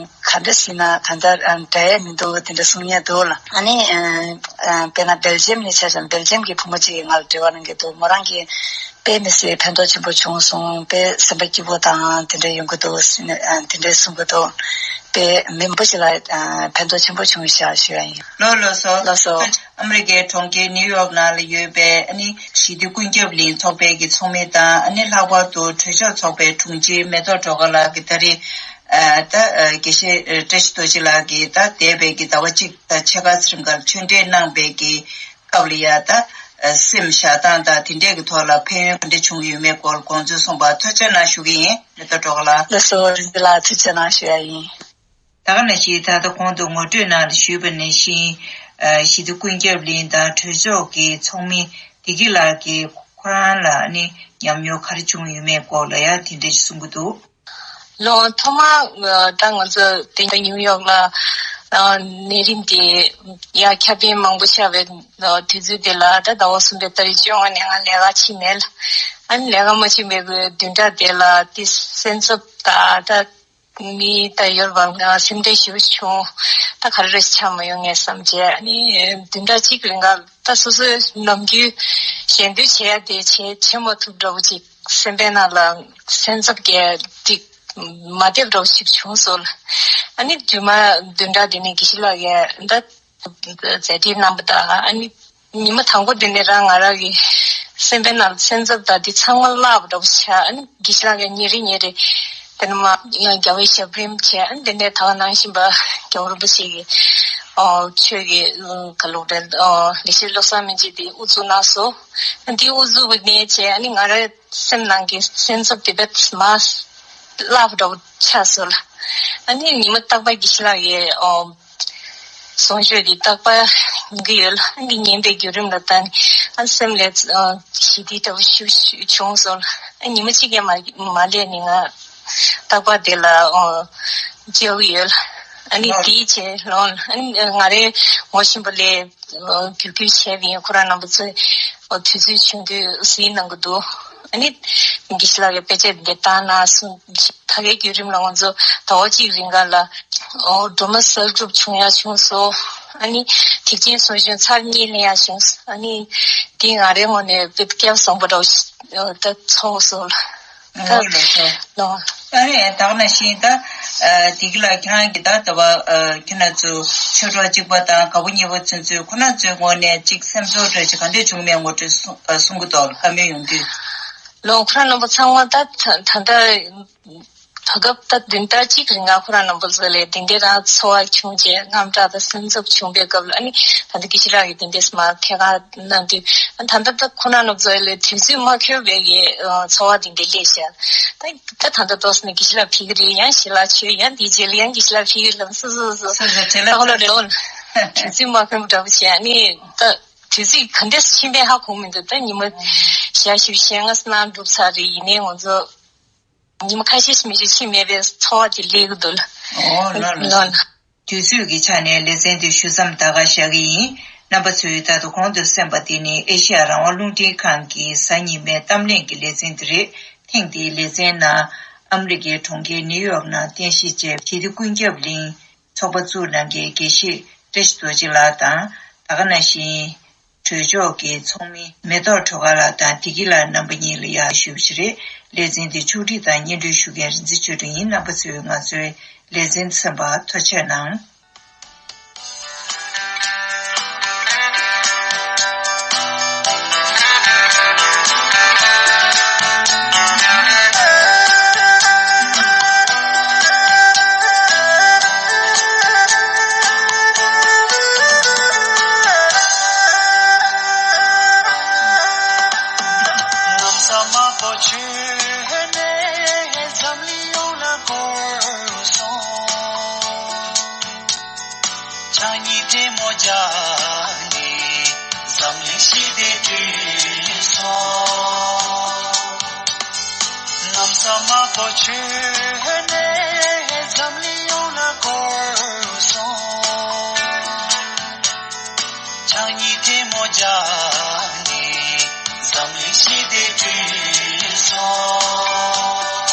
ག་འདྲ་ཟེར་ན་གང་ལྟར་ཨ་འདྲ་ཡས་མི་འདུག་དེ་འདྲ་གསུང་མཁན་འདུག་ལ། ཨ་ནི་ཨ་ཨ་དཔེར་ན་སྦེལ་ཇམ་ནས་ཆ་བཞག་ན་སྦེལ་ཇམ་གྱི་བུ་མོ་གཅིག་གིས་ང་ལ་འབྲེལ་བ་གནང་གི་འདུག་མོ་རང་གིས་དཔེ་མི་སྲིད་ཕན་ཐོགས་ཆེན་པོ་བྱུང་སོང་། དཔེ་སེམས་པ་སྐྱིད་པོ་དང་དེ་འདྲ་ཡོང་གི་འདུག་ཟེར་ནས་ཨ་དེ་འདྲ་གསུང་གི་འདུག་དཔེ་མི་མང་པོ་ཞིག་ལ་ཨ་ཕན་ཐོགས་ཆེན་པོ་བྱུང་ཤག་ཞུ་ཡ་ཡིན། ལགས་ལགས་སོ། ལགས་སོ། ཨ་མི་རི་ཀའི་གྲོང་ཁྱེར་ནིའུ་ཡོག་ནང་ལ་ཡོད་པའི་ཨ་ནི་ཞི་བདེ་ཀུན་ཁྱབ་གླིང་ཚོགས་པའི་གི་ཚོགས་མི་དང་ཨ་ནི་ལྷག་པར་དུ་གྲོས་ཚོགས་ཚོགས་པའི་དྲུང་ཆེ་མེ་ཏོག་སྒྲོལ་དཀར་ལགས་ཀྱིས་ད་རེས་ཨ་ད་ཨ་དགེ་བཤེས་ཨ་བཀྲ་ཤིས་རྡོ་རྗེ་ལགས་ཀྱིས་ད་འདས་པའི་གི་ཟླ་བ་གཅིག་དང་ཕྱེད་ཀ་ཙམ་ཀ་ལ་ཆོས་འབྲེལ་གནང་པའི་གི་སྐབས་ལ་ཡ་ད་ཨ་སེམས་བཞག་སྟངས་དང་དེ་འདྲས་ཀྱི་ཐོག་ལ་ཕན་ཡོན་ག་འདྲ་བྱུང་ཡོད་མེད་སྐོར་དགོངས་ཚུལ་གསུངས་པར་ཐུགས་རྗེ་གནང་ཞུ་གི་ཡིན། མེ་ཏོག་སྒྲོལ་དཀར་ལགས། ལགས་སོ། རིན་ཆེན་ལགས་ཐུགས་རྗེ་གནང་ཞུ་ཡ་ཡིན། ད་ག་ནང་བཞིན་ད་ལྟ་གོང་དུ་ངོ་སྤྲོད་ནང་ལ་ཞུས་པ་ནང་བཞིན། ཨ་ཞི་བདེ་ཀུན་ཁྱབ་གླིང་དང་གྲོས་ཚོགས་ཀྱི་ཚོགས་མི་བདེ་སྐྱིད་ལགས་ཀྱིས་ཁོ་རང་ལ་ནི་ཉམས་མྱོང་ག་རེ་བྱུང་ཡོད་མེད་སྐོར་ལ་ཡང་དེ་འདྲ་ཞིག་གསུང་གི་འདུག་ལོ་ཐོག་མ་ཨ་ད་ང་ཚོ་དེ་ཉིའུ་ཡོག་ལ་ཨ་ནད་རིམས་དེ་ཡ་ཁྱབ་སྤེལ་མང་པོ་ཆགས་པའི་ཨ་དུས་ཚོད་དེ་ལ་ད་ཟླ་བ་གསུམ་པའི་ཏ་རིག་བཅོ་ལྔ་ནས་ང་ལས་ཀ་བྱེད་མེད་ལ། ཨ་ནི་ལས་ཀ་མ་བྱེད་པའི་བདུན་ཕྲག་དེ་ལ་དེ་སེམས་འཚབ་དང་ད། མི་ད་ཡོད་པ་ང་སེམས་ཁྲལ་ཞེ་པོ་བྱུང་། ད་ག་རེ་རེ་ཆགས་མ་ཡོང་ངས་བསམ་བྱས། ཨ་ནི་བདུན་ཕྲག་གཅིག་རིང་ག་ད་སོ་སོའི་ནམ་རྒྱུན་གཞན་དོན་བྱེད་ཡ་དེ་བྱེད་བྱེད་མ་ཐུབ་འདྲ་བོ་ཅིག་སེམས་པའི་ནང་ལ་སེམས་འཚབ་ཀྱི་ཏིག་མ་བདེ་བ་འདྲ་བོ་ཞིག་བྱུང་སོང་ལ། ཨ་ནི་རྗེས་མ་བདུན་ཕྲག་དེ་ནས་དགེ་བཤེས་ལགས་ཀྱིས་ད། མཛད་འཕྲིན་གནང་བ་དང་ཨ་ནི་ཉི་མ་དང་པོ་དེ་ནས་རང་ང་རང་གི་སེམས་པའི་ནང་སེམས་འཚབ་དང་དེ་ཚང་མ་བརླག་པ་འདྲ་པོ་ཆགས། ཨ་ནི་དགེ་བཤེས་ལགས་ཀྱིས་ཉིན་རེ་ཉིན་རེ་དེ་ནས་མ་ཡང་རྒྱལ་བའི་ཞབས་རིམ་བྱས། ཨ་ནི་དེ་ནས་ད་ག་ནང་བཞིན་པ་རྒྱལ་བ་རིན་པོ་ཆེ་གི་ཨོ་ཆོས་ཀྱི་ག་ལུགས་རེད། ཨོ་ལེགས་བཤད་བློ་བཟང་སྨན་རྒྱལ་དེ་དབུ་བཙུགས་གནང་སོང་། ཨ་ནི་དེ་དབུ་བཙུགས་པ་ནས་བྱས་ཨ་ནི་ང་རང་སེམས་ནང་གི་སེམས་འཚབ་དེ་བས་མ་བརླག་པ་འདྲ་པོ་ཆགས་སོང་ལ། ཨ་ནི་ཉི་མ་རྟག་པར་དགེ་བཤེས་ལགས་ཀྱིས་ཨོ། གསུང་ཆོས་འདི་རྟག་པར་ཉན་གྱི་ཡོད་ལ། འདི་ཉན་པའི་བརྒྱུད་རིམ་ལ་ད་ ཨ་སེམས་ལ་ཨ་ཞི་བདེ་ལྟ་བུ་ཞིག་བྱུང་སོང་། ཨ་ཉི་མ་གཅིག་ཀྱང་མ་མ་སླེབས་ནས་ང་རྟག་པར་དེ་ལ་ཨ་འཇོག་གི་ཡོད། ཨ་ནི་དེའི་རྗེས་ལོ་ཨ་ནི་ང་རའི་ངོ་ཤེས་པ་ལས་ཨ་རྒྱུག་རྒྱུག་བྱས་པ་ཡིན། ཁོ་རང་རྣམ་པ་ཚོས་ཨ་དུས་ཚོད་བྱུང་དུས་གཟིགས་གནང་གི་འདུག་ཨ་ནི་དགེ་བཤེས་ལགས་ཀྱི་དཔེ་ཆ་འདི་བཏང་གནང་སོང་། ད་གའི་བརྒྱུད་རིམ་ལ་ང་ཚོ་ཟླ་བ་གཅིག་རིང་ག་ལ་ཨོ་སྒྲོལ་མ་གསལ་སྒྲུབ་བྱུང་ཡག་བྱུང་སོང་། ཨ་ནི་ཐེག་ཆེན་གསུང་གཞས་ཚར་གཉིས་ལེན་ཡག་བྱུང་སོང་། ཨ་ནི་དེ་ང་རའི་ངོས་ནས་དཔེ་སྐལ་བཟང་པོ་འདྲ་བོ་ཞིག་ད་ཚོར་སོང་ལ། ད་ཨོ་ལགས་སོ། ལོ། ཨ་ནི་ད་ག་ནང་བཞིན་ད་ཨ་བདེ་སྐྱིད་ལགས་ཁྱེད་རང་གིས་ད་ལྟ་བ་ཨ་ཁྱེད་རང་ཚོ་ཆོས་གྲོགས་གཅིག་པ་དང་དགའ་པོ་ཉེ་པོ་ཚུན་ཚོད་ཁོ་རང་ཚོའི་ངོས་ནས་གཅིག་སེམས་ཚོར་འདྲ་ཅིག་ག་འདྲས་བྱུང་མེད་ངོ་སྤྲོད་གསུང་ཨ་གསུང་གི་འདུག་བཀའ་མོལ་ཡོང་དུས། ལོ་ཁོ་རང་རྣམ་པ་ཚང་མ་ད་ད་ད་ལྟ་བར་སྐབས་ད་བདུན་ཟླ་གཅིག་རིང་ང་ཁོ་རང་རྣམ་པ་ཚོ་ལས་དེ་འདྲའི་རང་ཚོར་བ་བྱུང་རྗེས་དངངས་སྐྲག་དང་སེམས་འཚབ་བྱུང་པའི་སྐབས་ལ། ཨ་ནི་ད་ལྟ་དགེ་བཤེས་ལགས་ཀྱིས་དེ་འདྲས་མ་ཐད་ཀར་གནང་དུས། ཨ་ད་ལྟ་ད་ཁོ་རང་རྣམ་པ་ཚོ་ལས་དུས་ཚོད་མ་འཁྱོལ་བའི་གི་ཚོར་བ་དེ་འདྲས་སླེབས་ཤག་ད་ད་ད་ལྟ་ཏོག་ཙམ་ནས་དགེ་བཤེས་ལགས་ཕེབས་ཀྱི་རེད། ཡང་ཞལ་ལག་མཆོད། ཡང་དེའི་རྗེས་ལ་ཡང་དགེ་བཤེས་ལགས་ཕེབས་ཀྱི་རེད་ལབ་སོ་སོ་སོ་སོ་སོ་དྲན་ལ་ད་ཁོ་ལ་འགྲོ་དུས་ཚོད་མ་འཁྱོལ་འདྲ་པོ་བྱས། ཨ་ནི་ད་དུས་ཚོད་ག་འདྲས་ཕྱིན་པའི་ཧ་གོ་མི་འདུག་ད་ཉི་མ་ཞག་བཞི་བཅུ་ཞེ་ལྔ་ཙམ་གནང་གྲུབ་ཚར་རེད། ཡིན་ནའི་ང་ཚོ་ཉི་མ་ཁ་ཤས་ཤིག་མི་ཤེས་ཕྱིན་མེད་པའི་ཚོར་བ་དེ་སླེབས་ཀྱི་འདུག་ལ། ཨོ་ལགས་ལགས། ལོ་ལ། དུས་ཚོད་ཀྱི་ཆ་ནས་ལེ་ཚན་འདི་ཞུ་མཚམས་ད་ག་བཞག་གི་ཡིན། རྣམ་པ་ཚོས་ད་དུང་གོང་དུ་གསན་པ་འདི་ནི་ཨེ་ཤེ་ཡ་རང་དབང་རླུང་འཕྲིན་ཁང་གི་གཟའ་ཉི་མའི་གཏམ་གླེང་གི་ལེ་ཚན་འདི་རེད། ཐེངས་འདིའི་ལེ་ཚན་ནང་ཨ་མི་རི་ཀའི་གྲོང་ཁྱེར་ནིའུ་ཡོག་ནང་རྟེན་གཞི་བྱས་པའི་ཞི་བདེ་ཀུན་ཁྱབ་གླིང་ཚོགས་པ་བཙུགས་གནང་མཁན་དགེ་བཤེས་བཀྲ་ཤིས་རྡོ་རྗེ་ལགས་དང་། ད་ག་ནང་བཞིན་གྲོས་ཚོགས་ཀྱི་ཚོགས་མི་མེ་ཏོག་སྒྲོལ་དཀར་ལགས་དང་བདེ་སྐྱིད་ལགས་རྣམ་པ་གཉིས་ལ་ཡང་ཞུ་བ་ཞིག་རེད། ལེ་ཚན་འདི་ཕྱོགས་སྒྲིག་དང་སྙན་སྒྲོན་ཞུ་མཁན་རིག་འཛིན་ཆོས་སྒྲོན་ཡིན། རྣམ་པ་ཚོས་ང་ཚོའི་ལེ་ཚན་གསན་པར་ཐུགས་རྗེ་གནང་། ལམ་ཟབ་མ་པོ་ཆོས་ནས་འཛམ་གླིང་ཡོངས་ལ་བསྐོར་སོང་། ཕྱག་གཉིས་ཐལ་མོ་སྦྱར་ནས་འཛམ་གླིང་ཞི་བདེ་བསྐྲུན་སོང་། ལམ་ཟབ་མ་པོ་ཆོས་ནས་འཛམ་གླིང་ཡོངས་ལ་བསྐོར་སོང་། ཕྱག་གཉིས་ཐལ་མོ་སྦྱར་ནས་འཛམ་གླིང་ཞི་བདེ་བསྐྲུན་སོང་།